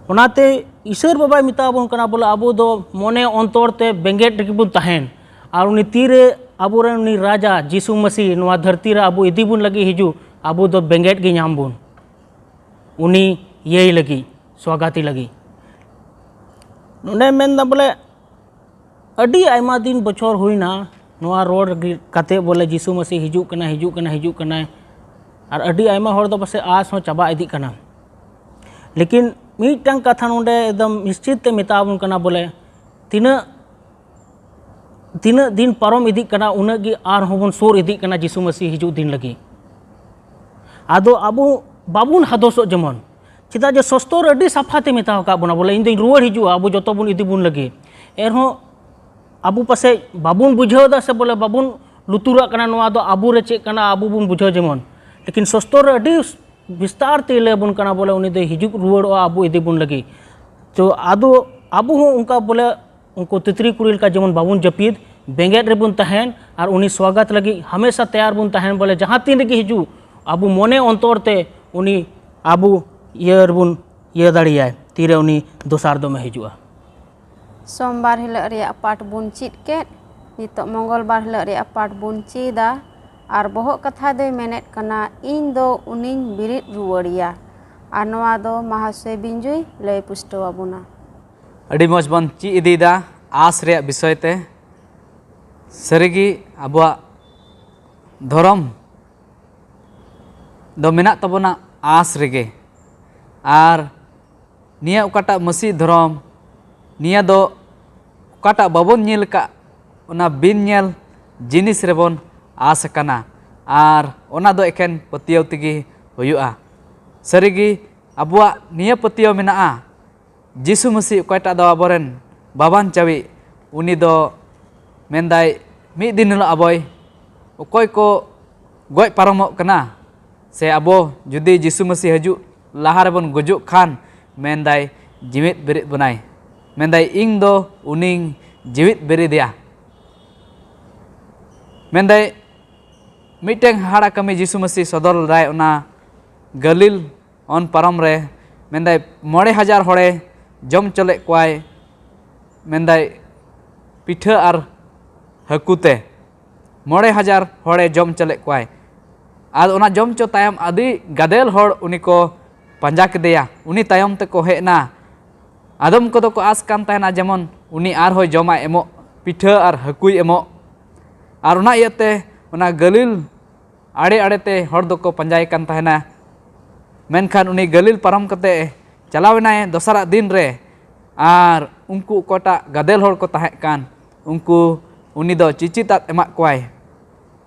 ᱚᱱᱟᱛᱮ ᱤᱥᱚᱨ ᱵᱟᱵᱟᱭ ᱢᱮᱛᱟ ᱵᱚᱱ ᱠᱟᱱᱟ ᱵᱚᱞᱮ ᱟᱵᱚ ᱫᱚ ᱢᱚᱱᱮ ᱚᱱᱛᱚᱨ ᱛᱮ ᱵᱮᱸᱜᱮᱫ ᱨᱮᱜᱮ ᱵᱚᱱ ᱛᱟᱦᱮᱱ᱾ ᱟᱨ ᱩᱱᱤ ᱛᱤᱨᱮ ᱟᱵᱚᱨᱮᱱ ᱩᱱᱤ ᱨᱟᱡᱟ ᱡᱤᱥᱩ ᱢᱟᱹᱥᱤ ᱱᱚᱣᱟ ᱫᱷᱟᱹᱨᱛᱤ ᱨᱮ ᱟᱵᱚ ᱤᱫᱤ ᱵᱚᱱ ᱞᱟᱹᱜᱤᱫ ᱦᱤᱡᱩᱜ, ᱟᱵᱚ ᱫᱚ ᱵᱮᱸᱜᱮᱫ ᱜᱮ ᱧᱟᱢ ᱵᱚᱱ᱾ ᱩᱱᱤ ᱤᱭᱟᱹᱭ ᱞᱟᱹᱜᱤᱫ, ᱥᱣᱟᱜᱟᱛᱤ ᱞᱟᱹᱜᱤᱫ᱾ ᱱᱚᱰᱮ ᱢᱮᱱᱫᱟ ᱵᱚᱞᱮ ᱟᱹᱰᱤ ᱟᱭᱢᱟ ᱫᱤᱱ ᱵᱚᱪᱷᱚᱨ ᱦᱩᱭᱱᱟ ᱱᱚᱣᱟ ᱨᱚᱲ ᱜᱮ ᱠᱟᱛᱮ ᱵᱚᱞᱮ ᱡᱤᱥᱩ ᱢᱟᱹᱥᱤ ᱦᱤᱡᱩᱜ ᱠᱟᱱᱟᱭ, ᱦᱤᱡᱩᱜ ᱠᱟᱱᱟᱭ, ᱦᱤᱡᱩᱜ ᱠᱟᱱᱟᱭ᱾ ᱟᱨ ᱟᱹᱰᱤ ᱟᱭᱢᱟ ᱦᱚᱲ ᱫᱚ ᱯᱟᱥᱮ ᱟᱸᱥ ᱦᱚᱸ ᱪᱟᱵᱟ ᱤᱫᱤᱜ ᱠᱟᱱᱟ᱾ ᱞᱮᱠᱤᱱ ᱢᱤᱫᱴᱟᱝ ᱠᱟᱛᱷᱟ ᱱᱚᱰᱮ ᱮᱠᱫᱚᱢ ᱱᱤᱥᱪᱤᱛ ᱛᱮ ᱢᱮᱛᱟ ᱵᱚᱱ ᱠᱟᱱᱟ ᱵᱚᱞᱮ ᱛᱤᱱᱟᱹᱜ, ᱛᱤᱱᱟᱹᱜ ᱫᱤᱱ ᱯᱟᱨᱚᱢ ᱤᱫᱤᱜ ᱠᱟᱱᱟ ᱩᱱᱟᱹᱜ ᱜᱮ ᱟᱨᱦᱚᱸ ᱵᱚᱱ ᱥᱩᱨ ᱤᱫᱤᱜ ᱠᱟᱱᱟ ᱡᱤᱥᱩ ᱢᱟᱹᱥᱤ ᱦᱤᱡᱩᱜ ᱫᱤᱱ ᱞᱟᱹᱜᱤᱫ᱾ ᱟᱫᱚ ᱟᱵᱚ ᱵᱟᱵᱚᱱ ᱦᱟᱫᱚᱥᱚᱜ ᱡᱮᱢᱚᱱ, ᱪᱮᱫᱟᱜ ᱡᱮ ᱥᱚᱥᱛᱚᱨ ᱟᱹᱰᱤ ᱥᱟᱯᱷᱟ ᱛᱮ ᱢᱮᱛᱟᱣ ᱟᱠᱟᱫ ᱵᱚᱱᱟ ᱵᱚᱞᱮ ᱤᱧ ᱫᱚᱧ ᱨᱩᱣᱟᱹᱲ ᱦᱤᱡᱩᱜᱼᱟ, ᱟᱵᱚ ᱡᱚᱛᱚ ᱵᱚᱱ ᱤᱫᱤ ᱵᱚᱱ ᱞᱟᱹᱜᱤᱫ᱾ ᱮᱱᱨᱮᱦᱚᱸ ᱟᱵᱚ ᱯᱟᱥᱮᱡ ᱵᱟᱵᱚᱱ ᱵᱩᱡᱷᱟᱹᱣ ᱮᱫᱟ ᱥᱮ ᱵᱚᱞᱮ ᱵᱟᱵᱚᱱ ᱞᱩᱛᱩᱨᱟᱜ ᱠᱟᱱᱟ ᱱᱚᱣᱟ ᱫᱚ ᱟᱵᱚ ᱨᱮ ᱪᱮᱫ ᱠᱟᱱᱟ ᱟᱵᱚ ᱵᱚᱱ ᱵᱩᱡᱷᱟᱹᱣ ᱡᱮᱢᱚᱱ᱾ ᱞᱮᱠᱤᱱ ᱥᱚᱥᱛᱚᱨ ᱨᱮ ᱟᱹᱰᱤ ᱵᱤᱥᱛᱟᱨ ᱛᱮ ᱞᱟᱹᱭ ᱟᱵᱚᱱ ᱠᱟᱱᱟ ᱵᱚᱞᱮ ᱩᱱᱤ ᱫᱚ ᱦᱤᱡᱩᱜ ᱨᱩᱣᱟᱹᱲᱚᱜᱼᱟ ᱟᱵᱚ ᱤᱫᱤ ᱵᱚᱱ ᱞᱟᱹᱜᱤᱫ᱾ ᱛᱚ ᱟᱫᱚ ᱟᱵᱚ ᱦᱚᱸ ᱚᱱᱠᱟ ᱵᱚᱞᱮ ᱩᱱᱠᱩ ᱛᱤᱛᱨᱤ ᱠᱩᱲᱤ ᱞᱮᱠᱟ ᱡᱮᱢᱚᱱ ᱵᱟᱵᱚᱱ ᱡᱟᱹᱯᱤᱫ, ᱵᱮᱸᱜᱮᱫ ᱨᱮᱵᱚᱱ ᱛᱟᱦᱮᱱ ᱟᱨ ᱩᱱᱤ ᱥᱣᱟᱜᱟᱛ ᱞᱟᱹᱜᱤᱫ ᱦᱟᱢᱮᱥᱟ ᱛᱮᱭᱟᱨ ᱵᱚᱱ ᱛᱟᱦᱮᱱ ᱵᱚᱞᱮ ᱡᱟᱦᱟᱸ ᱛᱤᱱ ᱨᱮᱜᱮ ᱦᱤᱡᱩᱜ ᱟᱵᱚ ᱢᱚᱱᱮ ᱚᱱᱛᱚᱨ ᱛᱮ ᱩᱱᱤ ᱟᱵᱚ ᱤᱭᱟᱹ ᱨᱮᱵᱚᱱ ᱤᱭᱟᱹ ᱫᱟᱲᱮᱭᱟᱭ ᱛᱤᱨᱮ ᱩᱱᱤ ᱫᱚᱥᱟᱨ ᱫᱚᱢᱮ ᱦᱤᱡᱩᱜᱼᱟ᱾ ᱥᱳᱢᱵᱟᱨ ᱦᱤᱞᱳᱜ ᱨᱮᱭᱟᱜ ᱯᱟᱴ ᱵᱚᱱ ᱪᱮᱫ ᱠᱮᱫ, ᱱᱤᱛᱚᱜ ᱢᱚᱝᱜᱚᱞᱵᱟᱨ ᱦᱤᱞᱳᱜ ᱨᱮᱭᱟᱜ ᱯᱟᱴ ᱵᱚᱱ ᱪᱮᱫᱟ᱾ ᱟᱨ ᱵᱚᱦᱚᱜ ᱠᱟᱛᱷᱟ ᱫᱚᱭ ᱢᱮᱱᱮᱫ ᱠᱟᱱᱟ, "ᱤᱧ ᱫᱚ ᱩᱱᱤᱧ ᱵᱮᱨᱮᱫ ᱨᱩᱣᱟᱹᱲᱮᱭᱟ", ᱟᱨ ᱱᱚᱣᱟ ᱫᱚ ᱢᱟᱦᱟᱥᱚᱭ ᱵᱤᱧᱡᱩᱭ ᱞᱟᱹᱭ ᱯᱩᱥᱴᱟᱹᱣ ᱟᱵᱚᱱᱟ᱾ ᱟᱹᱰᱤ ᱢᱚᱡᱽ ᱵᱚᱱ ᱪᱮᱫ ᱤᱫᱤᱭᱮᱫᱟ ᱟᱸᱥ ᱨᱮᱭᱟᱜ ᱵᱤᱥᱚᱭ ᱛᱮ᱾ ᱥᱟᱹᱨᱤᱜᱮ ᱟᱵᱚᱣᱟᱜ ᱫᱷᱚᱨᱚᱢ ᱫᱚ ᱢᱮᱱᱟᱜ ᱛᱟᱵᱚᱱᱟ ᱟᱸᱥ ᱨᱮᱜᱮ᱾ ᱟᱨ ᱱᱤᱭᱟᱹ ᱚᱠᱟᱴᱟᱜ ᱢᱟᱹᱥᱤ ᱫᱷᱚᱨᱚᱢ, ᱱᱤᱭᱟᱹ ᱫᱚ ᱚᱠᱟᱴᱟᱜ ᱵᱟᱵᱚᱱ ᱧᱮᱞ ᱟᱠᱟᱫ, ᱚᱱᱟ ᱵᱤᱱ ᱧᱮᱞ ᱡᱤᱱᱤᱥ ᱨᱮᱵᱚᱱ ᱟᱸᱥ ᱟᱠᱟᱱᱟ᱾ ᱟᱨ ᱚᱱᱟ ᱫᱚ ᱮᱠᱮᱱ ᱯᱟᱹᱛᱭᱟᱹᱣ ᱛᱮᱜᱮ ᱦᱩᱭᱩᱜᱼᱟ᱾ ᱥᱟᱹᱨᱤᱜᱮ ᱟᱵᱚᱣᱟᱜ ᱱᱤᱭᱟᱹ ᱯᱟᱹᱛᱭᱟᱹᱣ ᱢᱮᱱᱟᱜᱼᱟ, ᱡᱤᱥᱩ ᱢᱟᱹᱥᱤ ᱚᱠᱚᱭᱴᱟᱜ ᱫᱚ ᱟᱵᱚᱨᱮᱱ ᱵᱟᱵᱟᱱ ᱪᱟᱣᱤᱡ, ᱩᱱᱤ ᱫᱚ ᱢᱮᱱᱫᱟᱭ ᱢᱤᱫ ᱫᱤᱱ ᱦᱤᱞᱳᱜ ᱟᱵᱚᱭ, ᱚᱠᱚᱭ ᱠᱚ ᱜᱚᱡ ᱯᱟᱨᱚᱢᱚᱜ ᱠᱟᱱᱟ, ᱥᱮ ᱟᱵᱚ ᱡᱩᱫᱤ ᱡᱤᱥᱩ ᱢᱟᱹᱥᱤ ᱦᱤᱡᱩᱜ ᱞᱟᱦᱟ ᱨᱮᱵᱚᱱ ᱜᱩᱡᱩᱜ ᱠᱷᱟᱱ, ᱢᱮᱱᱫᱟᱭ ᱡᱤᱣᱮᱫ ᱵᱮᱨᱮᱫ ᱵᱚᱱᱟᱭ᱾ ᱢᱮᱱᱫᱟᱭ, "ᱤᱧ ᱫᱚ ᱩᱱᱤᱧ ᱡᱤᱣᱤᱫ ᱵᱮᱨᱮᱫᱮᱭᱟ᱾" ᱢᱮᱱᱫᱟᱭ, ᱢᱤᱫᱴᱮᱱ ᱦᱟᱦᱟᱲᱟ ᱠᱟᱹᱢᱤ ᱡᱤᱥᱩ ᱢᱟᱹᱥᱤ ᱥᱚᱫᱚᱨ ᱞᱮᱫᱟᱭ ᱚᱱᱟ ᱜᱟᱹᱞᱤᱞ ᱚᱱ ᱯᱟᱨᱚᱢ ᱨᱮ᱾ ᱢᱮᱱᱫᱟᱭ, ᱢᱚᱬᱮ ᱦᱟᱡᱟᱨ ᱦᱚᱲᱮ ᱡᱚᱢ ᱦᱚᱪᱚ ᱞᱮᱫ ᱠᱚᱣᱟᱭ, ᱢᱮᱱᱫᱟᱭ, ᱯᱤᱴᱷᱟᱹ ᱟᱨ ᱦᱟᱹᱠᱩ ᱛᱮ᱾ ᱢᱚᱬᱮ ᱦᱟᱡᱟᱨ ᱦᱚᱲᱮ ᱡᱚᱢ ᱦᱚᱪᱚ ᱞᱮᱫ ᱠᱚᱣᱟᱭ᱾ ᱟᱨ ᱚᱱᱟ ᱡᱚᱢ ᱦᱚᱪᱚ ᱛᱟᱭᱚᱢ ᱟᱹᱰᱤ ᱜᱟᱫᱮᱞ ᱦᱚᱲ ᱩᱱᱤ ᱠᱚ ᱯᱟᱸᱡᱟ ᱠᱮᱫᱮᱭᱟ, ᱩᱱᱤ ᱛᱟᱭᱚᱢ ᱛᱮᱠᱚ ᱦᱮᱡ ᱮᱱᱟ᱾ ᱟᱫᱚᱢ ᱠᱚᱫᱚ ᱠᱚ ᱟᱸᱥ ᱠᱟᱱ ᱛᱟᱦᱮᱱᱟ ᱡᱮᱢᱚᱱ ᱩᱱᱤ ᱟᱨᱦᱚᱸᱭ ᱡᱚᱢᱟᱭ ᱮᱢᱚᱜ, ᱯᱤᱴᱷᱟᱹ ᱟᱨ ᱦᱟᱹᱠᱩᱭ ᱮᱢᱚᱜ᱾ ᱟᱨ ᱚᱱᱟ ᱤᱭᱟᱹᱛᱮ ᱚᱱᱟ ᱜᱟᱹᱞᱤᱞ ᱟᱲᱮ ᱟᱲᱮᱛᱮ ᱦᱚᱲ ᱫᱚᱠᱚ ᱯᱟᱸᱡᱟᱭᱮ ᱠᱟᱱ ᱛᱟᱦᱮᱱᱟ᱾ ᱢᱮᱱᱠᱷᱟᱱ ᱩᱱᱤ ᱜᱟᱹᱞᱤᱞ ᱯᱟᱨᱚᱢ ᱠᱟᱛᱮ ᱪᱟᱞᱟᱣ ᱮᱱᱟᱭ ᱫᱚᱥᱟᱨᱟᱜ ᱫᱤᱱ ᱨᱮ, ᱟᱨ ᱩᱱᱠᱩ ᱚᱠᱚᱭᱴᱟᱜ ᱜᱟᱫᱮᱞ ᱦᱚᱲ ᱠᱚ ᱛᱟᱦᱮᱸ ᱠᱟᱱ, ᱩᱱᱠᱩ ᱩᱱᱤ ᱫᱚ ᱪᱤᱪᱤᱛ ᱟᱫ ᱮᱢᱟᱜ ᱠᱚᱣᱟᱭ᱾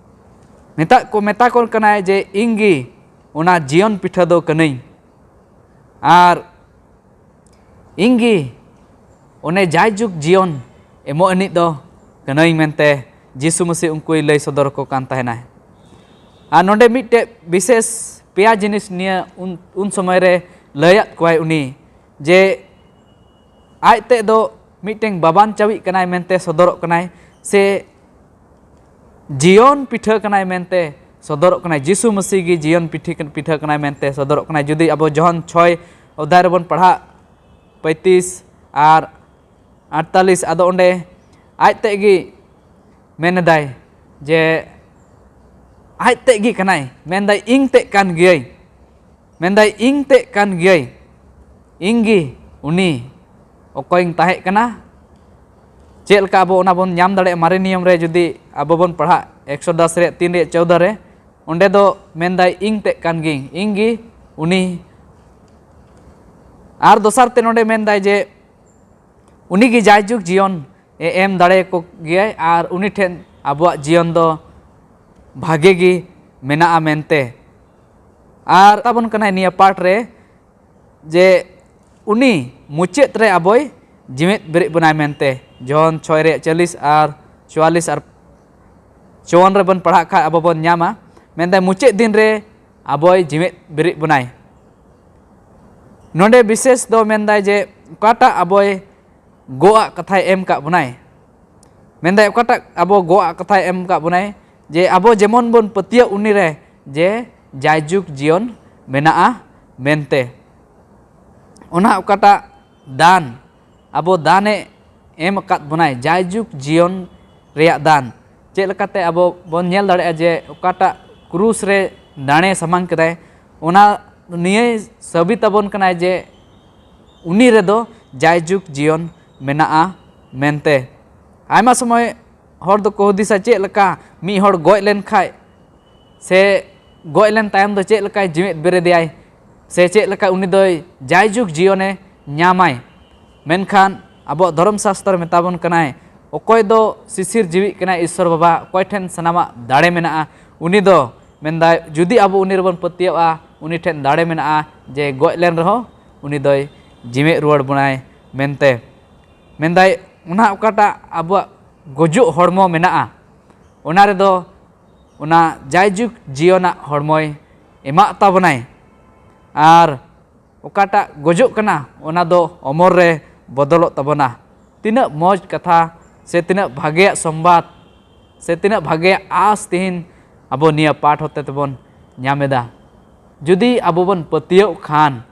ᱢᱮᱛᱟᱜ ᱠᱚ, ᱢᱮᱛᱟ ᱠᱚ ᱠᱟᱱᱟᱭ ᱡᱮ, "ᱤᱧ ᱜᱮ ᱚᱱᱟ ᱡᱤᱭᱚᱱ ᱯᱤᱴᱷᱟᱹ ᱫᱚ ᱠᱟᱹᱱᱟᱹᱧ, ᱟᱨ ᱤᱧ ᱜᱮ ᱚᱱᱮ ᱡᱟᱭᱡᱩᱜᱽ ᱡᱤᱭᱚᱱ ᱮᱢᱚᱜ ᱟᱹᱱᱤᱡ ᱫᱚ ᱠᱟᱹᱱᱟᱹᱧ" ᱢᱮᱱᱛᱮ ᱡᱤᱥᱩ ᱢᱟᱹᱥᱤ ᱩᱱᱠᱩᱭ ᱞᱟᱹᱭ ᱥᱚᱫᱚᱨ ᱟᱠᱚ ᱠᱟᱱ ᱛᱟᱦᱮᱱᱟᱭ᱾ ᱟᱨ ᱱᱚᱰᱮ ᱢᱤᱫᱴᱮᱡ ᱵᱤᱥᱮᱥ ᱯᱮᱭᱟ ᱡᱤᱱᱤᱥ ᱱᱤᱭᱟᱹ ᱩᱱ, ᱩᱱ ᱥᱚᱢᱚᱭ ᱨᱮ ᱞᱟᱹᱭᱟᱫ ᱠᱚᱣᱟᱭ ᱩᱱᱤ, ᱡᱮ ᱟᱡ ᱛᱮᱫ ᱫᱚ ᱢᱤᱫᱴᱮᱱ ᱵᱟᱵᱟᱱ ᱪᱟᱣᱤᱡ ᱠᱟᱱᱟᱭ ᱢᱮᱱᱛᱮ ᱥᱚᱫᱚᱨᱚᱜ ᱠᱟᱱᱟᱭ, ᱥᱮ ᱡᱤᱭᱚᱱ ᱯᱤᱴᱷᱟᱹ ᱠᱟᱱᱟᱭ ᱢᱮᱱᱛᱮ ᱥᱚᱫᱚᱨᱚᱜ ᱠᱟᱱᱟᱭ᱾ ᱡᱤᱥᱩ ᱢᱟᱹᱥᱤ ᱜᱮ ᱡᱤᱭᱚᱱ ᱯᱤᱴᱷᱟᱹ, ᱯᱤᱴᱷᱟᱹ ᱠᱟᱱᱟᱭ ᱢᱮᱱᱛᱮ ᱥᱚᱫᱚᱨᱚᱜ ᱠᱟᱱᱟᱭ᱾ ᱡᱩᱫᱤ ᱟᱵᱚ ᱡᱚᱦᱚᱱ ᱪᱷᱚᱭ ᱚᱫᱷᱟᱭ ᱨᱮᱵᱚᱱ ᱯᱟᱲᱦᱟᱜ, ᱯᱚᱸᱭᱛᱨᱤᱥ ᱟᱨ ᱟᱴᱛᱟᱞᱤᱥ, ᱟᱫᱚ ᱚᱸᱰᱮ ᱟᱡ ᱛᱮᱫ ᱜᱮ ᱢᱮᱱ ᱮᱫᱟᱭ ᱡᱮ ᱟᱡ ᱛᱮᱫ ᱜᱮ ᱠᱟᱱᱟᱭ, ᱢᱮᱱᱫᱟᱭ, "ᱤᱧ ᱛᱮᱫ ᱠᱟᱱ ᱜᱤᱭᱟᱹᱧ", ᱢᱮᱱᱫᱟᱭ, "ᱤᱧ ᱛᱮᱫ ᱠᱟᱱ ᱜᱤᱭᱟᱹᱧ, ᱤᱧ ᱜᱮ ᱩᱱᱤ ᱚᱠᱚᱭᱤᱧ ᱛᱟᱦᱮᱸ ᱠᱟᱱᱟ᱾" ᱪᱮᱫ ᱞᱮᱠᱟ ᱟᱵᱚ ᱚᱱᱟ ᱵᱚᱱ ᱧᱟᱢ ᱫᱟᱲᱮᱭᱟᱜᱼᱟ? ᱢᱟᱨᱮ ᱱᱤᱭᱚᱢ ᱨᱮ ᱡᱩᱫᱤ ᱟᱵᱚ ᱵᱚᱱ ᱯᱟᱲᱦᱟᱜ, ᱮᱠᱥᱚ ᱫᱟᱥ ᱨᱮᱭᱟᱜ ᱛᱤᱱ ᱨᱮᱭᱟᱜ ᱪᱳᱣᱫᱟ ᱨᱮ, ᱚᱸᱰᱮ ᱫᱚ ᱢᱮᱱᱫᱟᱭ, "ᱤᱧ ᱛᱮᱫ ᱠᱟᱱ ᱜᱤᱭᱟᱹᱧ, ᱤᱧ ᱜᱮ ᱩᱱᱤ᱾" ᱟᱨ ᱫᱚᱥᱟᱨ ᱛᱮ ᱱᱚᱰᱮ ᱢᱮᱱᱫᱟᱭ ᱡᱮ ᱩᱱᱤ ᱜᱮ ᱡᱟᱭᱡᱩᱜᱽ ᱡᱤᱭᱚᱱ ᱮ ᱮᱢ ᱫᱟᱲᱮᱭᱟᱠᱚ ᱜᱮᱭᱟᱭ, ᱟᱨ ᱩᱱᱤ ᱴᱷᱮᱱ ᱟᱵᱚᱣᱟᱜ ᱡᱤᱭᱚᱱ ᱫᱚ ᱵᱷᱟᱜᱮ ᱜᱮ ᱢᱮᱱᱟᱜᱼᱟ ᱢᱮᱱᱛᱮ᱾ ᱟᱨ ᱛᱟᱵᱚᱱ ᱠᱟᱱᱟᱭ ᱱᱤᱭᱟᱹ ᱯᱟᱴ ᱨᱮ ᱡᱮ ᱩᱱᱤ ᱢᱩᱪᱟᱹᱫ ᱨᱮ ᱟᱵᱚᱭ ᱡᱤᱣᱮᱫ ᱵᱮᱨᱮᱫ ᱵᱚᱱᱟᱭ ᱢᱮᱱᱛᱮ᱾ ᱡᱚᱦᱚᱱ ᱪᱷᱚᱭ ᱨᱮᱭᱟᱜ ᱪᱚᱞᱞᱤᱥ ᱟᱨ ᱪᱩᱣᱟᱞᱞᱤᱥ ᱟᱨ ᱪᱩᱣᱟᱱ ᱨᱮᱵᱚᱱ ᱯᱟᱲᱦᱟᱜ ᱠᱷᱟᱡ ᱟᱵᱚ ᱵᱚᱱ ᱧᱟᱢᱟ᱾ ᱢᱮᱱᱫᱟᱭ, ᱢᱩᱪᱟᱹᱫ ᱫᱤᱱ ᱨᱮ ᱟᱵᱚᱭ ᱡᱤᱣᱮᱫ ᱵᱮᱨᱮᱫ ᱵᱚᱱᱟᱭ᱾ ᱱᱚᱰᱮ ᱵᱤᱥᱮᱥ ᱫᱚ ᱢᱮᱱᱫᱟᱭ ᱡᱮ ᱚᱠᱟᱴᱟᱜ ᱟᱵᱚᱭ ᱜᱚᱜ ᱟᱜ ᱠᱟᱛᱷᱟᱭ ᱮᱢ ᱠᱟᱜ ᱵᱚᱱᱟᱭ᱾ ᱢᱮᱱᱫᱟᱭ ᱚᱠᱟᱴᱟᱜ ᱟᱵᱚ ᱜᱚᱜ ᱟᱜ ᱠᱟᱛᱷᱟᱭ ᱮᱢ ᱠᱟᱜ ᱵᱚᱱᱟᱭ, ᱡᱮ ᱟᱵᱚ ᱡᱮᱢᱚᱱ ᱵᱚᱱ ᱯᱟᱹᱛᱭᱟᱹᱜ ᱩᱱᱤᱨᱮ ᱡᱮ ᱡᱟᱭᱡᱩᱜᱽ ᱡᱤᱭᱚᱱ ᱢᱮᱱᱟᱜᱼᱟ ᱢᱮᱱᱛᱮ᱾ ᱚᱱᱟ ᱚᱠᱟᱴᱟᱜ ᱫᱟᱱ, ᱟᱵᱚ ᱫᱟᱱᱮ ᱮᱢ ᱟᱠᱟᱫ ᱵᱚᱱᱟᱭ, ᱡᱟᱭᱡᱩᱜᱽ ᱡᱤᱭᱚᱱ ᱨᱮᱭᱟᱜ ᱫᱟᱱ᱾ ᱪᱮᱫ ᱞᱮᱠᱟᱛᱮ ᱟᱵᱚ ᱵᱚᱱ ᱧᱮᱞ ᱫᱟᱲᱮᱭᱟᱜᱼᱟ ᱡᱮ ᱚᱠᱟᱴᱟᱜ ᱠᱨᱩᱥ ᱨᱮ ᱫᱟᱲᱮ ᱥᱟᱢᱟᱝ ᱠᱮᱫᱟᱭ, ᱚᱱᱟ ᱱᱤᱭᱟᱹᱭ ᱥᱟᱹᱵᱤᱛ ᱟᱵᱚᱱ ᱠᱟᱱᱟᱭ ᱡᱮ ᱩᱱᱤ ᱨᱮᱫᱚ ᱡᱟᱭᱡᱩᱜᱽ ᱡᱤᱭᱚᱱ ᱢᱮᱱᱟᱜᱼᱟ ᱢᱮᱱᱛᱮ᱾ ᱟᱭᱢᱟ ᱥᱚᱢᱚᱭ ᱦᱚᱲ ᱫᱚᱠᱚ ᱦᱩᱫᱤᱥᱟ, ᱪᱮᱫ ᱞᱮᱠᱟ ᱢᱤᱫ ᱦᱚᱲ ᱜᱚᱡ ᱞᱮᱱ ᱠᱷᱟᱡ ᱥᱮ ᱜᱚᱡ ᱞᱮᱱ ᱛᱟᱭᱚᱢ ᱫᱚ ᱪᱮᱫ ᱞᱮᱠᱟᱭ ᱡᱤᱣᱮᱫ ᱵᱮᱨᱮᱫᱮᱭᱟᱭ ᱥᱮ ᱪᱮᱫ ᱞᱮᱠᱟ ᱩᱱᱤ ᱫᱚᱭ ᱡᱟᱭᱡᱩᱜᱽ ᱡᱤᱭᱚᱱᱮ ᱧᱟᱢᱟᱭ᱾ ᱢᱮᱱᱠᱷᱟᱱ ᱟᱵᱚᱣᱟᱜ ᱫᱷᱚᱨᱚᱢ ᱥᱟᱥᱛᱨᱚ ᱢᱮᱛᱟ ᱵᱚᱱ ᱠᱟᱱᱟᱭ, ᱚᱠᱚᱭ ᱫᱚ ᱥᱤᱥᱤᱨ ᱡᱤᱣᱤᱜ ᱠᱟᱱᱟᱭ ᱤᱥᱥᱚᱨ ᱵᱟᱵᱟ, ᱚᱠᱚᱭ ᱴᱷᱮᱱ ᱥᱟᱱᱟᱢᱟᱜ ᱫᱟᱲᱮ ᱢᱮᱱᱟᱜᱼᱟ, ᱩᱱᱤ ᱫᱚ ᱢᱮᱱᱫᱟᱭ, ᱡᱩᱫᱤ ᱟᱵᱚ ᱩᱱᱤ ᱨᱮᱵᱚᱱ ᱯᱟᱹᱛᱭᱟᱹᱜᱼᱟ, ᱩᱱᱤ ᱴᱷᱮᱱ ᱫᱟᱲᱮ ᱢᱮᱱᱟᱜᱼᱟ ᱡᱮ ᱜᱚᱡ ᱞᱮᱱ ᱨᱮᱦᱚᱸ ᱩᱱᱤ ᱫᱚᱭ ᱡᱤᱣᱮᱫ ᱨᱩᱣᱟᱹᱲ ᱵᱚᱱᱟᱭ ᱢᱮᱱᱛᱮ᱾ ᱢᱮᱱᱫᱟᱭ, ᱚᱱᱟ ᱚᱠᱟᱴᱟᱜ ᱟᱵᱚᱣᱟᱜ ᱜᱩᱡᱩᱜ ᱦᱚᱲᱢᱚ ᱢᱮᱱᱟᱜᱼᱟ, ᱚᱱᱟ ᱨᱮᱫᱚ ᱚᱱᱟ ᱡᱟᱭᱡᱩᱜᱽ ᱡᱤᱭᱚᱱᱟᱜ ᱦᱚᱲᱢᱚᱭ ᱮᱢᱟᱜ ᱛᱟᱵᱚᱱᱟᱭ᱾ ᱟᱨ ᱚᱠᱟᱴᱟᱜ ᱜᱚᱡᱚᱜ ᱠᱟᱱᱟ, ᱚᱱᱟ ᱫᱚ ᱚᱢᱚᱨ ᱨᱮ ᱵᱚᱫᱚᱞᱚᱜ ᱛᱟᱵᱚᱱᱟ᱾ ᱛᱤᱱᱟᱹᱜ ᱢᱚᱡᱽ ᱠᱟᱛᱷᱟ ᱥᱮ ᱛᱤᱱᱟᱹᱜ ᱵᱷᱟᱜᱮᱭᱟᱜ ᱥᱚᱢᱵᱟᱫ ᱥᱮ ᱛᱤᱱᱟᱹᱜ ᱵᱷᱟᱜᱮᱭᱟᱜ ᱟᱸᱥ ᱛᱮᱦᱮᱧ ᱟᱵᱚ ᱱᱤᱭᱟᱹ ᱯᱟᱴ ᱦᱚᱛᱮ ᱛᱮᱵᱚᱱ ᱧᱟᱢ ᱮᱫᱟ᱾ ᱡᱩᱫᱤ ᱟᱵᱚ ᱵᱚᱱ ᱯᱟᱹᱛᱭᱟᱹᱣᱜ ᱠᱷᱟᱱ,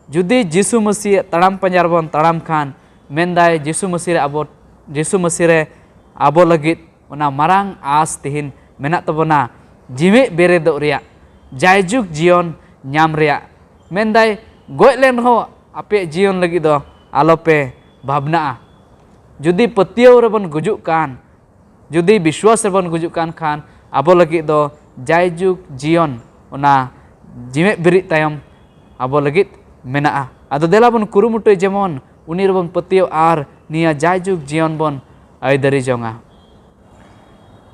ᱡᱩᱫᱤ ᱡᱤᱥᱩ ᱢᱟᱹᱥᱤᱭᱟᱜ ᱛᱟᱲᱟᱢ ᱯᱟᱸᱡᱟ ᱨᱮᱵᱚᱱ ᱛᱟᱲᱟᱢ ᱠᱷᱟᱱ, ᱢᱮᱱᱫᱟᱭ ᱡᱤᱥᱩ ᱢᱟᱹᱥᱤ ᱨᱮ ᱟᱵᱚ, ᱡᱤᱥᱩ ᱢᱟᱹᱥᱤ ᱨᱮ ᱟᱵᱚ ᱞᱟᱹᱜᱤᱫ ᱚᱱᱟ ᱢᱟᱨᱟᱝ ᱟᱸᱥ ᱛᱮᱦᱮᱧ ᱢᱮᱱᱟᱜ ᱛᱟᱵᱚᱱᱟ, ᱡᱤᱣᱮᱫ ᱵᱮᱨᱮᱫᱚᱜ ᱨᱮᱭᱟᱜ, ᱡᱟᱭᱡᱩᱜᱽ ᱡᱤᱭᱚᱱ ᱧᱟᱢ ᱨᱮᱭᱟᱜ᱾ ᱢᱮᱱᱫᱟᱭ, ᱜᱚᱡ ᱞᱮᱱ ᱨᱮᱦᱚᱸ ᱟᱯᱮᱭᱟᱜ ᱡᱤᱭᱚᱱ ᱞᱟᱹᱜᱤᱫ ᱫᱚ ᱟᱞᱚᱯᱮ ᱵᱷᱟᱵᱽᱱᱟᱜᱼᱟ᱾ ᱡᱩᱫᱤ ᱯᱟᱹᱛᱭᱟᱹᱣ ᱨᱮᱵᱚᱱ ᱜᱩᱡᱩᱜ ᱠᱟᱱ, ᱡᱩᱫᱤ ᱵᱤᱥᱣᱟᱥ ᱨᱮᱵᱚᱱ ᱜᱩᱡᱩᱜ ᱠᱟᱱ ᱠᱷᱟᱱ, ᱟᱵᱚ ᱞᱟᱹᱜᱤᱫ ᱫᱚ ᱡᱟᱭᱡᱩᱜᱽ ᱡᱤᱭᱚᱱ, ᱚᱱᱟ ᱡᱤᱣᱮᱫ ᱵᱮᱨᱮᱫ ᱛᱟᱭᱚᱢ ᱟᱵᱚ ᱞᱟᱹᱜᱤᱫ ᱢᱮᱱᱟᱜᱼᱟ᱾ ᱟᱫᱚ ᱫᱮᱞᱟ ᱵᱚᱱ ᱠᱩᱨᱩᱢᱩᱴᱩᱭ, ᱡᱮᱢᱚᱱ ᱩᱱᱤ ᱨᱮᱵᱚᱱ ᱯᱟᱹᱛᱭᱟᱹᱣ ᱟᱨ ᱱᱤᱭᱟᱹ ᱡᱟᱭᱡᱩᱜᱽ ᱡᱤᱭᱚᱱ ᱵᱚᱱ ᱟᱹᱭᱫᱟᱹᱨᱤ ᱡᱚᱝᱟ᱾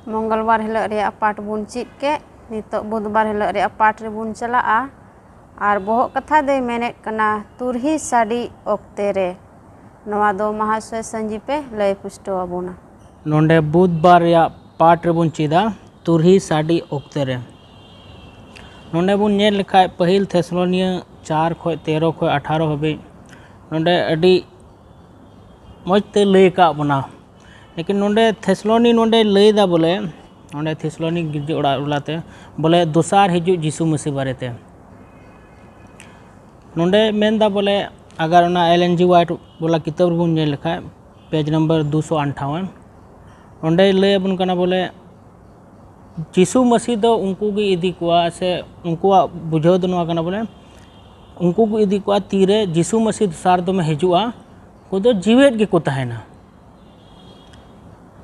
ᱢᱚᱝᱜᱚᱞᱵᱟᱨ ᱦᱤᱞᱳᱜ ᱨᱮᱭᱟᱜ ᱯᱟᱴ ᱵᱚᱱ ᱪᱮᱫ ᱠᱮᱫ, ᱱᱤᱛᱚᱜ ᱵᱩᱫᱷᱵᱟᱨ ᱦᱤᱞᱳᱜ ᱨᱮᱭᱟᱜ ᱯᱟᱴ ᱨᱮᱵᱚᱱ ᱪᱟᱞᱟᱜᱼᱟ᱾ ᱟᱨ ᱵᱚᱦᱚᱜ ᱠᱟᱛᱷᱟ ᱫᱚᱭ ᱢᱮᱱᱮᱫ ᱠᱟᱱᱟ, ᱛᱩᱨᱦᱤ ᱥᱟᱰᱤ ᱚᱠᱛᱮ ᱨᱮ᱾ ᱱᱚᱣᱟ ᱫᱚ ᱢᱟᱦᱟᱥᱚᱭ ᱥᱟᱹᱧᱡᱤᱯᱮ ᱞᱟᱹᱭ ᱯᱩᱥᱴᱟᱹᱣ ᱟᱵᱚᱱᱟ᱾ ᱱᱚᱰᱮ ᱵᱩᱫᱷᱵᱟᱨ ᱨᱮᱭᱟᱜ ᱯᱟᱴ ᱨᱮᱵᱚᱱ ᱪᱮᱫᱟ, ᱛᱩᱨᱦᱤ ᱥᱟᱰᱤ ᱚᱠᱛᱮ ᱨᱮ᱾ ᱱᱚᱰᱮ ᱵᱚᱱ ᱧᱮᱞ ᱞᱮᱠᱷᱟᱡ ᱯᱟᱹᱦᱤᱞ ᱛᱷᱮᱥᱞᱳᱱᱤᱭᱟᱹ ᱪᱟᱨ ᱠᱷᱚᱡ ᱛᱮᱨᱚ ᱠᱷᱚᱡ ᱟᱴᱷᱟᱨᱚ ᱦᱟᱹᱵᱤᱡ, ᱱᱚᱰᱮ ᱟᱹᱰᱤ ᱢᱚᱡᱽ ᱛᱮ ᱞᱟᱹᱭ ᱟᱠᱟᱫ ᱵᱚᱱᱟ᱾ ᱞᱮᱠᱤᱱ ᱱᱚᱰᱮ ᱛᱷᱮᱥᱞᱚᱱᱤ ᱱᱚᱰᱮ ᱞᱟᱹᱭ ᱮᱫᱟ ᱵᱚᱞᱮ, ᱱᱚᱰᱮ ᱛᱷᱮᱥᱞᱚᱱᱤ ᱜᱤᱨᱡᱟᱹ ᱚᱲᱟᱜ ᱨᱩᱞᱟᱛᱮ ᱵᱚᱞᱮ ᱫᱚᱥᱟᱨ ᱦᱤᱡᱩᱜ ᱡᱤᱥᱩ ᱢᱟᱹᱥᱤ ᱵᱟᱨᱮᱛᱮ᱾ ᱱᱚᱰᱮ ᱢᱮᱱᱫᱟ ᱵᱚᱞᱮ, ᱟᱜᱟᱨ ᱚᱱᱟ ᱮᱞ ᱮᱱ ᱡᱤ ᱣᱟᱭᱤᱴ ᱵᱟᱞᱟ ᱠᱤᱛᱟᱹᱵ ᱨᱮᱵᱚᱱ ᱧᱮᱞ ᱞᱮᱠᱷᱟᱡ, ᱯᱮᱡᱽ ᱱᱟᱢᱵᱟᱨ ᱫᱩᱥᱚ ᱟᱱᱴᱷᱟᱣᱚᱱ, ᱚᱸᱰᱮᱭ ᱞᱟᱹᱭ ᱟᱵᱚᱱ ᱠᱟᱱᱟ ᱵᱚᱞᱮ, ᱡᱤᱥᱩ ᱢᱟᱹᱥᱤ ᱫᱚ ᱩᱱᱠᱩ ᱜᱮ ᱤᱫᱤ ᱠᱚᱣᱟ, ᱥᱮ ᱩᱱᱠᱩᱣᱟᱜ ᱵᱩᱡᱷᱟᱹᱣ ᱫᱚ ᱱᱚᱣᱟ ᱠᱟᱱᱟ ᱵᱚᱞᱮ, ᱩᱱᱠᱩ ᱠᱚ ᱤᱫᱤ ᱠᱚᱣᱟ, ᱛᱤᱨᱮ ᱡᱤᱥᱩ ᱢᱟᱹᱥᱤ ᱫᱚᱥᱟᱨ ᱫᱚᱢᱮ ᱦᱤᱡᱩᱜᱼᱟ, ᱩᱱᱠᱩ ᱫᱚ ᱡᱤᱣᱮᱫ ᱜᱮᱠᱚ ᱛᱟᱦᱮᱱᱟ᱾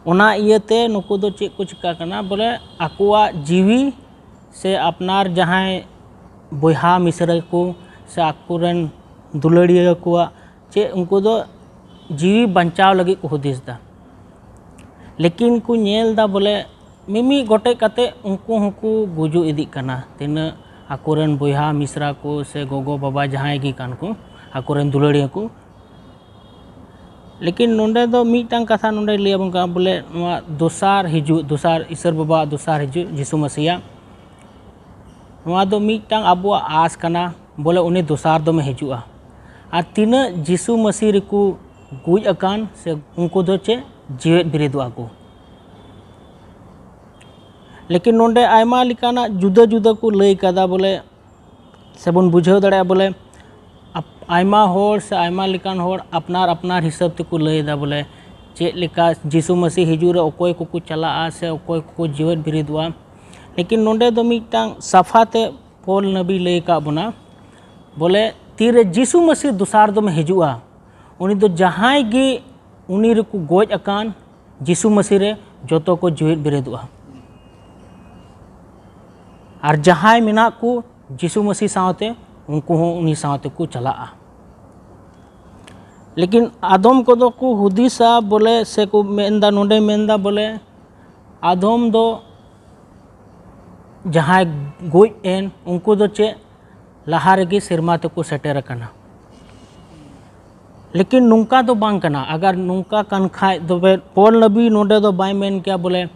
ᱚᱱᱟ ᱤᱭᱟᱹᱛᱮ ᱱᱩᱠᱩ ᱫᱚ ᱪᱮᱫ ᱠᱚ ᱪᱤᱠᱟᱹ ᱠᱟᱱᱟ ᱵᱚᱞᱮ, ᱟᱠᱚᱣᱟᱜ ᱡᱤᱣᱤ ᱥᱮ ᱟᱯᱱᱟᱨ ᱡᱟᱦᱟᱸᱭ ᱵᱚᱭᱦᱟ ᱢᱤᱥᱨᱟ ᱠᱚ ᱥᱮ ᱟᱠᱚᱨᱮᱱ ᱫᱩᱞᱟᱹᱲᱤᱭᱟᱹ ᱠᱚᱣᱟᱜ ᱪᱮᱫ, ᱩᱱᱠᱩ ᱫᱚ ᱡᱤᱣᱤ ᱵᱟᱧᱪᱟᱣ ᱞᱟᱹᱜᱤᱫ ᱠᱚ ᱦᱩᱫᱤᱥ ᱮᱫᱟ᱾ ᱞᱮᱠᱤᱱ ᱠᱚ ᱧᱮᱞ ᱮᱫᱟ ᱵᱚᱞᱮ, ᱢᱤᱢᱤᱫ ᱜᱚᱴᱮᱡ ᱠᱟᱛᱮ ᱩᱱᱠᱩ ᱦᱚᱸᱠᱚ ᱜᱩᱡᱩᱜ ᱤᱫᱤᱜ ᱠᱟᱱᱟ, ᱛᱤᱱᱟᱹᱜ ᱟᱠᱚᱨᱮᱱ ᱵᱚᱭᱦᱟ ᱢᱤᱥᱨᱟ ᱠᱚ ᱥᱮ ᱜᱚᱜᱚ ᱵᱟᱵᱟ ᱡᱟᱦᱟᱸᱭ ᱜᱮ ᱠᱟᱱ ᱠᱚ, ᱟᱠᱚᱨᱮᱱ ᱫᱩᱞᱟᱹᱲᱤᱭᱟᱹ ᱠᱚ᱾ ᱞᱮᱠᱤᱱ ᱱᱚᱰᱮ ᱫᱚ ᱢᱤᱫᱴᱟᱝ ᱠᱟᱛᱷᱟ ᱱᱚᱰᱮ ᱞᱟᱹᱭ ᱟᱵᱚᱱ ᱠᱟᱱᱟ ᱵᱚᱞᱮ, ᱱᱚᱣᱟ ᱫᱚᱥᱟᱨ ᱦᱤᱡᱩᱜ, ᱫᱚᱥᱟᱨ ᱤᱥᱚᱨ ᱵᱟᱵᱟᱣᱟᱜ ᱫᱚᱥᱟᱨ ᱦᱤᱡᱩᱜ, ᱡᱤᱥᱩ ᱢᱟᱹᱥᱤᱭᱟᱜ, ᱱᱚᱣᱟ ᱫᱚ ᱢᱤᱫᱴᱟᱝ ᱟᱵᱚᱣᱟᱜ ᱟᱸᱥ ᱠᱟᱱᱟ ᱵᱚᱞᱮ, ᱩᱱᱤ ᱫᱚᱥᱟᱨ ᱫᱚᱢᱮ ᱦᱤᱡᱩᱜᱼᱟ᱾ ᱟᱨ ᱛᱤᱱᱟᱹᱜ ᱡᱤᱥᱩ ᱢᱟᱹᱥᱤ ᱨᱮᱠᱚ ᱜᱩᱡ ᱟᱠᱟᱱ, ᱥᱮ ᱩᱱᱠᱩ ᱫᱚ ᱪᱮᱫ ᱡᱤᱣᱮᱫ ᱵᱮᱨᱮᱫᱚᱜᱼᱟ ᱠᱚ᱾ ᱞᱮᱠᱤᱱ ᱱᱚᱰᱮ ᱟᱭᱢᱟ ᱞᱮᱠᱟᱱᱟᱜ ᱡᱩᱫᱟᱹ ᱡᱩᱫᱟᱹ ᱠᱚ ᱞᱟᱹᱭ ᱠᱟᱫᱟ ᱵᱚᱞᱮ, ᱥᱮᱵᱚᱱ ᱵᱩᱡᱷᱟᱹᱣ ᱫᱟᱲᱮᱭᱟᱜᱼᱟ ᱵᱚᱞᱮ, ᱟᱯ-, ᱟᱭᱢᱟ ᱦᱚᱲ ᱥᱮ ᱟᱭᱢᱟ ᱞᱮᱠᱟᱱ ᱦᱚᱲ ᱟᱯᱱᱟᱨ ᱟᱯᱱᱟᱨ ᱦᱤᱥᱟᱹᱵ ᱛᱮᱠᱚ ᱞᱟᱹᱭ ᱮᱫᱟ ᱵᱚᱞᱮ, ᱪᱮᱫ ᱞᱮᱠᱟ ᱡᱤᱥᱩ ᱢᱟᱹᱥᱤ ᱦᱤᱡᱩᱜ ᱨᱮ ᱚᱠᱚᱭ ᱠᱚᱠᱚ ᱪᱟᱞᱟᱜᱼᱟ ᱥᱮ ᱚᱠᱚᱭ ᱠᱚᱠᱚ ᱡᱤᱣᱮᱫ ᱵᱮᱨᱮᱫᱚᱜᱼᱟ᱾ ᱞᱮᱠᱤᱱ ᱱᱚᱰᱮ ᱫᱚ ᱢᱤᱫᱴᱟᱝ ᱥᱟᱯᱷᱟ ᱛᱮ ᱯᱚᱞ ᱱᱟᱵᱤ ᱞᱟᱹᱭ ᱟᱠᱟᱫ ᱵᱚᱱᱟ ᱵᱚᱞᱮ, ᱛᱤᱨᱮ ᱡᱤᱥᱩ ᱢᱟᱹᱥᱤ ᱫᱚᱥᱟᱨ ᱫᱚᱢᱮ ᱦᱤᱡᱩᱜᱼᱟ, ᱩᱱᱤ ᱫᱚ ᱡᱟᱦᱟᱸᱭ ᱜᱮ ᱩᱱᱤ ᱨᱮᱠᱚ ᱜᱚᱡ ᱟᱠᱟᱱ ᱡᱤᱥᱩ ᱢᱟᱹᱥᱤ ᱨᱮ ᱡᱚᱛᱚ ᱠᱚ ᱡᱤᱣᱮᱫ ᱵᱮᱨᱮᱫᱚᱜᱼᱟ᱾ ᱟᱨ ᱡᱟᱦᱟᱸᱭ ᱢᱮᱱᱟᱜ ᱠᱚ ᱡᱤᱥᱩ ᱢᱟᱹᱥᱤ ᱥᱟᱶᱛᱮ, ᱩᱱᱠᱩ ᱦᱚᱸ ᱩᱱᱤ ᱥᱟᱶᱛᱮ ᱠᱚ ᱪᱟᱞᱟᱜᱼᱟ᱾ ᱞᱮᱠᱤᱱ ᱟᱫᱚᱢ ᱠᱚᱫᱚ ᱠᱚ ᱦᱩᱫᱤᱥᱟ ᱵᱚᱞᱮ, ᱥᱮ ᱠᱚ ᱢᱮᱱᱫᱟ, ᱱᱚᱰᱮ ᱢᱮᱱᱫᱟ ᱵᱚᱞᱮ, ᱟᱫᱚᱢ ᱫᱚ ᱡᱟᱦᱟᱸᱭ ᱜᱚᱡ ᱮᱱ, ᱩᱱᱠᱩ ᱫᱚ ᱪᱮᱫ ᱞᱟᱦᱟ ᱨᱮᱜᱮ ᱥᱮᱨᱢᱟ ᱛᱮᱠᱚ ᱥᱮᱴᱮᱨ ᱟᱠᱟᱱᱟ᱾ ᱞᱮᱠᱤᱱ ᱱᱚᱝᱠᱟ ᱫᱚ ᱵᱟᱝ ᱠᱟᱱᱟ᱾ ᱟᱜᱟᱨ ᱱᱚᱝᱠᱟ ᱠᱟᱱ ᱠᱷᱟᱡ, ᱛᱚᱵᱮ ᱯᱚᱞ ᱱᱟᱵᱤ ᱱᱚᱰᱮ ᱫᱚ ᱵᱟᱭ ᱢᱮᱱ ᱠᱮᱭᱟ ᱵᱚᱞᱮ,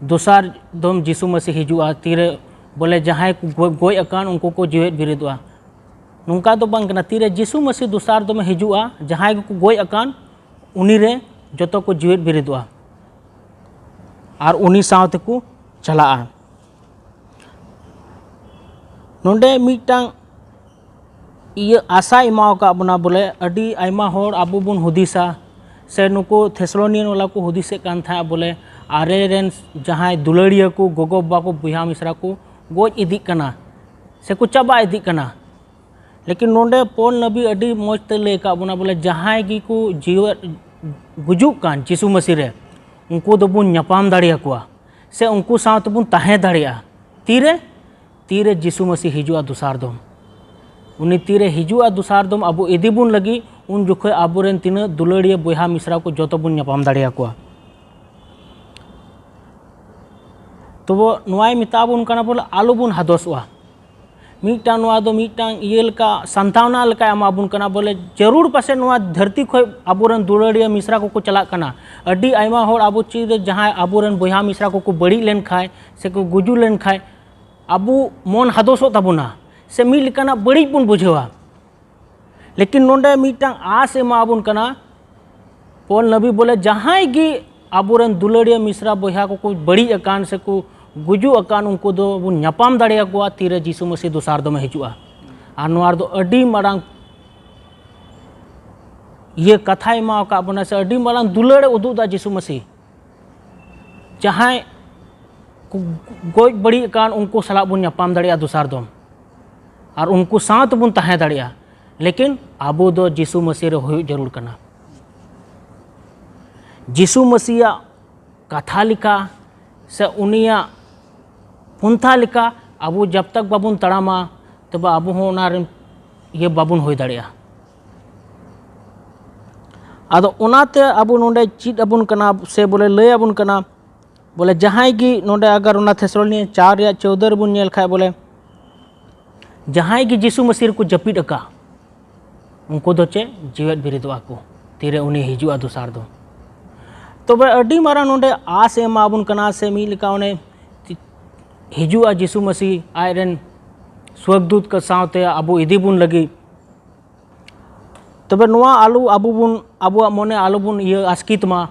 ᱫᱚᱥᱟᱨ ᱫᱚᱢ ᱡᱤᱥᱩ ᱢᱟᱹᱥᱤ ᱦᱤᱡᱩᱜᱼᱟ, ᱛᱤᱨᱮ ᱵᱚᱞᱮ ᱡᱟᱦᱟᱸᱭ ᱠᱚ ᱜᱚ-, ᱜᱚᱡ ᱟᱠᱟᱱ, ᱩᱱᱠᱩ ᱠᱚ ᱡᱤᱣᱮᱫ ᱵᱮᱨᱮᱫᱚᱜᱼᱟ᱾ ᱱᱚᱝᱠᱟ ᱫᱚ ᱵᱟᱝ ᱠᱟᱱᱟ᱾ ᱛᱤᱨᱮ ᱡᱤᱥᱩ ᱢᱟᱹᱥᱤ ᱫᱚᱥᱟᱨ ᱫᱚᱢᱮ ᱦᱤᱡᱩᱜᱼᱟ, ᱡᱟᱦᱟᱸᱭ ᱠᱚᱠᱚ ᱜᱚᱡ ᱟᱠᱟᱱ, ᱩᱱᱤ ᱨᱮ ᱡᱚᱛᱚ ᱠᱚ ᱡᱤᱣᱮᱫ ᱵᱤᱨᱤᱫᱚᱜᱼᱟ ᱟᱨ ᱩᱱᱤ ᱥᱟᱶ ᱛᱮᱠᱚ ᱪᱟᱞᱟᱜᱼᱟ᱾ ᱱᱚᱰᱮ ᱢᱤᱫᱴᱟᱝ ᱤᱭᱟᱹ ᱟᱥᱟ ᱮᱢᱟᱣ ᱟᱠᱟᱫ ᱵᱚᱱᱟ, ᱵᱚᱞᱮ ᱟᱹᱰᱤ ᱟᱭᱢᱟ ᱦᱚᱲ ᱟᱵᱚ ᱵᱚᱱ ᱦᱩᱫᱤᱥᱟ, ᱥᱮ ᱱᱩᱠᱩ ᱛᱷᱮᱥᱞᱳᱱᱤᱭᱟᱱ ᱵᱟᱞᱟ ᱠᱚ ᱦᱩᱫᱤᱥᱮᱫ ᱠᱟᱱ ᱛᱟᱦᱮᱸᱫ, ᱵᱚᱞᱮ ᱟᱨᱮ ᱨᱮᱱ ᱡᱟᱦᱟᱸᱭ ᱫᱩᱞᱟᱹᱲᱤᱭᱟᱹ ᱠᱚ, ᱜᱚᱜᱚ ᱵᱟᱵᱟ ᱠᱚ, ᱵᱚᱭᱦᱟ ᱢᱤᱥᱨᱟ ᱠᱚ ᱜᱚᱡ ᱤᱫᱤᱜ ᱠᱟᱱᱟ ᱥᱮ ᱠᱚ ᱪᱟᱵᱟ ᱤᱫᱤᱜ ᱠᱟᱱᱟ᱾ ᱞᱮᱠᱤᱱ ᱱᱚᱰᱮ ᱯᱚᱞ ᱱᱟᱵᱤ ᱟᱹᱰᱤ ᱢᱚᱡᱽ ᱛᱮ ᱞᱟᱹᱭ ᱟᱠᱟᱫ ᱵᱚᱱᱟ, ᱵᱚᱞᱮ ᱡᱟᱦᱟᱸᱭ ᱜᱮᱠᱚ ᱡᱤᱣᱮᱫ ᱜᱩᱡᱩᱜ ᱠᱟᱱ ᱡᱤᱥᱩ ᱢᱟᱹᱥᱤ ᱨᱮ, ᱩᱱᱠᱩ ᱫᱚᱵᱚᱱ ᱧᱟᱯᱟᱢ ᱫᱟᱲᱮᱭᱟᱠᱚᱣᱟ ᱥᱮ ᱩᱱᱠᱩ ᱥᱟᱶ ᱛᱮᱵᱚᱱ ᱛᱟᱦᱮᱸ ᱫᱟᱲᱮᱭᱟᱜᱼᱟ᱾ ᱛᱤᱨᱮ? ᱛᱤᱨᱮ ᱡᱤᱥᱩ ᱢᱟᱹᱥᱤ ᱦᱤᱡᱩᱜᱼᱟ ᱫᱚᱥᱟᱨ ᱫᱚᱢ᱾ ᱩᱱᱤ ᱛᱤᱨᱮ ᱦᱤᱡᱩᱜᱼᱟ ᱫᱚᱥᱟᱨ ᱫᱚᱢ ᱟᱵᱚ ᱤᱫᱤ ᱵᱚᱱ ᱞᱟᱹᱜᱤᱫ, ᱩᱱ ᱡᱚᱠᱷᱚᱱ ᱟᱵᱚᱨᱮᱱ ᱛᱤᱱᱟᱹᱜ ᱫᱩᱞᱟᱹᱲᱤᱭᱟᱹ ᱵᱚᱭᱦᱟ ᱢᱤᱥᱨᱟ ᱠᱚ ᱡᱚᱛᱚ ᱵᱚᱱ ᱧᱟᱯᱟᱢ ᱫᱟᱲᱮᱭᱟᱠᱚᱣᱟ᱾ ᱛᱚᱵᱮ ᱱᱚᱣᱟᱭ ᱢᱮᱛᱟ ᱵᱚᱱ ᱠᱟᱱᱟ, ᱵᱚᱞᱮ ᱟᱞᱚ ᱵᱚᱱ ᱦᱟᱫᱚᱥᱚᱜᱼᱟ᱾ ᱢᱤᱫᱴᱟᱝ ᱱᱚᱣᱟ ᱫᱚ ᱢᱤᱫᱴᱟᱝ ᱤᱭᱟᱹ ᱞᱮᱠᱟ, ᱥᱟᱱᱛᱟᱣᱱᱟ ᱞᱮᱠᱟᱭ ᱮᱢᱟ ᱵᱚᱱ ᱠᱟᱱᱟ, ᱵᱚᱞᱮ ᱡᱟᱹᱨᱩᱲ ᱯᱟᱥᱮᱡ ᱱᱚᱣᱟ ᱫᱷᱟᱹᱨᱛᱤ ᱠᱷᱚᱱ ᱟᱵᱚᱨᱮᱱ ᱫᱩᱞᱟᱹᱲᱤᱭᱟᱹ ᱢᱤᱥᱨᱟ ᱠᱚᱠᱚ ᱪᱟᱞᱟᱜ ᱠᱟᱱᱟ᱾ ᱟᱹᱰᱤ ᱟᱭᱢᱟ ᱦᱚᱲ ᱟᱵᱚ ᱪᱮᱫ ᱨᱮ ᱡᱟᱦᱟᱸᱭ ᱟᱵᱚᱨᱮᱱ ᱵᱚᱭᱦᱟ ᱢᱤᱥᱨᱟ ᱠᱚᱠᱚ ᱵᱟᱹᱲᱤᱡ ᱞᱮᱱᱠᱷᱟᱱ ᱥᱮᱠᱚ ᱜᱩᱡᱩᱜ ᱞᱮᱱᱠᱷᱟᱱ, ᱟᱵᱚ ᱢᱚᱱ ᱦᱟᱫᱚᱥᱚᱜ ᱛᱟᱵᱚᱱᱟ ᱥᱮ ᱢᱤᱫ ᱞᱮᱠᱟᱱᱟᱜ ᱵᱟᱹᱲᱤᱡ ᱵᱚᱱ ᱵᱩᱡᱷᱟᱹᱣᱟ᱾ ᱞᱮᱠᱤᱱ ᱱᱚᱰᱮ ᱢᱤᱫᱴᱟᱝ ᱟᱥ ᱮᱢᱟ ᱵᱚᱱ ᱠᱟᱱᱟ ᱯᱚᱞ ᱱᱟᱵᱤ, ᱵᱚᱞᱮ ᱡᱟᱦᱟᱸᱭ ᱜᱮ ᱟᱵᱚᱨᱮᱱ ᱫᱩᱞᱟᱹᱲᱤᱭᱟᱹ ᱢᱤᱥᱨᱟ ᱵᱚᱭᱦᱟ ᱠᱚᱠᱚ ᱵᱟᱹᱲᱤᱡ ᱟᱠᱟᱱ ᱥᱮᱠᱚ ᱜᱩᱡᱩᱜ ᱟᱠᱟᱱ, ᱩᱱᱠᱩ ᱫᱚ ᱵᱚᱱ ᱧᱟᱯᱟᱢ ᱫᱟᱲᱮᱭᱟᱠᱚᱣᱟ ᱛᱤᱨᱮ ᱡᱤᱥᱩ ᱢᱟᱹᱥᱤ ᱫᱚᱥᱟᱨ ᱫᱚᱢᱮ ᱦᱤᱡᱩᱜᱼᱟ᱾ ᱟᱨ ᱱᱚᱣᱟ ᱨᱮᱫᱚ ᱟᱹᱰᱤ ᱢᱟᱨᱟᱝ ᱤᱭᱟᱹ ᱠᱟᱛᱷᱟᱭ ᱮᱢᱟ ᱟᱠᱟᱫ ᱵᱚᱱᱟ ᱥᱮ ᱟᱹᱰᱤ ᱢᱟᱨᱟᱝ ᱫᱩᱞᱟᱹᱲ ᱮ ᱩᱫᱩᱜ ᱮᱫᱟ ᱡᱤᱥᱩ ᱢᱟᱹᱥᱤ᱾ ᱡᱟᱦᱟᱸᱭ ᱠᱚ ᱜᱚᱡ ᱵᱟᱹᱲᱤᱡ ᱟᱠᱟᱱ, ᱩᱱᱠᱩ ᱥᱟᱞᱟᱜ ᱵᱚᱱ ᱧᱟᱯᱟᱢ ᱫᱟᱲᱮᱭᱟᱜᱼᱟ ᱫᱚᱥᱟᱨ ᱫᱚᱢ, ᱟᱨ ᱩᱱᱠᱩ ᱥᱟᱶ ᱛᱮᱵᱚᱱ ᱛᱟᱦᱮᱸ ᱫᱟᱲᱮᱭᱟᱜᱼᱟ᱾ ᱞᱮᱠᱤᱱ ᱟᱵᱚ ᱫᱚ ᱡᱤᱥᱩ ᱢᱟᱹᱥᱤ ᱨᱮ ᱦᱩᱭᱩᱜ ᱡᱟᱹᱨᱩᱲ ᱠᱟᱱᱟ᱾ ᱡᱤᱥᱩ ᱢᱟᱹᱥᱤᱭᱟᱜ ᱠᱟᱛᱷᱟ ᱞᱮᱠᱟ ᱥᱮ ᱩᱱᱤᱭᱟᱜ ᱯᱚᱱᱛᱷᱟ ᱞᱮᱠᱟ ᱟᱵᱚ ᱡᱟᱵ ᱛᱟᱠ ᱵᱟᱵᱚᱱ ᱛᱟᱲᱟᱢᱟ, ᱛᱚᱵᱮ ᱟᱵᱚ ᱦᱚᱸ ᱚᱱᱟ ᱨᱮᱱ ᱤᱭᱟᱹ ᱵᱟᱵᱚᱱ ᱦᱩᱭ ᱫᱟᱲᱮᱭᱟᱜᱼᱟ᱾ ᱟᱫᱚ ᱚᱱᱟᱛᱮ ᱟᱵᱚ ᱱᱚᱰᱮ ᱪᱮᱫ ᱟᱵᱚᱱ ᱠᱟᱱᱟ ᱥᱮ ᱵᱚᱞᱮ ᱞᱟᱹᱭ ᱟᱵᱚᱱ ᱠᱟᱱᱟ, ᱵᱚᱞᱮ ᱡᱟᱦᱟᱸᱭ ᱜᱮ ᱱᱚᱰᱮ ᱟᱜᱟᱨ ᱚᱱᱟ ᱛᱷᱮᱥᱞᱳᱱᱤᱭᱟᱹ ᱪᱟᱨ ᱨᱮᱭᱟᱜ ᱪᱳᱣᱫᱟᱹ ᱨᱮᱵᱚᱱ ᱧᱮᱞ ᱠᱷᱟᱡ, ᱵᱚᱞᱮ ᱡᱟᱦᱟᱸᱭ ᱜᱮ ᱡᱤᱥᱩ ᱢᱟᱹᱥᱤ ᱨᱮᱠᱚ ᱡᱟᱹᱯᱤᱫ ᱟᱠᱟᱫ, ᱩᱱᱠᱩ ᱫᱚ ᱪᱮᱫ? ᱡᱤᱣᱮᱫ ᱵᱤᱨᱤᱫᱚᱜᱼᱟ ᱠᱚ ᱛᱤᱨᱮ ᱩᱱᱤ ᱦᱤᱡᱩᱜᱼᱟ ᱫᱚᱥᱟᱨ ᱫᱚ᱾ ᱛᱚᱵᱮ ᱟᱹᱰᱤ ᱢᱟᱨᱟᱝ ᱱᱚᱰᱮ ᱟᱥ ᱮ ᱮᱢᱟ ᱵᱚᱱ ᱠᱟᱱᱟ, ᱥᱮ ᱢᱤᱫ ᱞᱮᱠᱟ ᱚᱱᱮ ᱦᱤᱡᱩᱜᱼᱟ ᱡᱤᱥᱩ ᱢᱟᱹᱥᱤ ᱟᱡ ᱨᱮᱱ ᱥᱣᱟᱜᱽᱫᱩᱛ ᱠᱚ ᱥᱟᱶᱛᱮ ᱟᱵᱚ ᱤᱫᱤ ᱵᱚᱱ ᱞᱟᱹᱜᱤᱫ᱾ ᱛᱚᱵᱮ ᱱᱚᱣᱟ ᱟᱞᱚ ᱟᱵᱚ ᱵᱚᱱ, ᱟᱵᱚᱣᱟᱜ ᱢᱚᱱᱮ ᱟᱞᱚ ᱵᱚᱱ ᱤᱭᱟᱹ ᱟᱥᱠᱤᱛ ᱢᱟ᱾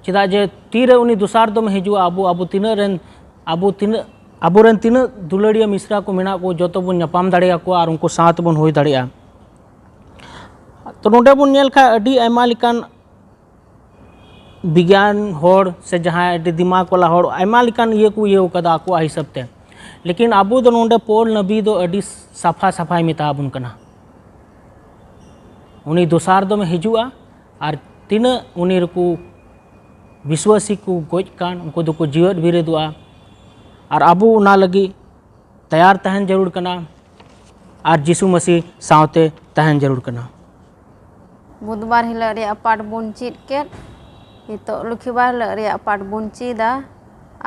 ᱪᱮᱫᱟᱜ ᱡᱮ ᱛᱤᱨᱮ ᱩᱱᱤ ᱫᱚᱥᱟᱨ ᱫᱚᱢᱮ ᱦᱤᱡᱩᱜᱼᱟ, ᱟᱵᱚ, ᱟᱵᱚ ᱛᱤᱱᱟᱹᱜ ᱨᱮᱱ, ᱟᱵᱚ ᱛᱤᱱᱟᱹᱜ, ᱟᱵᱚᱨᱮᱱ ᱛᱤᱱᱟᱹᱜ ᱫᱩᱞᱟᱹᱲᱤᱭᱟᱹ ᱢᱤᱥᱨᱟ ᱠᱚ ᱢᱮᱱᱟᱜ ᱠᱚ, ᱡᱚᱛᱚ ᱵᱚᱱ ᱧᱟᱯᱟᱢ ᱫᱟᱲᱮᱭᱟᱠᱚᱣᱟ ᱟᱨ ᱩᱱᱠᱩ ᱥᱟᱶ ᱛᱮᱵᱚᱱ ᱦᱩᱭ ᱫᱟᱲᱮᱭᱟᱜᱼᱟ᱾ ᱛᱚ ᱱᱚᱰᱮ ᱵᱚᱱ ᱧᱮᱞ ᱠᱷᱟᱱ ᱟᱹᱰᱤ ᱟᱭᱢᱟ ᱞᱮᱠᱟᱱ ᱵᱤᱜᱽᱜᱟᱱ ᱦᱚᱲ ᱥᱮ ᱡᱟᱦᱟᱸᱭ ᱟᱹᱰᱤ ᱫᱤᱢᱟᱜᱽ ᱣᱟᱞᱟ ᱦᱚᱲ ᱟᱭᱢᱟ ᱞᱮᱠᱟᱱ ᱤᱭᱟᱹ ᱠᱚ ᱤᱭᱟᱹᱣ ᱠᱟᱫᱟ ᱟᱠᱚᱣᱟᱜ ᱦᱤᱥᱟᱹᱵ ᱛᱮ, ᱞᱮᱠᱤᱱ ᱟᱵᱚ ᱫᱚ ᱱᱚᱰᱮ ᱯᱚᱞ ᱱᱟᱵᱤ ᱫᱚ ᱟᱹᱰᱤ ᱥᱟᱯᱷᱟ ᱥᱟᱯᱷᱟᱭ ᱢᱮᱛᱟ ᱵᱚᱱ ᱠᱟᱱᱟ᱾ ᱩᱱᱤ ᱫᱚᱥᱟᱨ ᱫᱚᱢᱮ ᱦᱤᱡᱩᱜᱼᱟ ᱟᱨ ᱛᱤᱱᱟᱹᱜ ᱩᱱᱤ ᱨᱮᱠᱚ ᱵᱤᱥᱣᱟᱥᱤ ᱠᱚ ᱜᱚᱡ ᱠᱟᱱ, ᱩᱱᱠᱩ ᱫᱚᱠᱚ ᱡᱤᱣᱮᱫ ᱵᱮᱨᱮᱫᱚᱜᱼᱟ᱾ ᱟᱨ ᱟᱵᱚ ᱚᱱᱟ ᱞᱟᱹᱜᱤᱫ ᱛᱮᱭᱟᱨ ᱛᱟᱦᱮᱱ ᱡᱟᱹᱨᱩᱲ ᱠᱟᱱᱟ ᱟᱨ ᱡᱤᱥᱩ ᱢᱟᱹᱥᱤ ᱥᱟᱶᱛᱮ ᱛᱟᱦᱮᱱ ᱡᱟᱹᱨᱩᱲ ᱠᱟᱱᱟ᱾ ᱵᱩᱫᱷᱵᱟᱨ ᱦᱤᱞᱳᱜ ᱨᱮᱭᱟᱜ ᱯᱟᱴ ᱵᱚᱱ ᱪᱮᱫ ᱠᱮᱫ᱾ ᱱᱤᱛᱚᱜ ᱞᱚᱠᱠᱷᱤᱵᱟᱨ ᱦᱤᱞᱳᱜ ᱨᱮᱭᱟᱜ ᱯᱟᱴ ᱵᱚᱱ ᱪᱮᱫᱟ᱾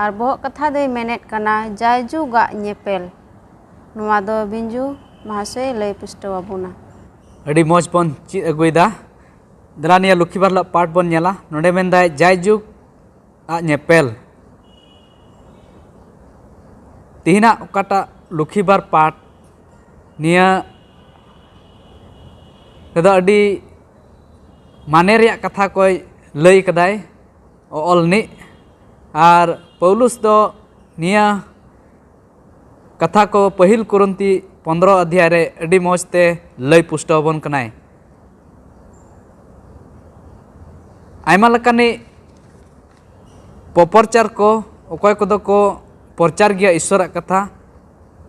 ᱟᱨ ᱵᱚᱦᱚᱜ ᱠᱟᱛᱷᱟ ᱫᱚᱭ ᱢᱮᱱᱮᱫ ᱠᱟᱱᱟ ᱡᱟᱭᱡᱩᱜᱟᱜ ᱧᱮᱯᱮᱞ᱾ ᱱᱚᱣᱟ ᱫᱚ ᱵᱤᱧᱡᱩ ᱢᱟᱦᱟᱥᱚᱭ ᱞᱟᱹᱭ ᱯᱩᱥᱴᱟᱹᱣ ᱟᱵᱚᱱᱟ᱾ ᱟᱹᱰᱤ ᱢᱚᱡᱽ ᱵᱚᱱ ᱪᱮᱫ ᱟᱹᱜᱩᱭᱮᱫᱟ᱾ ᱫᱮᱞᱟ ᱱᱤᱭᱟᱹ ᱞᱚᱠᱠᱷᱤᱵᱟᱨ ᱦᱤᱞᱳᱜ ᱯᱟᱴ ᱵᱚᱱ ᱧᱮᱞᱟ᱾ ᱱᱚᱰᱮ ᱢᱮᱱᱫᱟᱭ ᱡᱟᱭᱡᱩᱜᱽ ᱟᱜ ᱧᱮᱯᱮᱞ᱾ ᱛᱮᱦᱮᱧᱟᱜ ᱚᱠᱟᱴᱟᱜ ᱞᱚᱠᱠᱷᱤᱵᱟᱨ ᱯᱟᱴ, ᱱᱤᱭᱟᱹ ᱨᱮᱫᱚ ᱟᱹᱰᱤ ᱢᱟᱱᱮ ᱨᱮᱭᱟᱜ ᱠᱟᱛᱷᱟ ᱠᱚᱭ ᱞᱟᱹᱭ ᱠᱟᱫᱟᱭ ᱚᱞ ᱨᱤᱱᱤᱡ᱾ ᱟᱨ ᱯᱟᱹᱣᱞᱩᱥ ᱫᱚ ᱱᱤᱭᱟᱹ ᱠᱟᱛᱷᱟ ᱠᱚ ᱯᱟᱹᱦᱤᱞ ᱠᱚᱨᱤᱱᱛᱤ ᱯᱚᱱᱫᱽᱨᱚ ᱚᱫᱷᱭᱟᱭ ᱨᱮ ᱟᱹᱰᱤ ᱢᱚᱡᱽ ᱛᱮ ᱞᱟᱹᱭ ᱯᱩᱥᱴᱟᱹᱣ ᱟᱵᱚᱱ ᱠᱟᱱᱟᱭ᱾ ᱟᱭᱢᱟ ᱞᱮᱠᱟᱱᱤᱡ ᱯᱚᱯᱚᱨᱪᱟᱨ ᱠᱚ, ᱚᱠᱚᱭ ᱠᱚᱫᱚ ᱠᱚ ᱯᱚᱨᱪᱟᱨ ᱜᱮᱭᱟ ᱤᱥᱥᱚᱨᱟᱜ ᱠᱟᱛᱷᱟ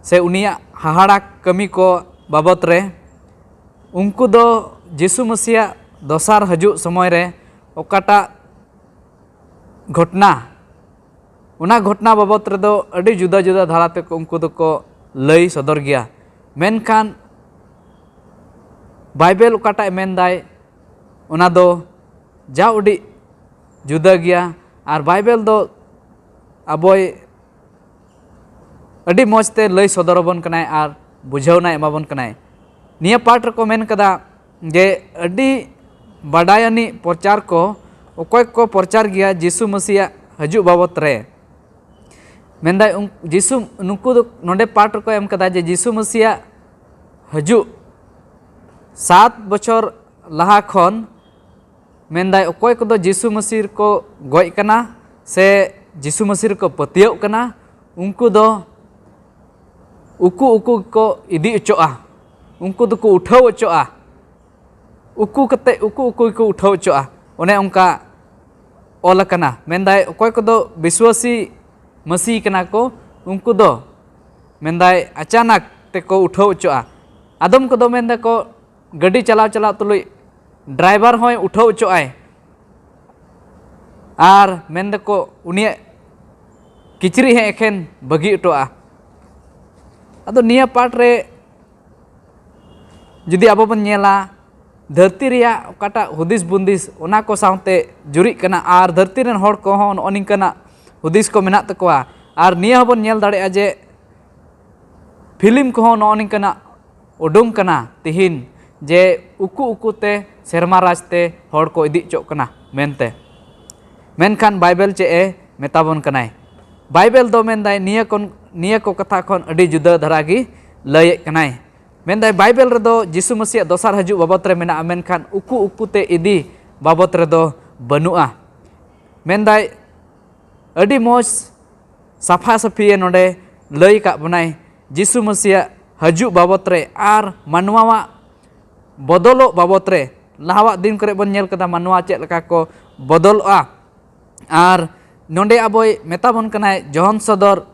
ᱥᱮ ᱩᱱᱤᱭᱟᱜ ᱦᱟᱦᱟᱲᱟ ᱠᱟᱹᱢᱤ ᱠᱚ ᱵᱟᱵᱚᱛ ᱨᱮ, ᱩᱱᱠᱩ ᱫᱚ ᱡᱤᱥᱩ ᱢᱟᱹᱥᱤᱭᱟᱜ ᱫᱚᱥᱟᱨ ᱦᱤᱡᱩᱜ ᱥᱚᱢᱚᱭ ᱨᱮ ᱚᱠᱟᱴᱟᱜ ᱜᱷᱚᱴᱱᱟ, ᱚᱱᱟ ᱜᱷᱚᱴᱱᱟ ᱵᱟᱵᱚᱛ ᱨᱮᱫᱚ ᱟᱹᱰᱤ ᱡᱩᱫᱟᱹ ᱡᱩᱫᱟᱹ ᱫᱷᱟᱨᱟ ᱛᱮᱠᱚ ᱩᱱᱠᱩ ᱫᱚᱠᱚ ᱞᱟᱹᱭ ᱥᱚᱫᱚᱨ ᱜᱮᱭᱟ᱾ ᱢᱮᱱᱠᱷᱟᱱ ᱵᱟᱭᱵᱮᱞ ᱚᱠᱟᱴᱟᱜ ᱮ ᱢᱮᱱᱫᱟᱭ, ᱚᱱᱟ ᱫᱚ ᱡᱟ ᱩᱰᱤᱡ ᱡᱩᱫᱟᱹ ᱜᱮᱭᱟ᱾ ᱟᱨ ᱵᱟᱭᱵᱮᱞ ᱫᱚ ᱟᱵᱚᱭ ᱟᱹᱰᱤ ᱢᱚᱡᱽ ᱛᱮ ᱞᱟᱹᱭ ᱥᱚᱫᱚᱨ ᱟᱵᱚᱱ ᱠᱟᱱᱟᱭ ᱟᱨ ᱵᱩᱡᱷᱟᱹᱣᱱᱟᱭ ᱮᱢᱟᱵᱚᱱ ᱠᱟᱱᱟᱭ᱾ ᱱᱤᱭᱟᱹ ᱯᱟᱴ ᱨᱮᱠᱚ ᱢᱮᱱ ᱠᱟᱫᱟ ᱡᱮ ᱟᱹᱰᱤ ᱵᱟᱰᱟᱭᱟᱱᱤᱡ ᱯᱨᱚᱪᱟᱨ ᱠᱚ ᱚᱠᱚᱭ ᱠᱚ ᱯᱨᱚᱪᱟᱨ ᱜᱮᱭᱟ ᱡᱤᱥᱩ ᱢᱟᱹᱥᱤᱭᱟᱜ ᱦᱤᱡᱩᱜ ᱵᱟᱵᱚᱛ ᱨᱮ᱾ ᱢᱮᱱᱫᱟᱭ ᱩᱱ- ᱡᱤᱥᱩ, ᱱᱩᱠᱩ ᱫᱚ ᱱᱚᱰᱮ ᱯᱟᱴ ᱨᱮᱠᱚ ᱮᱢ ᱠᱟᱫᱟ ᱡᱮ ᱡᱤᱥᱩ ᱢᱟᱹᱥᱤᱭᱟᱜ ᱦᱤᱡᱩᱜ ᱥᱟᱛ ᱵᱚᱪᱷᱚᱨ ᱞᱟᱦᱟ ᱠᱷᱚᱱ ᱢᱮᱱᱫᱟᱭ, ᱚᱠᱚᱭ ᱠᱚᱫᱚ ᱡᱤᱥᱩ ᱢᱟᱹᱥᱤ ᱨᱮᱠᱚ ᱜᱚᱡ ᱠᱟᱱᱟ ᱥᱮ ᱡᱤᱥᱩ ᱢᱟᱹᱥᱤ ᱨᱮᱠᱚ ᱯᱟᱹᱛᱭᱟᱹᱣᱜ ᱠᱟᱱᱟ, ᱩᱱᱠᱩ ᱫᱚ ᱩᱠᱩ ᱩᱠᱩ ᱜᱮᱠᱚ ᱤᱫᱤ ᱚᱪᱚᱜᱼᱟ, ᱩᱱᱠᱩ ᱫᱚᱠᱚ ᱩᱴᱷᱟᱹᱣ ᱚᱪᱚᱜᱼᱟ, ᱩᱠᱩ ᱠᱟᱛᱮ ᱩᱠᱩ ᱩᱠᱩ ᱜᱮᱠᱚ ᱩᱴᱷᱟᱹᱣ ᱚᱪᱚᱜᱼᱟ᱾ ᱚᱱᱮ ᱚᱱᱠᱟ ᱚᱞ ᱟᱠᱟᱱᱟ᱾ ᱢᱮᱱᱫᱟᱭ, ᱚᱠᱚᱭ ᱠᱚᱫᱚ ᱵᱤᱥᱣᱟᱹᱥᱤ ᱢᱟᱹᱥᱤ ᱠᱟᱱᱟ ᱠᱚ, ᱩᱱᱠᱩ ᱫᱚ ᱢᱮᱱᱫᱟᱭ ᱟᱪᱟᱱᱟᱠ ᱛᱮᱠᱚ ᱩᱴᱷᱟᱹᱣ ᱚᱪᱚᱜᱼᱟ᱾ ᱟᱫᱚᱢ ᱠᱚᱫᱚ ᱢᱮᱱᱫᱟᱠᱚ, ᱜᱟᱹᱰᱤ ᱪᱟᱞᱟᱣ ᱪᱟᱞᱟᱣ ᱛᱩᱞᱩᱡ ᱰᱨᱟᱭᱵᱷᱟᱨ ᱦᱚᱸᱭ ᱩᱴᱷᱟᱹᱣ ᱚᱪᱚᱜᱼᱟᱭ ᱟᱨ ᱢᱮᱱᱫᱟᱠᱚ ᱩᱱᱤᱭᱟᱜ ᱠᱤᱪᱨᱤᱡ ᱦᱚᱸ ᱮᱠᱷᱮᱱ ᱵᱟᱹᱜᱤ ᱚᱴᱚᱜᱼᱟ᱾ ᱟᱫᱚ ᱱᱤᱭᱟᱹ ᱯᱟᱴ ᱨᱮ ᱡᱩᱫᱤ ᱟᱵᱚ ᱵᱚᱱ ᱧᱮᱞᱟ, ᱫᱷᱟᱹᱨᱛᱤ ᱨᱮᱭᱟᱜ ᱚᱠᱟᱴᱟᱜ ᱦᱩᱫᱤᱥ ᱵᱩᱸᱫᱤᱥ, ᱚᱱᱟ ᱠᱚ ᱥᱟᱶᱛᱮ ᱡᱩᱨᱤᱜ ᱠᱟᱱᱟ᱾ ᱟᱨ ᱫᱷᱟᱹᱨᱛᱤ ᱨᱮᱱ ᱦᱚᱲ ᱠᱚᱦᱚᱸ ᱱᱚᱜᱼᱚ ᱱᱤᱝᱠᱟᱱᱟᱜ ᱦᱩᱫᱤᱥ ᱠᱚ ᱢᱮᱱᱟᱜ ᱛᱟᱠᱚᱣᱟ᱾ ᱟᱨ ᱱᱤᱭᱟᱹ ᱦᱚᱸᱵᱚᱱ ᱧᱮᱞ ᱫᱟᱲᱮᱭᱟᱜᱼᱟ ᱡᱮ ᱯᱷᱤᱞᱢ ᱠᱚᱦᱚᱸ ᱱᱚᱜᱼᱚ ᱱᱤᱝᱠᱟᱱᱟᱜ ᱩᱰᱩᱝ ᱠᱟᱱᱟ ᱛᱤᱦᱤᱧ, ᱡᱮ ᱩᱠᱩ ᱩᱠᱩ ᱛᱮ ᱥᱮᱨᱢᱟ ᱨᱟᱡᱽ ᱛᱮ ᱦᱚᱲ ᱠᱚ ᱤᱫᱤ ᱚᱪᱚᱜ ᱠᱟᱱᱟ ᱢᱮᱱᱛᱮ᱾ ᱢᱮᱱᱠᱷᱟᱱ ᱵᱟᱭᱵᱮᱞ ᱪᱮᱫ ᱮ ᱢᱮᱛᱟ ᱵᱚᱱ ᱠᱟᱱᱟᱭ? ᱵᱟᱭᱵᱮᱞ ᱫᱚ ᱢᱮᱱᱫᱟᱭ ᱱᱤᱭᱟᱹ ᱠᱚ, ᱱᱤᱭᱟᱹ ᱠᱚ ᱠᱟᱛᱷᱟ ᱠᱷᱚᱱ ᱟᱹᱰᱤ ᱡᱩᱫᱟᱹ ᱫᱷᱟᱨᱟ ᱜᱮ ᱞᱟᱹᱭᱮᱫ ᱠᱟᱱᱟᱭ᱾ ᱢᱮᱱᱫᱟᱭ ᱵᱟᱭᱵᱮᱞ ᱨᱮᱫᱚ ᱡᱤᱥᱩ ᱢᱟᱹᱥᱤᱭᱟᱜ ᱫᱚᱥᱟᱨ ᱦᱤᱡᱩᱜ ᱵᱟᱵᱚᱛ ᱨᱮ ᱢᱮᱱᱟᱜᱼᱟ, ᱢᱮᱱᱠᱷᱟᱱ ᱩᱠᱩ ᱩᱠᱩ ᱛᱮ ᱤᱫᱤ ᱵᱟᱵᱚᱛ ᱨᱮᱫᱚ ᱵᱟᱹᱱᱩᱜᱼᱟ᱾ ᱢᱮᱱᱫᱟᱭ ᱟᱹᱰᱤ ᱢᱚᱡᱽ ᱥᱟᱯᱷᱟ ᱥᱟᱹᱯᱷᱤᱭᱮ ᱱᱚᱰᱮ ᱞᱟᱹᱭ ᱟᱠᱟᱫ ᱵᱚᱱᱟᱭ ᱡᱤᱥᱩ ᱢᱟᱹᱥᱤᱭᱟᱜ ᱦᱤᱡᱩᱜ ᱵᱟᱵᱚᱛ ᱨᱮ ᱟᱨ ᱢᱟᱱᱣᱟᱣᱟᱜ ᱵᱚᱫᱚᱞᱚᱜ ᱵᱟᱵᱚᱛ ᱨᱮ᱾ ᱞᱟᱦᱟᱣᱟᱜ ᱫᱤᱱ ᱠᱚᱨᱮ ᱵᱚᱱ ᱧᱮᱞ ᱠᱟᱫᱟ ᱢᱟᱱᱣᱟ ᱪᱮᱫ ᱞᱮᱠᱟ ᱠᱚ ᱵᱚᱫᱚᱞᱚᱜᱼᱟ᱾ ᱟᱨ ᱱᱚᱰᱮ ᱟᱵᱚᱭ ᱢᱮᱛᱟ ᱵᱚᱱ ᱠᱟᱱᱟᱭ ᱡᱚᱦᱚᱱ ᱥᱚᱫᱚᱨ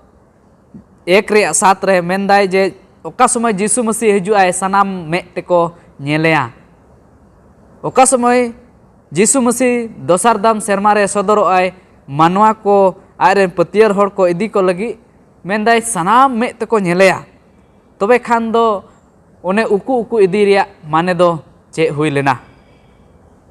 ᱮᱠ ᱨᱮᱭᱟᱜ ᱥᱟᱛ ᱨᱮ, ᱢᱮᱱᱫᱟᱭ ᱡᱮ ᱚᱠᱟ ᱥᱚᱢᱚᱭ ᱡᱤᱥᱩ ᱢᱟᱹᱥᱤ ᱦᱤᱡᱩᱜ ᱟᱭ, ᱥᱟᱱᱟᱢ ᱢᱮᱫ ᱛᱮᱠᱚ ᱧᱮᱞᱮᱭᱟ᱾ ᱚᱠᱟ ᱥᱚᱢᱚᱭ ᱡᱤᱥᱩ ᱢᱟᱹᱥᱤ ᱫᱚᱥᱟᱨ ᱫᱟᱢ ᱥᱮᱨᱢᱟ ᱨᱮ ᱥᱚᱫᱚᱨᱚᱜ ᱟᱭ, ᱢᱟᱱᱣᱟ ᱠᱚ, ᱟᱡ ᱨᱮᱱ ᱯᱟᱹᱛᱭᱟᱹᱨ ᱦᱚᱲ ᱠᱚ ᱤᱫᱤ ᱠᱚ ᱞᱟᱹᱜᱤᱫ, ᱢᱮᱱᱫᱟᱭ ᱥᱟᱱᱟᱢ ᱢᱮᱫ ᱛᱮᱠᱚ ᱧᱮᱞᱮᱭᱟ᱾ ᱛᱚᱵᱮ ᱠᱷᱟᱱ ᱫᱚ ᱚᱱᱮ ᱩᱠᱩ ᱩᱠᱩ ᱤᱫᱤ ᱨᱮᱭᱟᱜ ᱢᱟᱱᱮ ᱫᱚ ᱪᱮᱫ ᱦᱩᱭ ᱞᱮᱱᱟ?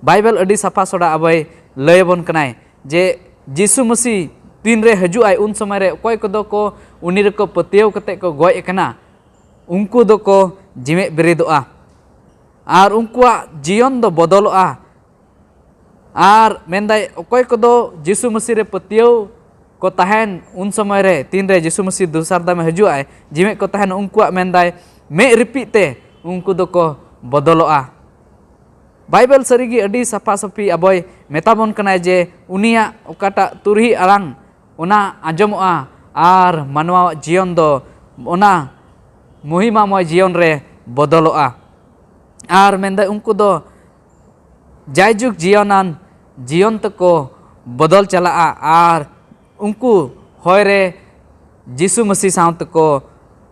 ᱵᱟᱭᱵᱮᱞ ᱟᱹᱰᱤ ᱥᱟᱯᱷᱟ ᱥᱚᱰᱟ ᱟᱵᱚᱭ ᱞᱟᱹᱭ ᱟᱵᱚᱱ ᱠᱟᱱᱟᱭ ᱡᱮ ᱡᱤᱥᱩ ᱢᱟᱹᱥᱤ ᱛᱤᱱ ᱨᱮ ᱦᱤᱡᱩᱜ ᱟᱭ, ᱩᱱ ᱥᱚᱢᱚᱭ ᱨᱮ ᱚᱠᱚᱭ ᱠᱚᱫᱚ ᱠᱚ ᱩᱱᱤ ᱨᱮᱠᱚ ᱯᱟᱹᱛᱭᱟᱹᱣ ᱠᱟᱛᱮ ᱠᱚ ᱜᱚᱡ ᱟᱠᱟᱱᱟ, ᱩᱱᱠᱩ ᱫᱚᱠᱚ ᱡᱤᱣᱮᱫ ᱵᱮᱨᱮᱫᱚᱜᱼᱟ ᱟᱨ ᱩᱱᱠᱩᱣᱟᱜ ᱡᱤᱭᱚᱱ ᱫᱚ ᱵᱚᱫᱚᱞᱚᱜᱼᱟ᱾ ᱟᱨ ᱢᱮᱱᱫᱟᱭ ᱚᱠᱚᱭ ᱠᱚᱫᱚ ᱡᱤᱥᱩ ᱢᱟᱹᱥᱤ ᱨᱮ ᱯᱟᱹᱛᱭᱟᱹᱣ ᱠᱚ ᱛᱟᱦᱮᱱ, ᱩᱱ ᱥᱚᱢᱚᱭ ᱨᱮ ᱛᱤᱱ ᱨᱮ ᱡᱤᱥᱩ ᱢᱟᱹᱥᱤ ᱫᱚᱥᱟᱨ ᱫᱟᱢᱮ ᱦᱤᱡᱩᱜ ᱟᱭ, ᱡᱤᱣᱮᱫ ᱠᱚ ᱛᱟᱦᱮᱱ, ᱩᱱᱠᱩᱣᱟᱜ ᱢᱮᱱᱫᱟᱭ ᱢᱮᱫ ᱨᱤᱯᱤᱫ ᱛᱮ ᱩᱱᱠᱩ ᱫᱚᱠᱚ ᱵᱚᱫᱚᱞᱚᱜᱼᱟ᱾ ᱵᱟᱭᱵᱮᱞ ᱥᱟᱹᱨᱤᱜᱮ ᱟᱹᱰᱤ ᱥᱟᱯᱷᱟ ᱥᱟᱹᱯᱷᱤ ᱟᱵᱚᱭ ᱢᱮᱛᱟ ᱵᱚᱱ ᱠᱟᱱᱟᱭ ᱡᱮ ᱩᱱᱤᱭᱟᱜ ᱚᱠᱟᱴᱟᱜ ᱛᱩᱨᱦᱤ ᱟᱲᱟᱝ ᱚᱱᱟ ᱟᱸᱡᱚᱢᱚᱜᱼᱟ ᱟᱨ ᱢᱟᱱᱣᱟᱣᱟᱜ ᱡᱤᱭᱚᱱ ᱫᱚ ᱚᱱᱟ ᱢᱚᱦᱤᱢᱟᱢᱚᱭ ᱡᱤᱭᱚᱱ ᱨᱮ ᱵᱚᱫᱚᱞᱚᱜᱼᱟ᱾ ᱟᱨ ᱢᱮᱱᱫᱟᱭ ᱩᱱᱠᱩ ᱫᱚ ᱡᱟᱭᱡᱩᱜᱽ ᱡᱤᱭᱚᱱᱟᱱ ᱡᱤᱭᱚᱱ ᱛᱮᱠᱚ ᱵᱚᱫᱚᱞ ᱪᱟᱞᱟᱜᱼᱟ ᱟᱨ ᱩᱱᱠᱩ ᱦᱚᱭ ᱨᱮ ᱡᱤᱥᱩ ᱢᱟᱹᱥᱤ ᱥᱟᱶ ᱛᱮᱠᱚ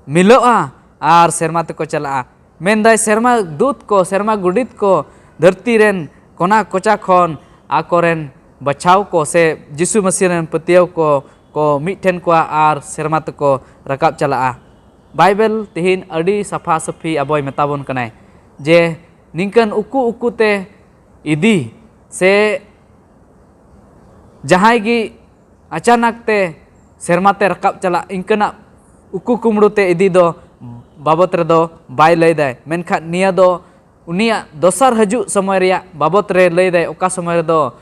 ᱢᱤᱞᱚᱜᱼᱟ ᱟᱨ ᱥᱮᱨᱢᱟ ᱛᱮᱠᱚ ᱪᱟᱞᱟᱜᱼᱟ᱾ ᱢᱮᱱᱫᱟᱭ ᱥᱮᱨᱢᱟ ᱫᱩᱛ ᱠᱚ, ᱥᱮᱨᱢᱟ ᱜᱚᱰᱮᱛ ᱠᱚ ᱫᱷᱟᱹᱨᱛᱤ ᱨᱮᱱ ᱠᱚᱱᱟ ᱠᱚᱪᱟ ᱠᱷᱚᱱ ᱟᱠᱚᱨᱮᱱ ᱵᱟᱪᱷᱟᱣ ᱠᱚ ᱥᱮ ᱡᱤᱥᱩ ᱢᱟᱹᱥᱤ ᱨᱮᱱ ᱯᱟᱹᱛᱭᱟᱹᱣ ᱠᱚ ᱠᱚ ᱢᱤᱫ ᱴᱷᱮᱱ ᱠᱚᱣᱟ ᱟᱨ ᱥᱮᱨᱢᱟ ᱛᱮᱠᱚ ᱨᱟᱠᱟᱵ ᱪᱟᱞᱟᱜᱼᱟ᱾ ᱵᱟᱭᱵᱮᱞ ᱛᱮᱦᱮᱧ ᱟᱹᱰᱤ ᱥᱟᱯᱷᱟ ᱥᱟᱹᱯᱷᱤ ᱟᱵᱚᱭ ᱢᱮᱛᱟ ᱵᱚᱱ ᱠᱟᱱᱟᱭ ᱡᱮ ᱱᱤᱝᱠᱟᱹᱱ ᱩᱠᱩ ᱩᱠᱩᱛᱮ ᱤᱫᱤ ᱥᱮ ᱡᱟᱦᱟᱸᱭ ᱜᱮ ᱟᱪᱟᱱᱟᱠ ᱛᱮ ᱥᱮᱨᱢᱟ ᱛᱮ ᱨᱟᱠᱟᱵ ᱪᱟᱞᱟᱜ ᱤᱱᱠᱟᱹᱱᱟᱜ ᱩᱠᱩ ᱠᱩᱢᱲᱩ ᱛᱮ ᱤᱫᱤ ᱫᱚ ᱵᱟᱵᱚᱛ ᱨᱮᱫᱚ ᱵᱟᱭ ᱞᱟᱹᱭᱫᱟᱭ, ᱢᱮᱱᱠᱷᱟᱱ ᱱᱤᱭᱟᱹ ᱫᱚ ᱩᱱᱤᱭᱟᱜ ᱫᱚᱥᱟᱨ ᱦᱤᱡᱩᱜ ᱥᱚᱢᱚᱭ ᱨᱮᱭᱟᱜ ᱵᱟᱵᱚᱛ ᱨᱮ ᱞᱟᱹᱭᱫᱟᱭ, ᱚᱠᱟ ᱥᱚᱢᱚᱭ ᱨᱮᱫᱚ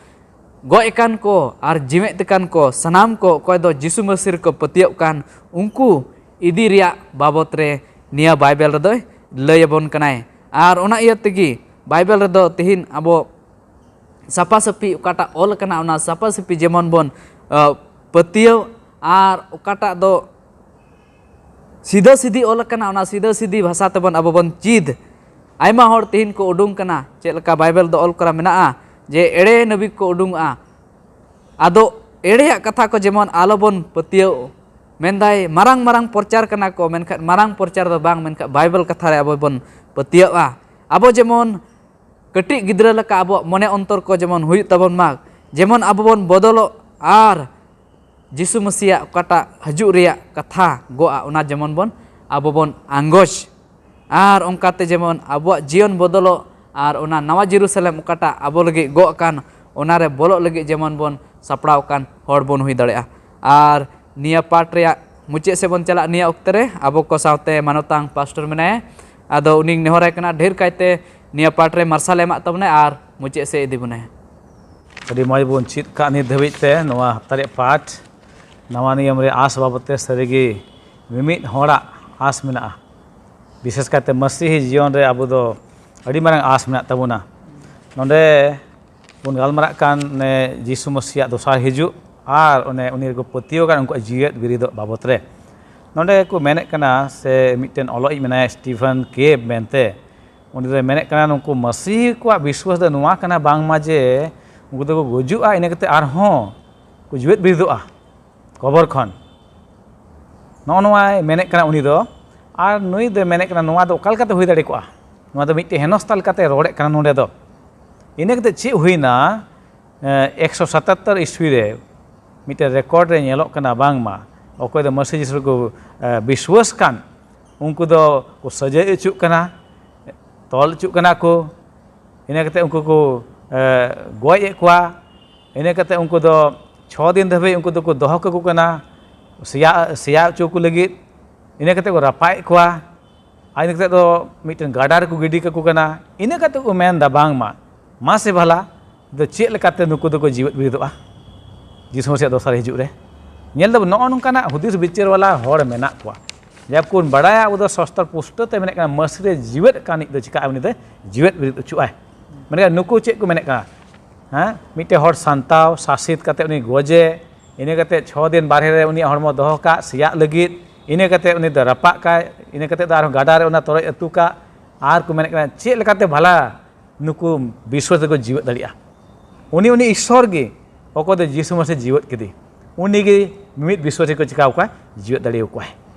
ᱜᱚᱡ ᱟᱠᱟᱱ ᱠᱚ ᱟᱨ ᱡᱤᱣᱮᱫ ᱟᱠᱟᱱ ᱠᱚ ᱥᱟᱱᱟᱢ ᱠᱚ ᱚᱠᱚᱭ ᱫᱚ ᱡᱤᱥᱩ ᱢᱟᱹᱥᱤ ᱨᱮᱠᱚ ᱯᱟᱹᱛᱭᱟᱹᱜ ᱠᱟᱱ ᱩᱱᱠᱩ ᱤᱫᱤ ᱨᱮᱭᱟᱜ ᱵᱟᱵᱚᱛ ᱨᱮ ᱱᱤᱭᱟᱹ ᱵᱟᱭᱵᱮᱞ ᱨᱮᱫᱚᱭ ᱞᱟᱹᱭ ᱟᱵᱚᱱ ᱠᱟᱱᱟᱭ᱾ ᱟᱨ ᱚᱱᱟ ᱤᱭᱟᱹ ᱛᱮᱜᱮ ᱵᱟᱭᱵᱮᱞ ᱨᱮᱫᱚ ᱛᱮᱦᱮᱧ ᱟᱵᱚ ᱥᱟᱯᱷᱟ ᱥᱟᱹᱯᱷᱤ ᱚᱠᱟᱴᱟᱜ ᱚᱞ ᱟᱠᱟᱱᱟ ᱚᱱᱟ ᱥᱟᱯᱷᱟ ᱥᱟᱹᱯᱷᱤ ᱡᱮᱢᱚᱱ ᱵᱚᱱ ᱯᱟᱹᱛᱭᱟᱹᱣ ᱟᱨ ᱚᱠᱟᱴᱟᱜ ᱫᱚ ᱥᱤᱫᱷᱟᱹ ᱥᱤᱫᱷᱤ ᱚᱞ ᱟᱠᱟᱱᱟ ᱚᱱᱟ ᱥᱤᱫᱷᱟᱹ ᱥᱤᱫᱷᱤ ᱵᱷᱟᱥᱟ ᱛᱮᱵᱚᱱ ᱟᱵᱚ ᱵᱚᱱ ᱪᱮᱫ᱾ ᱟᱭᱢᱟ ᱦᱚᱲ ᱛᱮᱦᱮᱧ ᱠᱚ ᱩᱰᱩᱝ ᱠᱟᱱᱟ, ᱪᱮᱫ ᱞᱮᱠᱟ ᱵᱟᱭᱵᱮᱞ ᱫᱚ ᱚᱞ ᱠᱚᱨᱟ ᱢᱮᱱᱟᱜᱼᱟ ᱡᱮ ᱮᱲᱮ ᱱᱟᱹᱵᱤ ᱠᱚ ᱩᱰᱩᱝᱚᱜᱼᱟ᱾ ᱟᱫᱚ ᱮᱲᱮᱭᱟᱜ ᱠᱟᱛᱷᱟ ᱠᱚ ᱡᱮᱢᱚᱱ ᱟᱞᱚᱵᱚᱱ ᱯᱟᱹᱛᱭᱟᱹᱣ᱾ ᱢᱮᱱᱫᱟᱭ ᱢᱟᱨᱟᱝ ᱢᱟᱨᱟᱝ ᱯᱨᱚᱪᱟᱨ ᱠᱟᱱᱟ ᱠᱚ, ᱢᱮᱱᱠᱷᱟᱱ ᱢᱟᱨᱟᱝ ᱯᱨᱚᱪᱟᱨ ᱫᱚ ᱵᱟᱝ, ᱢᱮᱱᱠᱷᱟᱱ ᱵᱟᱭᱵᱮᱞ ᱠᱟᱛᱷᱟ ᱨᱮ ᱟᱵᱚ ᱵᱚᱱ ᱯᱟᱹᱛᱭᱟᱹᱜᱼᱟ᱾ ᱟᱵᱚ ᱡᱮᱢᱚᱱ ᱠᱟᱹᱴᱤᱡ ᱜᱤᱫᱽᱨᱟᱹ ᱞᱮᱠᱟ ᱟᱵᱚᱣᱟᱜ ᱢᱚᱱᱮ ᱚᱱᱛᱚᱨ ᱠᱚ ᱡᱮᱢᱚᱱ ᱦᱩᱭᱩᱜ ᱛᱟᱵᱚᱱ ᱢᱟ, ᱡᱮᱢᱚᱱ ᱟᱵᱚ ᱵᱚᱱ ᱵᱚᱫᱚᱞᱚᱜ ᱟᱨ ᱡᱤᱥᱩ ᱢᱟᱹᱥᱤᱭᱟᱜ ᱚᱠᱟᱴᱟᱜ ᱦᱤᱡᱩᱜ ᱨᱮᱭᱟᱜ ᱠᱟᱛᱷᱟ ᱜᱚᱜᱼᱟ ᱚᱱᱟ ᱡᱮᱢᱚᱱ ᱵᱚᱱ ᱟᱵᱚ ᱵᱚᱱ ᱟᱸᱜᱚᱪ᱾ ᱟᱨ ᱚᱱᱠᱟᱛᱮ ᱡᱮᱢᱚᱱ ᱟᱵᱚᱣᱟᱜ ᱡᱤᱭᱚᱱ ᱵᱚᱫᱚᱞᱚᱜ ᱟᱨ ᱚᱱᱟ ᱱᱟᱣᱟ ᱡᱮᱨᱩᱥᱟᱞᱮᱢ ᱚᱠᱟᱴᱟᱜ ᱟᱵᱚ ᱞᱟᱹᱜᱤᱫ ᱜᱚᱜ ᱟᱠᱟᱱ ᱚᱱᱟᱨᱮ ᱵᱚᱞᱚᱜ ᱞᱟᱹᱜᱤᱫ ᱡᱮᱢᱚᱱ ᱵᱚᱱ ᱥᱟᱯᱲᱟᱣ ᱟᱠᱟᱱ ᱦᱚᱲ ᱵᱚᱱ ᱦᱩᱭ ᱫᱟᱲᱮᱭᱟᱜᱼᱟ᱾ ᱟᱨ ᱱᱤᱭᱟᱹ ᱯᱟᱴ ᱨᱮᱭᱟᱜ ᱢᱩᱪᱟᱹᱫ ᱥᱮᱫ ᱵᱚᱱ ᱪᱟᱞᱟᱜ ᱱᱤᱭᱟᱹ ᱚᱠᱛᱮ ᱨᱮ ᱟᱵᱚ ᱠᱚ ᱥᱟᱶᱛᱮ ᱢᱟᱱᱚᱛᱟᱝ ᱯᱟᱥᱴᱚᱨ ᱢᱮᱱᱟᱭᱟ᱾ ᱟᱫᱚ ᱩᱱᱤᱧ ᱱᱮᱦᱚᱨᱟᱭ ᱠᱟᱱᱟ ᱰᱷᱮᱨ ᱠᱟᱭᱛᱮ ᱱᱤᱭᱟᱹ ᱯᱟᱴ ᱨᱮ ᱢᱟᱨᱥᱟᱞ ᱮᱢᱟᱜ ᱛᱟᱵᱚᱱᱟᱭ ᱟᱨ ᱢᱩᱪᱟᱹᱫ ᱥᱮᱫ ᱤᱫᱤ ᱵᱚᱱᱟᱭ᱾ ᱟᱹᱰᱤ ᱢᱚᱡᱽ ᱵᱚᱱ ᱪᱮᱫ ᱠᱟᱜ ᱱᱤᱛ ᱫᱷᱟᱹᱵᱤᱡ ᱛᱮ ᱱᱚᱣᱟ ᱦᱟᱯᱛᱟ ᱨᱮᱭᱟᱜ ᱯᱟᱴ᱾ ᱱᱟᱣᱟ ᱱᱤᱭᱚᱢ ᱨᱮ ᱟᱸᱥ ᱵᱟᱵᱚᱛ ᱛᱮ ᱥᱟᱹᱨᱤᱜᱮ ᱢᱤᱢᱤᱫ ᱦᱚᱲᱟᱜ ᱟᱸᱥ ᱢᱮᱱᱟᱜᱼᱟ᱾ ᱵᱤᱥᱮᱥ ᱠᱟᱭᱛᱮ ᱢᱟᱹᱥᱤᱦᱤ ᱡᱤᱭᱚᱱ ᱨᱮ ᱟᱵᱚ ᱫᱚ ᱟᱹᱰᱤ ᱢᱟᱨᱟᱝ ᱟᱸᱥ ᱢᱮᱱᱟᱜ ᱛᱟᱵᱚᱱᱟ᱾ ᱱᱚᱰᱮ ᱵᱚᱱ ᱜᱟᱞᱢᱟᱨᱟᱜ ᱠᱟᱱ ᱚᱱᱮ ᱡᱤᱥᱩ ᱢᱟᱹᱥᱤᱭᱟᱜ ᱫᱚᱥᱟᱨ ᱦᱤᱡᱩᱜ ᱟᱨ ᱚᱱᱮ ᱩᱱᱤ ᱨᱮᱠᱚ ᱯᱟᱹᱛᱭᱟᱹᱣ ᱟᱠᱟᱱ ᱩᱱᱠᱩᱣᱟᱜ ᱡᱤᱣᱮᱫ ᱵᱤᱨᱤᱫᱚᱜ ᱵᱟᱵᱚᱛ ᱨᱮ᱾ ᱱᱚᱰᱮ ᱠᱚ ᱢᱮᱱᱮᱫ ᱠᱟᱱᱟ, ᱥᱮ ᱢᱤᱫᱴᱮᱱ ᱚᱞᱚᱜ ᱤᱡ ᱢᱮᱱᱟᱭᱟ ᱥᱴᱤᱯᱷᱮᱱ ᱠᱮᱵ ᱢᱮᱱᱛᱮ, ᱩᱱᱤ ᱫᱚᱭ ᱢᱮᱱᱮᱫ ᱠᱟᱱᱟ ᱱᱩᱠᱩ ᱢᱟᱹᱥᱤ ᱠᱚᱣᱟᱜ ᱵᱤᱥᱣᱟᱥ ᱫᱚ ᱱᱚᱣᱟ ᱠᱟᱱᱟ ᱵᱟᱝᱢᱟ ᱡᱮ ᱩᱱᱠᱩ ᱫᱚᱠᱚ ᱜᱩᱡᱩᱜᱼᱟ, ᱤᱱᱟᱹ ᱠᱟᱛᱮ ᱟᱨᱦᱚᱸ ᱠᱚ ᱡᱤᱣᱮᱫ ᱵᱤᱨᱤᱫᱚᱜᱼᱟ ᱠᱚᱵᱚᱨ ᱠᱷᱚᱱ᱾ ᱱᱚᱜᱼᱚ ᱱᱚᱣᱟᱭ ᱢᱮᱱᱮᱫ ᱠᱟᱱᱟ ᱩᱱᱤ ᱫᱚ᱾ ᱟᱨ ᱱᱩᱭ ᱫᱚᱭ ᱢᱮᱱᱮᱫ ᱠᱟᱱᱟ ᱱᱚᱣᱟ ᱫᱚ ᱚᱠᱟ ᱞᱮᱠᱟᱛᱮ ᱦᱩᱭ ᱫᱟᱲᱮ ᱠᱚᱜᱼᱟ? ᱱᱚᱣᱟ ᱫᱚ ᱢᱤᱫᱴᱮᱱ ᱦᱮᱱᱚᱥᱛᱟ ᱞᱮᱠᱟᱛᱮ ᱨᱚᱲᱮᱫ ᱠᱟᱱᱟ ᱱᱚᱰᱮ ᱫᱚ᱾ ᱤᱱᱟᱹ ᱠᱟᱛᱮ ᱪᱮᱫ ᱦᱩᱭᱱᱟ? ᱮᱠᱥᱚ ᱥᱟᱛᱟᱛᱛᱚᱨ ᱤᱥᱣᱤ ᱨᱮ ᱢᱤᱫᱴᱮᱱ ᱨᱮᱠᱚᱨᱰ ᱨᱮ ᱧᱮᱞᱚᱜ ᱠᱟᱱᱟ ᱵᱟᱝᱢᱟ ᱚᱠᱚᱭ ᱫᱚ ᱢᱟᱹᱥᱤ ᱡᱤᱥᱩ ᱨᱮᱠᱚ ᱵᱤᱥᱣᱟᱥ ᱠᱟᱱ, ᱩᱱᱠᱩ ᱫᱚ ᱠᱚ ᱥᱟᱹᱡᱟᱹᱭ ᱚᱪᱚᱜ ᱠᱟᱱᱟ, ᱛᱚᱞ ᱚᱪᱚᱜ ᱠᱟᱱᱟ ᱠᱚ᱾ ᱤᱱᱟᱹ ᱠᱟᱛᱮ ᱩᱱᱠᱩ ᱠᱚ ᱜᱚᱡ ᱮᱫ ᱠᱚᱣᱟ᱾ ᱤᱱᱟᱹ ᱠᱟᱛᱮ ᱩᱱᱠᱩ ᱫᱚ ᱪᱷᱚ ᱫᱤᱱ ᱫᱷᱟᱹᱵᱤᱡ ᱩᱱᱠᱩ ᱫᱚᱠᱚ ᱫᱚᱦᱚ ᱠᱟᱠᱚ ᱠᱟᱱᱟ ᱥᱮᱭᱟ, ᱥᱮᱭᱟ ᱚᱪᱚ ᱠᱚ ᱞᱟᱹᱜᱤᱫ᱾ ᱤᱱᱟᱹ ᱠᱟᱛᱮ ᱠᱚ ᱨᱟᱯᱟᱜ ᱮᱫ ᱠᱚᱣᱟ᱾ ᱟᱨ ᱤᱱᱟᱹ ᱠᱟᱛᱮ ᱫᱚ ᱢᱤᱫᱴᱮᱱ ᱜᱟᱰᱟ ᱨᱮᱠᱚ ᱜᱤᱰᱤ ᱠᱟᱠᱚ ᱠᱟᱱᱟ᱾ ᱤᱱᱟᱹ ᱠᱟᱛᱮ ᱠᱚ ᱢᱮᱱᱫᱟ ᱵᱟᱝᱢᱟ, ᱢᱟᱥᱮ ᱵᱷᱟᱞᱟ, ᱫᱚ ᱪᱮᱫ ᱞᱮᱠᱟᱛᱮ ᱱᱩᱠᱩ ᱫᱚᱠᱚ ᱡᱤᱣᱮᱫ ᱵᱤᱨᱤᱫᱚᱜᱼᱟ ᱡᱤᱥᱩ ᱢᱟᱹᱥᱤᱭᱟᱜ ᱫᱚᱥᱟᱨ ᱦᱤᱡᱩᱜ ᱨᱮ? ᱧᱮᱞ ᱫᱟᱵᱚᱱ, ᱱᱚᱜᱼᱚ ᱱᱚᱝᱠᱟᱱᱟᱜ ᱦᱩᱫᱤᱥ ᱵᱤᱪᱟᱹᱨ ᱵᱟᱞᱟ ᱦᱚᱲ ᱢᱮᱱᱟᱜ ᱠᱚᱣᱟ᱾ ᱡᱟᱦᱟᱸ ᱵᱚᱱ ᱵᱟᱲᱟᱭᱟ ᱟᱵᱚ ᱫᱚ ᱥᱚᱥᱛᱚᱨ ᱯᱩᱥᱴᱟᱹ ᱛᱮ ᱢᱮᱱᱮᱫ ᱠᱟᱱᱟ, ᱢᱟᱹᱥᱤ ᱨᱮ ᱡᱤᱣᱮᱫ ᱠᱟᱱᱤᱡ ᱫᱚ ᱪᱤᱠᱟᱹᱜᱼᱟ? ᱩᱱᱤ ᱫᱚ ᱡᱤᱣᱮᱫ ᱵᱤᱨᱤᱫ ᱚᱪᱚᱜᱼᱟᱭ᱾ ᱢᱮᱱᱠᱷᱟᱱ ᱱᱩᱠᱩ ᱪᱮᱫ ᱠᱚ ᱢᱮᱱᱮᱫ ᱠᱟᱱᱟ? ᱦᱮᱸ, ᱢᱤᱫᱴᱮᱱ ᱦᱚᱲ ᱥᱟᱱᱛᱟᱣ ᱥᱟᱥᱮᱛ ᱠᱟᱛᱮ ᱩᱱᱤ ᱜᱚᱡᱮ, ᱤᱱᱟᱹ ᱠᱟᱛᱮ ᱪᱷᱚ ᱫᱤᱱ ᱵᱟᱨᱦᱮ ᱨᱮ ᱩᱱᱤᱭᱟᱜ ᱦᱚᱲᱢᱚ ᱫᱚᱦᱚ ᱠᱟᱜ ᱥᱮᱭᱟᱜ ᱞᱟᱹᱜᱤᱫ, ᱤᱱᱟᱹ ᱠᱟᱛᱮ ᱩᱱᱤ ᱫᱚ ᱨᱟᱯᱟᱜ ᱠᱟᱭ, ᱤᱱᱟᱹ ᱠᱟᱛᱮ ᱫᱚ ᱟᱨᱦᱚᱸ ᱜᱟᱰᱟ ᱨᱮ ᱚᱱᱟ ᱛᱚᱨᱚᱡ ᱟᱹᱛᱩ ᱠᱟᱜ᱾ ᱟᱨ ᱠᱚ ᱢᱮᱱᱮᱫ ᱠᱟᱱᱟ ᱪᱮᱫ ᱞᱮᱠᱟᱛᱮ ᱵᱷᱟᱞᱟ ᱱᱩᱠᱩ ᱵᱤᱥᱣᱟᱥ ᱨᱮᱠᱚ ᱡᱤᱣᱮᱫ ᱫᱟᱲᱮᱭᱟᱜᱼᱟ? ᱩᱱᱤ, ᱩᱱᱤ ᱤᱥᱥᱚᱨ ᱜᱮ, ᱚᱠᱚᱭ ᱫᱚ ᱡᱤᱥᱩ ᱢᱟᱹᱥᱤ ᱡᱤᱣᱮᱫ ᱠᱮᱫᱮ, ᱩᱱᱤ ᱜᱮ ᱢᱤᱢᱤᱫ ᱵᱤᱥᱣᱟᱥ ᱨᱮᱠᱚ ᱪᱤᱠᱟᱹᱣ ᱠᱚᱣᱟ? ᱡᱤᱣᱮᱫ ᱫᱟᱲᱮᱭᱟᱠᱚᱣᱟᱭ᱾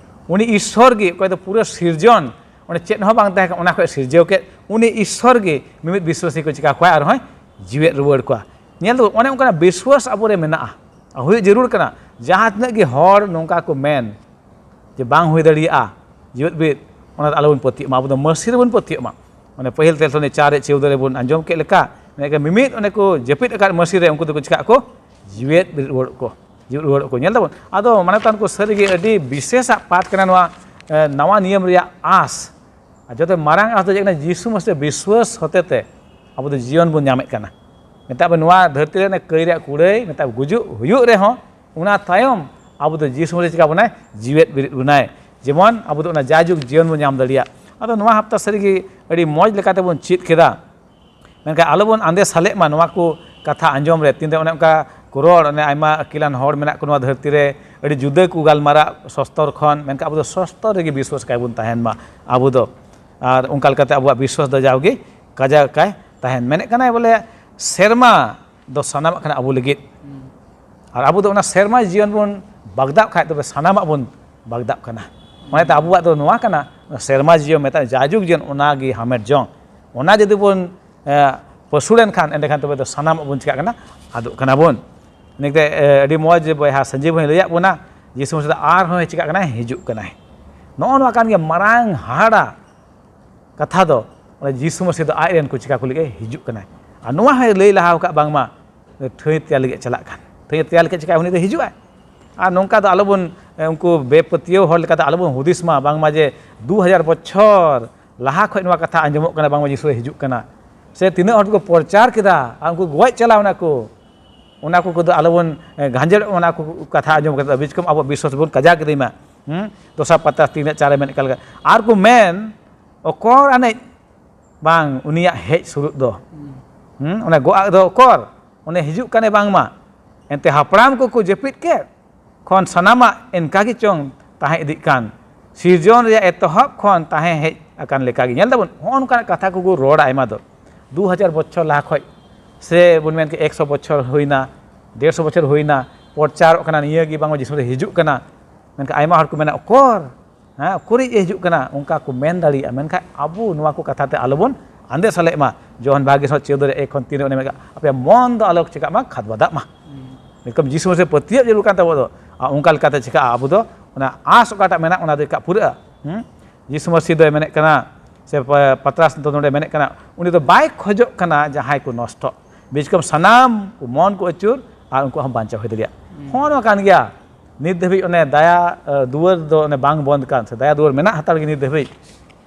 ᱩᱱᱤ ᱤᱥᱥᱚᱨ ᱜᱮ, ᱚᱠᱚᱭ ᱫᱚ ᱯᱩᱨᱟᱹ ᱥᱤᱨᱡᱚᱱ, ᱚᱸᱰᱮ ᱪᱮᱫ ᱦᱚᱸ ᱵᱟᱝ ᱛᱟᱦᱮᱸ ᱠᱟᱱᱟ, ᱚᱱᱟ ᱠᱷᱚᱱ ᱥᱤᱨᱡᱟᱹᱣ ᱠᱮᱫ, ᱩᱱᱤ ᱤᱥᱥᱚᱨ ᱜᱮ ᱢᱤᱢᱤᱫ ᱵᱤᱥᱣᱟᱥᱤ ᱠᱚ ᱪᱤᱠᱟ ᱠᱚᱣᱟ? ᱟᱨᱦᱚᱸᱭ ᱡᱤᱣᱮᱫ ᱨᱩᱣᱟᱹᱲ ᱠᱚᱣᱟ᱾ ᱧᱮᱞ ᱫᱚ ᱚᱱᱮ ᱚᱱᱠᱟᱱᱟᱜ ᱵᱤᱥᱣᱟᱥ ᱟᱵᱚᱨᱮ ᱢᱮᱱᱟᱜᱼᱟ, ᱦᱩᱭᱩᱜ ᱡᱟᱹᱨᱩᱲ ᱠᱟᱱᱟ᱾ ᱡᱟᱦᱟᱸ ᱛᱤᱱᱟᱹᱜ ᱜᱮ ᱦᱚᱲ ᱱᱚᱝᱠᱟ ᱠᱚ ᱢᱮᱱ ᱡᱮ ᱵᱟᱝ ᱦᱩᱭ ᱫᱟᱲᱮᱭᱟᱜᱼᱟ ᱡᱤᱣᱮᱫ ᱵᱤᱨᱤᱫ, ᱚᱱᱟ ᱫᱚ ᱟᱞᱚᱵᱚᱱ ᱯᱟᱹᱛᱭᱟᱹᱜ ᱢᱟ, ᱟᱵᱚ ᱫᱚ ᱢᱟᱹᱥᱤ ᱨᱮᱵᱚᱱ ᱯᱟᱹᱛᱭᱟᱹᱜ ᱢᱟ᱾ ᱢᱟᱱᱮ ᱯᱟᱹᱦᱤᱞ ᱛᱮᱥᱟᱞᱳᱱᱤ ᱪᱟᱨ ᱨᱮ ᱪᱳᱣᱫᱚ ᱨᱮᱵᱚᱱ ᱟᱸᱡᱚᱢ ᱠᱮᱫ ᱞᱮᱠᱟ, ᱢᱮᱱᱠᱷᱟᱱ ᱢᱤᱢᱤᱫ ᱚᱱᱮ ᱠᱚ ᱡᱟᱹᱯᱤᱫ ᱟᱠᱟᱫ ᱢᱟᱹᱥᱤ ᱨᱮ ᱩᱱᱠᱩ ᱫᱚᱠᱚ ᱪᱤᱠᱟᱹᱜ ᱟᱠᱚ? ᱡᱤᱣᱮᱫ ᱨᱩᱣᱟᱹᱲᱚᱜ ᱠᱚ, ᱡᱤᱣᱮᱫ ᱨᱩᱣᱟᱹᱲᱚᱜ ᱠᱚ᱾ ᱧᱮᱞ ᱫᱟᱵᱚᱱ, ᱟᱫᱚ ᱢᱟᱱᱚᱛᱟᱱ ᱠᱚ ᱥᱟᱹᱨᱤᱜᱮ ᱟᱹᱰᱤ ᱵᱤᱥᱮᱥᱟᱜ ᱯᱟᱴ ᱠᱟᱱᱟ ᱱᱚᱣᱟ, ᱮ, ᱱᱟᱣᱟ ᱱᱤᱭᱚᱢ ᱨᱮᱭᱟᱜ ᱟᱸᱥ᱾ ᱟᱨ ᱡᱚᱛᱚ ᱢᱟᱨᱟᱝ ᱟᱸᱥ ᱫᱚ ᱪᱮᱫ ᱠᱟᱱᱟ? ᱡᱤᱥᱩ ᱢᱟᱹᱥᱤ ᱵᱤᱥᱣᱟᱥ ᱦᱚᱛᱮᱛᱮ ᱟᱵᱚ ᱫᱚ ᱡᱤᱭᱚᱱ ᱵᱚᱱ ᱧᱟᱢᱮᱫ ᱠᱟᱱᱟ᱾ ᱢᱮᱛᱟᱜ ᱵᱚᱱ ᱱᱚᱣᱟ ᱫᱷᱟᱹᱨᱛᱤ ᱨᱮ ᱚᱱᱮ ᱠᱟᱹᱭ ᱨᱮᱭᱟᱜ ᱠᱩᱲᱟᱹᱭ, ᱢᱮᱛᱟᱜ ᱜᱩᱡᱩᱜ ᱦᱩᱭᱩᱜ ᱨᱮᱦᱚᱸ, ᱚᱱᱟ ᱛᱟᱭᱚᱢ ᱟᱵᱚ ᱫᱚ ᱡᱤᱥᱩ ᱢᱟᱹᱥᱤ ᱪᱤᱠᱟ ᱵᱚᱱᱟᱭ? ᱡᱤᱣᱮᱫ ᱵᱤᱨᱤᱫ ᱵᱚᱱᱟᱭ, ᱡᱮᱢᱚᱱ ᱟᱵᱚ ᱫᱚ ᱚᱱᱟ ᱡᱟᱭᱡᱩᱜᱽ ᱡᱤᱭᱚᱱ ᱵᱚᱱ ᱧᱟᱢ ᱫᱟᱲᱮᱭᱟᱜ᱾ ᱟᱫᱚ ᱱᱚᱣᱟ ᱦᱟᱯᱛᱟ ᱥᱟᱹᱨᱤᱜᱮ ᱟᱹᱰᱤ ᱢᱚᱡᱽ ᱞᱮᱠᱟᱛᱮ ᱵᱚᱱ ᱪᱮᱫ ᱠᱮᱫᱟ᱾ ᱢᱮᱱᱠᱷᱟᱱ ᱟᱞᱚᱵᱚᱱ ᱟᱸᱫᱮ ᱥᱟᱞᱮᱜ ᱢᱟ ᱱᱚᱣᱟ ᱠᱚ ᱠᱟᱛᱷᱟ ᱟᱸᱡᱚᱢ ᱨᱮ᱾ ᱛᱤᱱᱨᱮ ᱚᱱᱮ ᱚᱱᱠᱟ ᱠᱚ ᱨᱚᱲ, ᱚᱱᱮ ᱟᱭᱢᱟ ᱟᱹᱠᱤᱞᱟᱱ ᱦᱚᱲ ᱢᱮᱱᱟᱜ ᱠᱚ ᱱᱚᱣᱟ ᱫᱷᱟᱹᱨᱛᱤ ᱨᱮ, ᱟᱹᱰᱤ ᱡᱩᱫᱟᱹ ᱠᱚ ᱜᱟᱞᱢᱟᱨᱟᱜ ᱥᱚᱥᱛᱚᱨ ᱠᱷᱚᱱ, ᱢᱮᱱᱠᱷᱟᱱ ᱟᱵᱚ ᱫᱚ ᱥᱚᱥᱛᱚᱨ ᱨᱮᱜᱮ ᱵᱤᱥᱣᱟᱥ ᱠᱟᱭ ᱵᱚᱱ ᱛᱟᱦᱮᱱ ᱢᱟ ᱟᱵᱚ ᱫᱚ᱾ ᱟᱨ ᱚᱱᱠᱟ ᱞᱮᱠᱟᱛᱮ ᱟᱵᱚᱣᱟᱜ ᱵᱤᱥᱣᱟᱥ ᱫᱚ ᱡᱟᱣᱜᱮ ᱠᱟᱡᱟᱠ ᱠᱟᱭ ᱛᱟᱦᱮᱱ᱾ ᱢᱮᱱᱮᱫ ᱠᱟᱱᱟᱭ ᱵᱚᱞᱮ ᱥᱮᱨᱢᱟ ᱫᱚ ᱥᱟᱱᱟᱢᱟᱜ ᱠᱟᱱᱟ ᱟᱵᱚ ᱞᱟᱹᱜᱤᱫ, ᱟᱨ ᱟᱵᱚ ᱫᱚ ᱚᱱᱟ ᱥᱮᱨᱢᱟ ᱡᱤᱭᱚᱱ ᱵᱚᱱ ᱵᱟᱜᱫᱟᱜ ᱠᱷᱟᱡ ᱛᱚᱵᱮ ᱥᱟᱱᱟᱢᱟᱜ ᱵᱚᱱ ᱵᱟᱜᱫᱟᱜ ᱠᱟᱱᱟ᱾ ᱚᱱᱟᱛᱮ ᱟᱵᱚᱣᱟᱜ ᱫᱚ ᱱᱚᱣᱟ ᱠᱟᱱᱟ, ᱥᱮᱨᱢᱟ ᱡᱤᱭᱚᱱ ᱢᱮᱛᱟᱜ ᱡᱟᱭᱡᱩᱜᱽ ᱡᱤᱭᱚᱱ ᱚᱱᱟᱜᱮ ᱦᱟᱢᱮᱴ ᱡᱚᱝ᱾ ᱚᱱᱟ ᱡᱩᱫᱤ ᱵᱚᱱ ᱮ, ᱯᱟᱹᱥᱩᱲ ᱮᱱ ᱠᱷᱟᱱ, ᱮᱸᱰᱮᱠᱷᱟᱱ ᱛᱚᱵᱮ ᱫᱚ ᱥᱟᱱᱟᱢᱟᱜ ᱵᱚᱱ ᱪᱤᱠᱟᱜ ᱠᱟᱱᱟ, ᱟᱫᱚᱜ ᱠᱟᱱᱟ ᱵᱚᱱ᱾ ᱤᱱᱟᱹᱛᱮ ᱮ, ᱟᱹᱰᱤ ᱢᱚᱡᱽ ᱵᱚᱭᱦᱟ ᱥᱟᱹᱡᱤᱵ ᱦᱚᱸᱭ ᱞᱟᱹᱭᱟᱫ ᱵᱚᱱᱟ, ᱡᱤᱥᱩ ᱢᱟᱥᱤ ᱫᱚ ᱟᱨᱦᱚᱸᱭ ᱪᱤᱠᱟᱜ ᱠᱟᱱᱟᱭ, ᱦᱤᱡᱩᱜ ᱠᱟᱱᱟᱭ᱾ ᱱᱚᱜᱼᱚ ᱱᱚᱣᱟ ᱠᱟᱱ ᱜᱮᱭᱟ ᱢᱟᱨᱟᱝ ᱦᱟᱦᱟᱲᱟ ᱠᱟᱛᱷᱟ ᱫᱚ, ᱚᱱᱟ ᱡᱤᱥᱩ ᱢᱟᱥᱤ ᱫᱚ ᱟᱡ ᱨᱮᱱ ᱠᱚ ᱪᱤᱠᱟ ᱠᱚ ᱞᱟᱹᱜᱤᱫ ᱦᱤᱡᱩᱜ ᱠᱟᱱᱟᱭ᱾ ᱟᱨ ᱱᱚᱣᱟ ᱦᱚᱸᱭ ᱞᱟᱹᱭ ᱞᱟᱦᱟ ᱟᱠᱟᱫ ᱵᱟᱝᱢᱟ ᱴᱷᱟᱹᱭ ᱛᱮᱭᱟᱨ ᱞᱟᱹᱜᱤᱫ ᱪᱟᱞᱟᱜ ᱠᱟᱱ, ᱴᱷᱟᱹᱭ ᱛᱮᱭᱟᱨ ᱞᱟᱹᱜᱤᱫ ᱪᱤᱠᱟ ᱩᱱᱤ ᱫᱚ ᱦᱤᱡᱩᱜᱼᱟᱭ᱾ ᱟᱨ ᱱᱚᱝᱠᱟ ᱫᱚ ᱟᱞᱚᱵᱚᱱ, ᱮ, ᱩᱱᱠᱩ ᱵᱮᱯᱟᱹᱛᱭᱟᱹᱣ ᱦᱚᱲ ᱞᱮᱠᱟᱛᱮ ᱟᱞᱚᱵᱚᱱ ᱦᱩᱫᱤᱥ ᱢᱟ ᱵᱟᱝᱢᱟ ᱡᱮ ᱫᱩ ᱦᱟᱡᱟᱨ ᱵᱚᱪᱷᱚᱨ ᱞᱟᱦᱟ ᱠᱷᱚᱱ ᱱᱚᱣᱟ ᱠᱟᱛᱷᱟ ᱟᱸᱡᱚᱢᱚᱜ ᱠᱟᱱᱟ ᱵᱟᱝᱢᱟ ᱡᱤᱥᱩ ᱦᱤᱡᱩᱜ ᱠᱟᱱᱟ, ᱥᱮ ᱛᱤᱱᱟᱹᱜ ᱦᱚᱲ ᱠᱚ ᱯᱨᱚᱪᱟᱨ ᱠᱮᱫᱟ ᱟᱨ ᱩᱱᱠᱩ ᱜᱚᱡ ᱪᱟᱞᱟᱣ ᱮᱱᱟ ᱠᱚ, ᱚᱱᱟ ᱠᱚ ᱠᱚᱫᱚ ᱟᱞᱚᱵᱚᱱ, ᱮ, ᱜᱷᱟᱸᱡᱮᱲᱚᱜ ᱢᱟ᱾ ᱚᱱᱟ ᱠᱚ ᱠᱟᱛᱷᱟ ᱟᱸᱡᱚᱢ ᱠᱟᱛᱮ ᱵᱤᱪᱠᱚᱢ ᱟᱵᱚ ᱵᱤᱥᱣᱟᱥ ᱵᱚᱱ ᱠᱟᱡᱟᱠ ᱤᱫᱤ ᱢᱟ᱾ ᱦᱩᱸ? ᱫᱚᱥᱟᱨ ᱯᱟᱛᱨᱟᱥ ᱛᱤᱱᱟᱹᱜ ᱪᱟᱨᱮ ᱢᱮᱱ ᱠᱟᱱ ᱞᱮᱠᱟ, ᱟᱨ ᱠᱚ ᱢᱮᱱ, ᱚᱠᱚᱨ ᱟᱱᱮᱡ ᱵᱟᱝ ᱩᱱᱤᱭᱟᱜ ᱦᱮᱡ ᱥᱩᱨᱩᱜ ᱫᱚ᱾ ᱦᱩᱸ, ᱚᱱᱟ ᱜᱚᱜ ᱫᱚ ᱚᱠᱚᱨ? ᱚᱱᱮ ᱦᱤᱡᱩᱜ ᱠᱟᱱᱮ ᱵᱟᱝᱢᱟ᱾ ᱮᱱᱛᱮ ᱦᱟᱯᱲᱟᱢ ᱠᱚᱠᱚ ᱡᱟᱹᱯᱤᱫ ᱠᱮᱫ ᱠᱷᱚᱱ ᱥᱟᱱᱟᱢᱟᱜ ᱮᱱᱠᱟ ᱜᱮ ᱪᱚᱝ ᱛᱟᱦᱮᱸ ᱤᱫᱤᱜ ᱠᱟᱱ᱾ ᱥᱤᱨᱡᱚᱱ ᱨᱮᱭᱟᱜ ᱮᱛᱚᱦᱚᱵ ᱠᱷᱚᱱ ᱛᱟᱦᱮᱸ ᱦᱮᱡ ᱟᱠᱟᱱ ᱞᱮᱠᱟ ᱜᱮ᱾ ᱧᱮᱞ ᱫᱟᱵᱚᱱ, ᱦᱚᱸᱜᱼᱚ ᱱᱚᱝᱠᱟᱱᱟᱜ ᱠᱟᱛᱷᱟ ᱠᱚᱠᱚ ᱨᱚᱲᱟ ᱟᱭᱢᱟ ᱫᱚ᱾ ᱫᱩ ᱦᱟᱡᱟᱨ ᱵᱚᱪᱷᱚᱨ ᱞᱟᱦᱟ ᱠᱷᱚᱡ, ᱥᱮ ᱵᱚᱱ ᱢᱮᱱ ᱠᱮᱫ ᱮᱠᱥᱚ ᱵᱚᱪᱷᱚᱨ ᱦᱩᱭᱱᱟ, ᱰᱮᱲᱥᱚ ᱵᱚᱪᱷᱚᱨ ᱦᱩᱭᱱᱟ, ᱯᱨᱚᱪᱟᱨᱚᱜ ᱠᱟᱱᱟ ᱱᱤᱭᱟᱹ ᱜᱮ ᱵᱟᱝᱢᱟ ᱡᱤᱥᱩ ᱫᱚ ᱦᱤᱡᱩᱜ ᱠᱟᱱᱟ᱾ ᱢᱮᱱᱠᱷᱟᱱ ᱟᱭᱢᱟ ᱦᱚᱲ ᱠᱚ ᱢᱮᱱᱟ, ᱚᱠᱚᱨ? ᱦᱮᱸ, ᱚᱠᱚᱨᱤᱡ ᱮ ᱦᱤᱡᱩᱜ ᱠᱟᱱᱟ? ᱚᱱᱠᱟ ᱠᱚ ᱢᱮᱱ ᱫᱟᱲᱮᱭᱟᱜᱼᱟ᱾ ᱢᱮᱱᱠᱷᱟᱱ ᱟᱵᱚ ᱱᱚᱣᱟ ᱠᱚ ᱠᱟᱛᱷᱟ ᱛᱮ ᱟᱞᱚᱵᱚᱱ ᱟᱸᱫᱮ ᱥᱟᱞᱮᱜ ᱢᱟ᱾ ᱡᱚᱦᱟᱱ ᱵᱷᱟᱜᱮ ᱥᱚ ᱪᱳᱫᱽᱫᱳ ᱨᱮ ᱮᱠ ᱠᱷᱚᱱ ᱛᱤᱱ ᱨᱮ ᱚᱱᱮ ᱢᱮᱱ ᱠᱟᱜ, ᱟᱯᱮᱭᱟᱜ ᱢᱚᱱ ᱫᱚ ᱟᱞᱚ ᱪᱤᱠᱟᱜ ᱢᱟ, ᱠᱷᱟᱫᱽ ᱵᱟᱫᱟᱜ ᱢᱟ᱾ ᱮᱠᱫᱚᱢ ᱡᱤᱥᱩ ᱢᱟᱥᱮ ᱯᱟᱹᱛᱭᱟᱹᱣ ᱡᱟᱹᱨᱩᱲ ᱠᱟᱱ ᱛᱟᱵᱚ ᱫᱚ᱾ ᱟᱨ ᱚᱱᱠᱟ ᱞᱮᱠᱟᱛᱮ ᱪᱤᱠᱟᱜᱼᱟ, ᱟᱵᱚ ᱫᱚ ᱚᱱᱟ ᱟᱸᱥ ᱚᱠᱟᱴᱟᱜ ᱢᱮᱱᱟᱜ, ᱚᱱᱟ ᱫᱚ ᱪᱤᱠᱟᱜ ᱯᱩᱨᱟᱹᱜᱼᱟ᱾ ᱦᱩᱸ? ᱡᱤᱥᱩ ᱢᱟᱥᱤ ᱫᱚᱭ ᱢᱮᱱᱮᱫ ᱠᱟᱱᱟ, ᱥᱮ ᱯᱟ-, ᱯᱟᱛᱨᱟᱥ ᱫᱚ ᱱᱚᱰᱮ ᱢᱮᱱᱮᱫ ᱠᱟᱱᱟ, ᱩᱱᱤ ᱫᱚ ᱵᱟᱭ ᱠᱷᱚᱡᱚᱜ ᱠᱟᱱᱟ ᱡᱟᱦᱟᱸᱭ ᱠᱚ ᱱᱚᱥᱴᱚᱜ, ᱵᱤᱪᱠᱚᱢ ᱥᱟᱱᱟᱢ ᱠᱚ ᱢᱚᱱ ᱠᱚ ᱟᱹᱪᱩᱨ ᱟᱨ ᱩᱱᱠᱩᱣᱟᱜ ᱦᱚᱸ ᱵᱟᱧᱪᱟᱣ ᱦᱩᱭ ᱫᱟᱲᱮᱭᱟᱜ᱾ ᱦᱩᱸ᱾ ᱦᱚᱸᱜᱼᱚ ᱱᱚᱣᱟ ᱠᱟᱱ ᱜᱮᱭᱟ᱾ ᱱᱤᱛ ᱫᱷᱟᱹᱵᱤᱡ ᱚᱱᱮ ᱫᱟᱭᱟ, ᱮ, ᱫᱩᱣᱟᱹᱨ ᱫᱚ ᱚᱱᱮ ᱵᱟᱝ ᱵᱚᱱᱫ ᱠᱟᱱ, ᱥᱮ ᱫᱟᱭᱟ ᱫᱩᱣᱟᱹᱨ ᱢᱮᱱᱟᱜ ᱦᱟᱛᱟᱲ ᱜᱮ ᱱᱤᱛ ᱫᱷᱟᱹᱵᱤᱡ᱾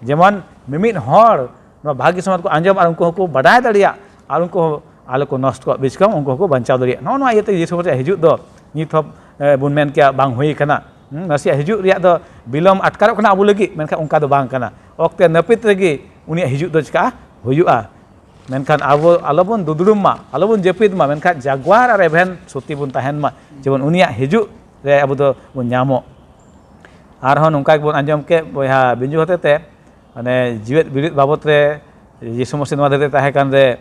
ᱡᱮᱢᱚᱱ ᱢᱤᱢᱤᱫ ᱦᱚᱲ ᱱᱚᱣᱟ ᱵᱷᱟᱹᱜᱤ ᱥᱚᱢᱟᱡᱽ ᱠᱚ ᱟᱸᱡᱚᱢ ᱟᱨ ᱩᱱᱠᱩ ᱦᱚᱸᱠᱚ ᱵᱟᱰᱟᱭ ᱫᱟᱲᱮᱭᱟᱜ, ᱟᱨ ᱩᱱᱠᱩ ᱦᱚᱸ ᱟᱞᱚ ᱠᱚ ᱱᱚᱥᱴᱚ ᱠᱚᱜ, ᱵᱤᱪᱠᱚᱢ ᱩᱱᱠᱩ ᱦᱚᱸᱠᱚ ᱵᱟᱧᱪᱟᱣ ᱫᱟᱲᱮᱭᱟᱜ᱾ ᱱᱚᱜᱼᱚ ᱱᱚᱣᱟ ᱤᱭᱟᱹᱛᱮ ᱡᱤᱥᱩ ᱢᱟᱥᱤᱭᱟᱜ ᱦᱤᱡᱩᱜ ᱫᱚ ᱱᱤᱛ ᱦᱚᱸ, ᱮ, ᱵᱚᱱ ᱢᱮᱱ ᱠᱮᱭᱟ ᱵᱟᱝ ᱦᱩᱭ ᱠᱟᱱᱟ᱾ ᱦᱩᱸ, ᱱᱟᱥᱮᱭᱟᱜ ᱦᱤᱡᱩᱜ ᱨᱮᱭᱟᱜ ᱫᱚ ᱵᱤᱞᱚᱢ ᱟᱴᱠᱟᱨᱚᱜ ᱠᱟᱱᱟ ᱟᱵᱚ ᱞᱟᱹᱜᱤᱫ, ᱢᱮᱱᱠᱷᱟᱱ ᱚᱱᱠᱟ ᱫᱚ ᱵᱟᱝ ᱠᱟᱱᱟ᱾ ᱚᱠᱛᱮ ᱱᱟᱹᱯᱤᱛ ᱨᱮᱜᱮ ᱩᱱᱤᱭᱟᱜ ᱦᱤᱡᱩᱜ ᱫᱚ ᱪᱤᱠᱟᱹᱜᱼᱟ? ᱦᱩᱭᱩᱜᱼᱟ᱾ ᱢᱮᱱᱠᱷᱟᱱ ᱟᱵᱚ ᱟᱞᱚᱵᱚᱱ ᱫᱩᱫᱽᱲᱩᱢ ᱢᱟ, ᱟᱞᱚᱵᱚᱱ ᱡᱟᱹᱯᱤᱫ ᱢᱟ, ᱢᱮᱱᱠᱷᱟᱱ ᱡᱟᱜᱣᱟᱨ ᱟᱨ ᱮᱵᱷᱮᱱ ᱥᱚᱛᱤ ᱵᱚᱱ ᱛᱟᱦᱮᱱ ᱢᱟ, ᱡᱮᱢᱚᱱ ᱩᱱᱤᱭᱟᱜ ᱦᱤᱡᱩᱜ ᱨᱮ ᱟᱵᱚ ᱫᱚ ᱵᱚᱱ ᱧᱟᱢᱚᱜ᱾ ᱟᱨᱦᱚᱸ ᱱᱚᱝᱠᱟ ᱜᱮᱵᱚᱱ ᱟᱸᱡᱚᱢ ᱠᱮᱫ ᱵᱚᱭᱦᱟ ᱵᱤᱧᱡᱩ ᱦᱚᱛᱮᱛᱮ, ᱢᱟᱱᱮ ᱡᱤᱣᱮᱫ ᱵᱤᱨᱤᱫ ᱵᱟᱵᱚᱫ ᱨᱮ, ᱡᱤᱥᱩ ᱢᱟᱹᱥᱤ ᱱᱚᱣᱟ ᱫᱷᱟᱹᱨᱛᱤ ᱨᱮ ᱛᱟᱦᱮᱸ ᱠᱟᱱ ᱨᱮ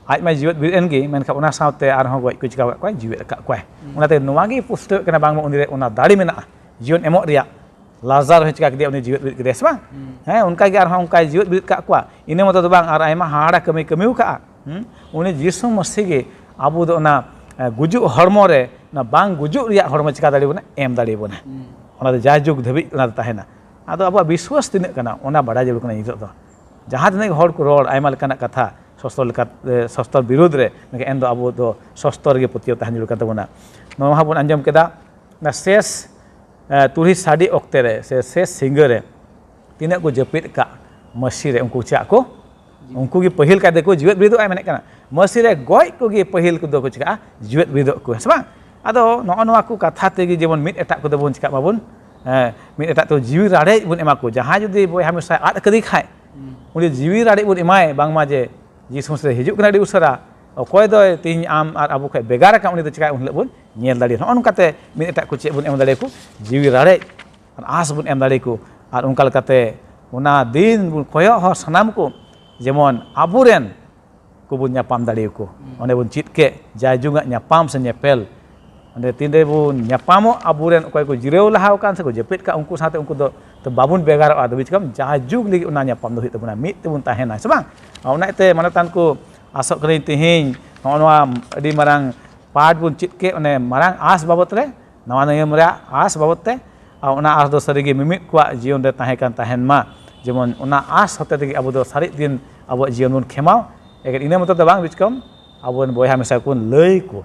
ᱟᱡ ᱢᱟᱭ ᱡᱤᱣᱮᱫ ᱵᱤᱨᱤᱫ ᱮᱱ ᱜᱮ, ᱢᱮᱱᱠᱷᱟᱱ ᱚᱱᱟ ᱥᱟᱶᱛᱮ ᱟᱨᱦᱚᱸ ᱜᱚᱡ ᱠᱚ ᱪᱤᱠᱟ ᱟᱠᱟᱫ ᱠᱚᱣᱟ, ᱡᱤᱣᱮᱫ ᱟᱠᱟᱫ ᱠᱚᱣᱟᱭ᱾ ᱚᱱᱟᱛᱮ ᱱᱚᱣᱟ ᱜᱮ ᱯᱩᱥᱴᱟᱹᱣ ᱠᱟᱱᱟ ᱵᱟᱝᱢᱟ ᱩᱱᱤ ᱨᱮ ᱚᱱᱟ ᱫᱟᱲᱮ ᱢᱮᱱᱟᱜᱼᱟ ᱡᱤᱭᱚᱱ ᱮᱢᱚᱜ ᱨᱮᱭᱟᱜ᱾ ᱞᱟᱡᱟᱨ ᱦᱚᱸ ᱪᱤᱠᱟ ᱠᱮᱫᱮᱭᱟ, ᱩᱱᱤ ᱡᱤᱣᱮᱫ ᱵᱤᱨᱤᱫ ᱠᱮᱫᱮᱭᱟ, ᱥᱮ ᱵᱟᱝ? ᱦᱮᱸ, ᱚᱱᱠᱟ ᱜᱮ ᱟᱨᱦᱚᱸ ᱚᱱᱠᱟᱭ ᱡᱤᱣᱮᱫ ᱵᱤᱨᱤᱫ ᱠᱟᱜ ᱠᱚᱣᱟ᱾ ᱤᱱᱟᱹ ᱢᱚᱛᱚ ᱫᱚ ᱵᱟᱝ, ᱟᱨ ᱟᱭᱢᱟ ᱦᱟᱦᱟᱲᱟ ᱠᱟᱹᱢᱤ ᱠᱟᱹᱢᱤ ᱟᱠᱟᱫᱼᱟ᱾ ᱦᱩᱸ? ᱩᱱᱤ ᱡᱤᱥᱩ ᱢᱟᱹᱥᱤ ᱜᱮ ᱟᱵᱚ ᱫᱚ ᱚᱱᱟ, ᱮ, ᱜᱩᱡᱩᱜ ᱦᱚᱲᱢᱚ ᱨᱮ, ᱚᱱᱟ ᱵᱟᱝ ᱜᱩᱡᱩᱜ ᱨᱮᱭᱟᱜ ᱦᱚᱲᱢᱚ ᱪᱤᱠᱟ ᱫᱟᱲᱮ ᱵᱚᱱᱟ, ᱮᱢ ᱫᱟᱲᱮ ᱵᱚᱱᱟ᱾ ᱚᱱᱟ ᱫᱚ ᱡᱟᱭᱡᱩᱜᱽ ᱫᱷᱟᱹᱵᱤᱡ ᱚᱱᱟ ᱫᱚ ᱛᱟᱦᱮᱱᱟ᱾ ᱟᱫᱚ ᱟᱵᱚᱣᱟᱜ ᱵᱤᱥᱣᱟᱥ ᱛᱤᱱᱟᱹᱜ ᱠᱟᱱᱟ, ᱚᱱᱟ ᱵᱟᱲᱟᱭ ᱡᱟᱹᱨᱩᱲ ᱠᱟᱱᱟ ᱱᱤᱛᱚᱜ ᱫᱚ᱾ ᱡᱟᱦᱟᱸ ᱛᱤᱱᱟᱹᱜ ᱜᱮ ᱦᱚᱲ ᱠᱚ ᱨᱚᱲ ᱟᱭᱢᱟ ᱞᱮᱠᱟᱱᱟᱜ ᱠᱟᱛᱷᱟ ᱥᱚᱥᱛᱚᱨ ᱞᱮᱠᱟ, ᱮ, ᱥᱚᱥᱛᱚᱨ ᱵᱤᱨᱩᱫᱽ ᱨᱮ, ᱢᱮᱱᱠᱷᱟᱱ ᱮᱱ ᱫᱚ ᱟᱵᱚ ᱫᱚ ᱥᱚᱥᱛᱚᱨ ᱨᱮᱜᱮ ᱯᱟᱹᱛᱭᱟᱹᱣ ᱛᱟᱦᱮᱱ ᱡᱟᱹᱨᱩᱲ ᱠᱟᱱ ᱛᱟᱵᱚᱱᱟ᱾ ᱱᱚᱣᱟ ᱦᱚᱸ ᱵᱚᱱ ᱟᱸᱡᱚᱢ ᱠᱮᱫᱟ, ᱚᱱᱟ ᱥᱮᱥ, ᱮ, ᱛᱩᱲᱤ ᱥᱟᱰᱮ ᱚᱠᱛᱮ ᱨᱮ ᱥᱮ ᱥᱮᱥ ᱥᱤᱸᱜᱟᱹ ᱨᱮ ᱛᱤᱱᱟᱹᱜ ᱠᱚ ᱡᱟᱹᱯᱤᱫ ᱟᱠᱟᱫ ᱢᱟᱹᱥᱤ ᱨᱮ, ᱩᱱᱠᱩ ᱪᱮᱫ ᱠᱚ, ᱩᱱᱠᱩ ᱜᱮ ᱯᱟᱹᱦᱤᱞ ᱠᱟᱭᱛᱮ ᱠᱚ ᱡᱤᱣᱮᱫ ᱵᱤᱨᱤᱫᱚᱜᱼᱟ ᱢᱮᱱᱮᱫ ᱠᱟᱱᱟ᱾ ᱢᱟᱹᱥᱤ ᱨᱮ ᱜᱚᱡ ᱠᱚᱜᱮ ᱯᱟᱹᱦᱤᱞ ᱠᱚᱫᱚ ᱠᱚ ᱪᱤᱠᱟᱹᱜᱼᱟ, ᱡᱤᱣᱮᱫ ᱵᱤᱨᱤᱫᱚᱜ ᱠᱚ, ᱦᱮᱸ ᱥᱮ ᱵᱟᱝ? ᱟᱫᱚ ᱱᱚᱜᱼᱚ ᱱᱚᱣᱟ ᱠᱚ ᱠᱟᱛᱷᱟ ᱛᱮᱜᱮ ᱡᱮᱢᱚᱱ ᱢᱤᱫ ᱮᱴᱟᱜ ᱠᱚᱫᱚ ᱵᱚᱱ ᱪᱤᱠᱟᱜ ᱢᱟᱵᱚᱱ, ᱮ, ᱢᱤᱫ ᱮᱴᱟᱜ ᱛᱮ ᱡᱤᱣᱤ ᱨᱟᱲᱮᱡ ᱵᱚᱱ ᱮᱢᱟ ᱠᱚ᱾ ᱡᱟᱦᱟᱸᱭ ᱡᱩᱫᱤ ᱵᱚᱭᱦᱟ ᱢᱤᱥᱨᱟᱭ ᱟᱫ ᱠᱟᱫᱮ ᱠᱷᱟᱡ, ᱩᱱᱤ ᱡᱤᱣᱤ ᱨᱟᱲᱮᱡ ᱵᱚᱱ ᱮᱢᱟᱭ, ᱵᱟᱝᱢᱟ ᱡᱮ ᱡᱤᱥᱩ ᱢᱟᱹᱥᱤ ᱦᱤᱡᱩᱜ ᱠᱟᱱᱟ ᱟᱹᱰᱤ ᱩᱥᱟᱹᱨᱟ, ᱚᱠᱚᱭ ᱫᱚᱭ ᱛᱮᱦᱮᱧ ᱟᱢ ᱟᱨ ᱟᱵᱚ ᱠᱷᱚᱡ ᱵᱷᱮᱜᱟᱨ ᱟᱠᱟᱱ, ᱩᱱᱤ ᱫᱚ ᱪᱤᱠᱟᱹᱭ, ᱩᱱ ᱦᱤᱞᱳᱜ ᱵᱚᱱ ᱧᱮᱞ ᱫᱟᱲᱮᱭᱟᱜᱼᱟ᱾ ᱱᱚᱜᱼᱚ ᱱᱚᱝᱠᱟᱛᱮ ᱢᱤᱫ ᱮᱴᱟᱜ ᱠᱚ ᱪᱮᱫ ᱵᱚᱱ ᱮᱢ ᱫᱟᱲᱮᱭᱟᱠᱚ, ᱡᱤᱣᱤ ᱨᱟᱲᱮᱡ ᱟᱨ ᱟᱸᱥ ᱵᱚᱱ ᱮᱢ ᱫᱟᱲᱮᱭᱟᱠᱚ᱾ ᱟᱨ ᱚᱱᱠᱟ ᱞᱮᱠᱟᱛᱮ ᱚᱱᱟ ᱫᱤᱱ ᱵᱚᱱ ᱠᱚᱭᱚᱜ ᱦᱚᱲ ᱥᱟᱱᱟᱢ ᱠᱚ, ᱡᱮᱢᱚᱱ ᱟᱵᱚᱨᱮᱱ ᱠᱚᱵᱚᱱ ᱧᱟᱯᱟᱢ ᱫᱟᱲᱮᱭᱟᱠᱚ᱾ ᱚᱸᱰᱮ ᱵᱚᱱ ᱪᱮᱫ ᱠᱮᱫ ᱡᱟᱭᱡᱩᱜᱽ ᱟᱜ ᱧᱟᱯᱟᱢ ᱥᱮ ᱧᱮᱯᱮᱞ᱾ ᱚᱸᱰᱮ ᱛᱤᱱ ᱨᱮᱵᱚᱱ ᱧᱟᱯᱟᱢᱚᱜ, ᱟᱵᱚᱨᱮᱱ ᱚᱠᱚᱭ ᱠᱚ ᱡᱤᱨᱟᱹᱣ ᱞᱟᱦᱟ ᱟᱠᱟᱱ ᱥᱮ ᱠᱚ ᱡᱟᱹᱯᱤᱫ ᱠᱟᱜ, ᱩᱱᱠᱩ ᱥᱟᱶᱛᱮ ᱩᱱᱠᱩ ᱫᱚ ᱛᱚ ᱵᱟᱵᱚᱱ ᱵᱷᱮᱜᱟᱨᱚᱜᱼᱟ᱾ ᱫᱟᱹᱵᱤ ᱪᱤᱠᱟᱢ ᱡᱟᱭᱡᱩᱜᱽ ᱞᱟᱹᱜᱤᱫ ᱚᱱᱟ ᱧᱟᱯᱟᱢ ᱫᱚ ᱦᱩᱭᱩᱜ ᱛᱟᱵᱚᱱᱟ, ᱢᱤᱫ ᱛᱮᱵᱚᱱ ᱛᱟᱦᱮᱱᱟ, ᱥᱮ ᱵᱟᱝ? ᱚᱱᱟ ᱤᱭᱟᱹᱛᱮ ᱢᱟᱱᱚᱛᱟᱱ ᱠᱚ, ᱟᱥᱚᱜ ᱠᱟᱹᱱᱟᱹᱧ ᱛᱮᱦᱮᱧ ᱱᱚᱜᱼᱚ ᱱᱚᱣᱟ ᱟᱹᱰᱤ ᱢᱟᱨᱟᱝ ᱯᱟᱴ ᱵᱚᱱ ᱪᱮᱫ ᱠᱮᱫ, ᱚᱱᱮ ᱢᱟᱨᱟᱝ ᱟᱸᱥ ᱵᱟᱵᱚᱛ ᱨᱮ, ᱱᱟᱣᱟ ᱱᱤᱭᱚᱢ ᱨᱮᱭᱟᱜ ᱟᱸᱥ ᱵᱟᱵᱚᱛ ᱛᱮ᱾ ᱟᱨ ᱚᱱᱟ ᱟᱸᱥ ᱫᱚ ᱥᱟᱹᱨᱤᱜᱮ ᱢᱤᱢᱤᱫ ᱠᱚᱣᱟᱜ ᱡᱤᱭᱚᱱ ᱨᱮ ᱛᱟᱦᱮᱸ ᱠᱟᱱ ᱛᱟᱦᱮᱱ ᱢᱟ, ᱡᱮᱢᱚᱱ ᱚᱱᱟ ᱟᱸᱥ ᱦᱚᱛᱮ ᱛᱮᱜᱮ ᱟᱵᱚ ᱫᱚ ᱥᱟᱨᱮᱡ ᱫᱤᱱ ᱟᱵᱚᱣᱟᱜ ᱡᱤᱭᱚᱱ ᱵᱚᱱ ᱠᱷᱮᱢᱟᱣ᱾ ᱮᱠᱮᱱ ᱤᱱᱟᱹ ᱢᱚᱛᱚ ᱫᱚ ᱵᱟᱝ, ᱵᱤᱪᱠᱚᱢ ᱟᱵᱚᱨᱮᱱ ᱵᱚᱭᱦᱟ ᱢᱤᱥᱨᱟ ᱠᱚᱵᱚᱱ ᱞᱟᱹᱭ ᱟᱠᱚ,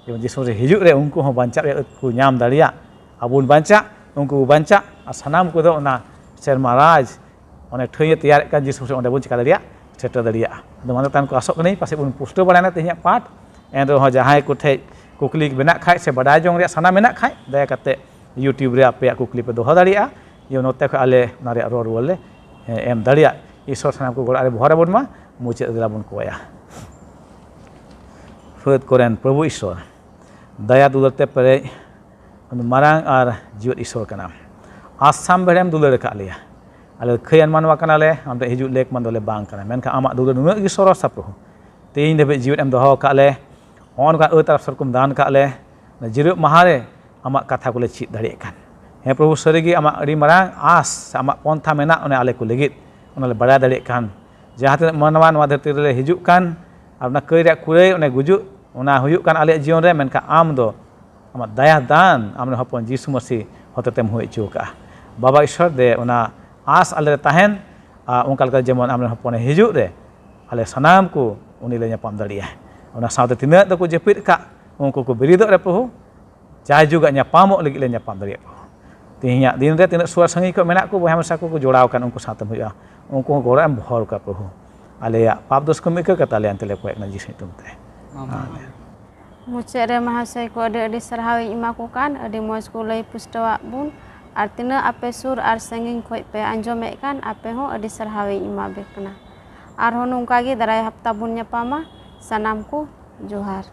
ᱡᱮᱢᱚᱱ ᱡᱤᱥᱩ ᱢᱟᱹᱥᱤ ᱦᱤᱡᱩᱜ ᱨᱮ ᱩᱱᱠᱩ ᱦᱚᱸ ᱵᱟᱧᱪᱟᱜ ᱨᱮᱭᱟᱜ ᱟᱹᱫ ᱠᱚ ᱧᱟᱢ ᱫᱟᱲᱮᱭᱟᱜ, ᱟᱵᱚ ᱵᱚᱱ ᱵᱟᱧᱪᱟᱜ, ᱩᱱᱠᱩ ᱠᱚ ᱵᱟᱧᱪᱟᱜ, ᱟᱨ ᱥᱟᱱᱟᱢ ᱠᱚᱫᱚ ᱚᱱᱟ ᱥᱮᱨᱢᱟ ᱨᱟᱡᱽ, ᱚᱱᱮ ᱴᱷᱟᱹᱭ ᱮ ᱛᱮᱭᱟᱨᱮᱫ ᱠᱟᱱ ᱡᱤᱥᱩ ᱢᱟᱹᱥᱤ ᱚᱸᱰᱮ ᱵᱚᱱ ᱪᱤᱠᱟ ᱫᱟᱲᱮᱭᱟᱜ, ᱥᱮᱴᱮᱨ ᱫᱟᱲᱮᱭᱟᱜᱼᱟ᱾ ᱟᱫᱚ ᱢᱟᱱᱚᱛᱟᱱ ᱠᱚ, ᱟᱥᱚᱜ ᱠᱟᱹᱱᱟᱹᱧ ᱯᱟᱥᱮᱡ ᱵᱚᱱ ᱯᱩᱥᱴᱟᱹᱣ ᱵᱟᱲᱟᱭᱮᱱᱟ ᱛᱮᱦᱮᱧᱟᱜ ᱯᱟᱴ᱾ ᱮᱱ ᱨᱮᱦᱚᱸ ᱡᱟᱦᱟᱸᱭ ᱠᱚᱴᱷᱮᱡ ᱠᱩᱠᱞᱤ ᱢᱮᱱᱟᱜ ᱠᱷᱟᱡ ᱥᱮ ᱵᱟᱰᱟᱭ ᱡᱚᱝ ᱨᱮᱭᱟᱜ ᱥᱟᱱᱟ ᱢᱮᱱᱟᱜ ᱠᱷᱟᱡ, ᱫᱟᱭᱟ ᱠᱟᱛᱮ YouTube ᱨᱮ ᱟᱯᱮᱭᱟᱜ ᱠᱩᱠᱞᱤ ᱯᱮ ᱫᱚᱦᱚ ᱫᱟᱲᱮᱭᱟᱜᱼᱟ᱾ ᱡᱮ ᱱᱚᱛᱮ ᱠᱷᱚᱡ ᱟᱞᱮ ᱚᱱᱟ ᱨᱮᱭᱟᱜ ᱨᱚᱲ ᱨᱩᱣᱟᱹᱲ ᱞᱮ, ᱮ, ᱮᱢ ᱫᱟᱲᱮᱭᱟᱜ᱾ ᱤᱥᱚᱨ ᱥᱟᱱᱟᱢ ᱠᱚ ᱜᱚᱲᱚ ᱨᱮ ᱵᱚᱦᱚᱨ ᱟᱵᱚᱱ ᱢᱟ᱾ ᱢᱩᱪᱟᱹᱫ ᱨᱮ ᱵᱚᱱ ᱠᱚᱭᱟ᱾ ᱯᱷᱟᱹᱫ ᱠᱚᱨᱮᱱ ᱯᱨᱚᱵᱷᱩ ᱤᱥᱚᱨ, ᱫᱟᱭᱟ ᱫᱩᱞᱟᱹᱲ ᱛᱮ ᱯᱮᱨᱮᱡ ᱢᱟᱨᱟᱝ ᱟᱨ ᱡᱤᱣᱮᱫ ᱤᱥᱚᱨ ᱠᱟᱱᱟᱢ᱾ ᱟᱥᱟᱢ ᱵᱮᱲᱮᱢ ᱫᱩᱞᱟᱹᱲ ᱟᱠᱟᱫ ᱞᱮᱭᱟ᱾ ᱟᱞᱮ ᱠᱷᱟᱹᱭᱟᱱ ᱢᱟᱱᱣᱟ ᱠᱟᱱᱟᱞᱮ, ᱟᱢ ᱴᱷᱮᱱ ᱦᱤᱡᱩᱜ ᱞᱮᱠ ᱢᱟᱱ ᱫᱚᱞᱮ ᱵᱟᱝ ᱠᱟᱱᱟ, ᱢᱮᱱᱠᱷᱟᱱ ᱟᱢᱟᱜ ᱫᱩᱞᱟᱹᱲ ᱱᱩᱱᱟᱹᱜ ᱜᱮ ᱥᱚᱨᱚᱥᱟ ᱯᱨᱚᱵᱷᱩ᱾ ᱛᱮᱦᱮᱧ ᱫᱷᱟᱹᱵᱤᱡ ᱡᱤᱣᱮᱫ ᱮᱢ ᱫᱚᱦᱚ ᱟᱠᱟᱫ ᱞᱮ, ᱱᱚᱜᱼᱚ ᱱᱚᱝᱠᱟ ᱟᱹᱛ ᱟᱨ ᱥᱚᱨᱠᱚᱢ ᱫᱟᱱ ᱟᱠᱟᱫ ᱞᱮ, ᱚᱱᱟ ᱡᱤᱨᱟᱹᱜ ᱢᱟᱦᱟ ᱨᱮ ᱟᱢᱟᱜ ᱠᱟᱛᱷᱟ ᱠᱚᱞᱮ ᱪᱮᱫ ᱫᱟᱲᱮᱭᱟᱜ ᱠᱟᱱ᱾ ᱦᱮᱸ ᱯᱨᱚᱵᱷᱩ, ᱥᱟᱹᱨᱤᱜᱮ ᱟᱢᱟᱜ ᱟᱹᱰᱤ ᱢᱟᱨᱟᱝ ᱟᱸᱥ ᱥᱮ ᱟᱢᱟᱜ ᱯᱚᱱᱛᱷᱟ ᱢᱮᱱᱟᱜ, ᱚᱱᱮ ᱟᱞᱮ ᱠᱚ ᱞᱟᱹᱜᱤᱫ ᱚᱱᱟ ᱞᱮ ᱵᱟᱲᱟᱭ ᱫᱟᱲᱮᱭᱟᱜ ᱠᱟᱱ᱾ ᱡᱟᱦᱟᱸ ᱛᱤᱱᱟᱹᱜ ᱢᱟᱱᱣᱟ ᱱᱚᱣᱟ ᱫᱷᱟᱹᱨᱛᱤ ᱨᱮᱞᱮ ᱦᱤᱡᱩᱜ ᱠᱟᱱ, ᱟᱨ ᱚᱱᱟ ᱠᱟᱹᱭ ᱨᱮᱭᱟᱜ ᱠᱩᱲᱟᱹᱭ, ᱚᱱᱮ ᱜᱩᱡᱩᱜ, ᱚᱱᱟ ᱦᱩᱭᱩᱜ ᱠᱟᱱ ᱟᱞᱮᱭᱟᱜ ᱡᱤᱭᱚᱱ ᱨᱮ, ᱢᱮᱱᱠᱷᱟᱱ ᱟᱢ ᱫᱚ ᱟᱢᱟᱜ ᱫᱟᱭᱟ ᱫᱟᱱ ᱟᱢᱨᱮᱱ ᱦᱚᱯᱚᱱ ᱡᱤᱥᱩ ᱢᱟᱹᱥᱤ ᱦᱚᱛᱮᱛᱮᱢ ᱦᱩᱭ ᱦᱚᱪᱚ ᱟᱠᱟᱫᱼᱟ᱾ ᱵᱟᱵᱟ ᱤᱥᱚᱨ ᱫᱮ, ᱚᱱᱟ ᱟᱸᱥ ᱟᱞᱮ ᱨᱮ ᱛᱟᱦᱮᱱ, ᱟᱨ ᱚᱱᱠᱟ ᱞᱮᱠᱟ ᱡᱮᱢᱚᱱ ᱟᱢᱨᱮᱱ ᱦᱚᱯᱚᱱᱮ ᱦᱤᱡᱩᱜ ᱨᱮ ᱟᱞᱮ ᱥᱟᱱᱟᱢ ᱠᱚ ᱩᱱᱤ ᱞᱮ ᱧᱟᱯᱟᱢ ᱫᱟᱲᱮᱭᱟᱜᱼᱟ᱾ ᱚᱱᱟ ᱥᱟᱶᱛᱮ ᱛᱤᱱᱟᱹᱜ ᱫᱚᱠᱚ ᱡᱟᱹᱯᱤᱫ ᱟᱠᱟᱫ, ᱩᱱᱠᱩ ᱠᱚ ᱵᱮᱨᱮᱫᱚᱜ ᱨᱮ ᱯᱨᱚᱵᱷᱩ, ᱡᱟᱭᱡᱩᱜᱟᱜ ᱧᱟᱯᱟᱢᱚᱜ ᱞᱟᱹᱜᱤᱫ ᱞᱮ ᱧᱟᱯᱟᱢ ᱫᱟᱲᱮᱭᱟᱜ ᱯᱨᱚᱵᱷᱩ᱾ ᱛᱮᱦᱮᱧᱟᱜ ᱫᱤᱱ ᱨᱮ ᱛᱤᱱᱟᱹᱜ ᱥᱩᱨ ᱥᱟᱺᱜᱤᱧ ᱠᱷᱚᱱ ᱢᱮᱱᱟᱜ ᱠᱚ ᱵᱚᱭᱦᱟ ᱢᱤᱥᱨᱟ ᱠᱚ, ᱠᱚ ᱡᱚᱲᱟᱣ ᱟᱠᱟᱱ, ᱩᱱᱠᱩ ᱥᱟᱶᱛᱮᱢ ᱦᱩᱭᱩᱜᱼᱟ, ᱩᱱᱠᱩ ᱦᱚᱸ ᱜᱚᱲᱚ ᱮᱢ ᱵᱷᱚᱨ ᱠᱚᱣᱟ ᱯᱨᱚᱵᱷᱩ᱾ ᱟᱞᱮᱭᱟᱜ ᱯᱟᱯ ᱫᱳᱥ ᱠᱚᱢ ᱟᱹᱭᱠᱟᱹᱣ ᱠᱟᱛᱮ ᱟᱞᱮ ᱟᱱᱛᱮ ᱞᱮ ᱠᱚᱭᱮᱜ ᱠᱟᱱᱟ ᱡᱤᱥᱩ ᱧᱩᱛᱩᱢ ᱛᱮ᱾ ᱟᱢᱮᱱ᱾ ᱢᱩᱪᱟᱹᱫ ᱨᱮ ᱢᱟᱦᱟᱥᱚᱭ ᱠᱚ ᱟᱹᱰᱤ ᱟᱹᱰᱤ ᱥᱟᱨᱦᱟᱣ ᱤᱧ ᱮᱢᱟ ᱠᱚ ᱠᱟᱱ, ᱟᱹᱰᱤ ᱢᱚᱡᱽ ᱠᱚ ᱞᱟᱹᱭ ᱯᱩᱥᱴᱟᱹᱣᱟᱜ ᱵᱚᱱ᱾ ᱟᱨ ᱛᱤᱱᱟᱹᱜ ᱟᱯᱮ ᱥᱩᱨ ᱟᱨ ᱥᱟᱺᱜᱤᱧ ᱠᱷᱚᱱ ᱯᱮ ᱟᱸᱡᱚᱢᱮᱫ ᱠᱟᱱ, ᱟᱯᱮ ᱦᱚᱸ ᱟᱹᱰᱤ ᱥᱟᱨᱦᱟᱣ ᱤᱧ ᱮᱢᱟ ᱯᱮ ᱠᱟᱱᱟ᱾ ᱟᱨᱦᱚᱸ ᱱᱚᱝᱠᱟ ᱜᱮ ᱫᱟᱨᱟᱭ ᱦᱟᱯᱛᱟ ᱵᱚᱱ ᱧᱟᱯᱟᱢᱟ᱾ ᱥᱟᱱᱟᱢ ᱠᱚ ᱡᱚᱦᱟᱨ᱾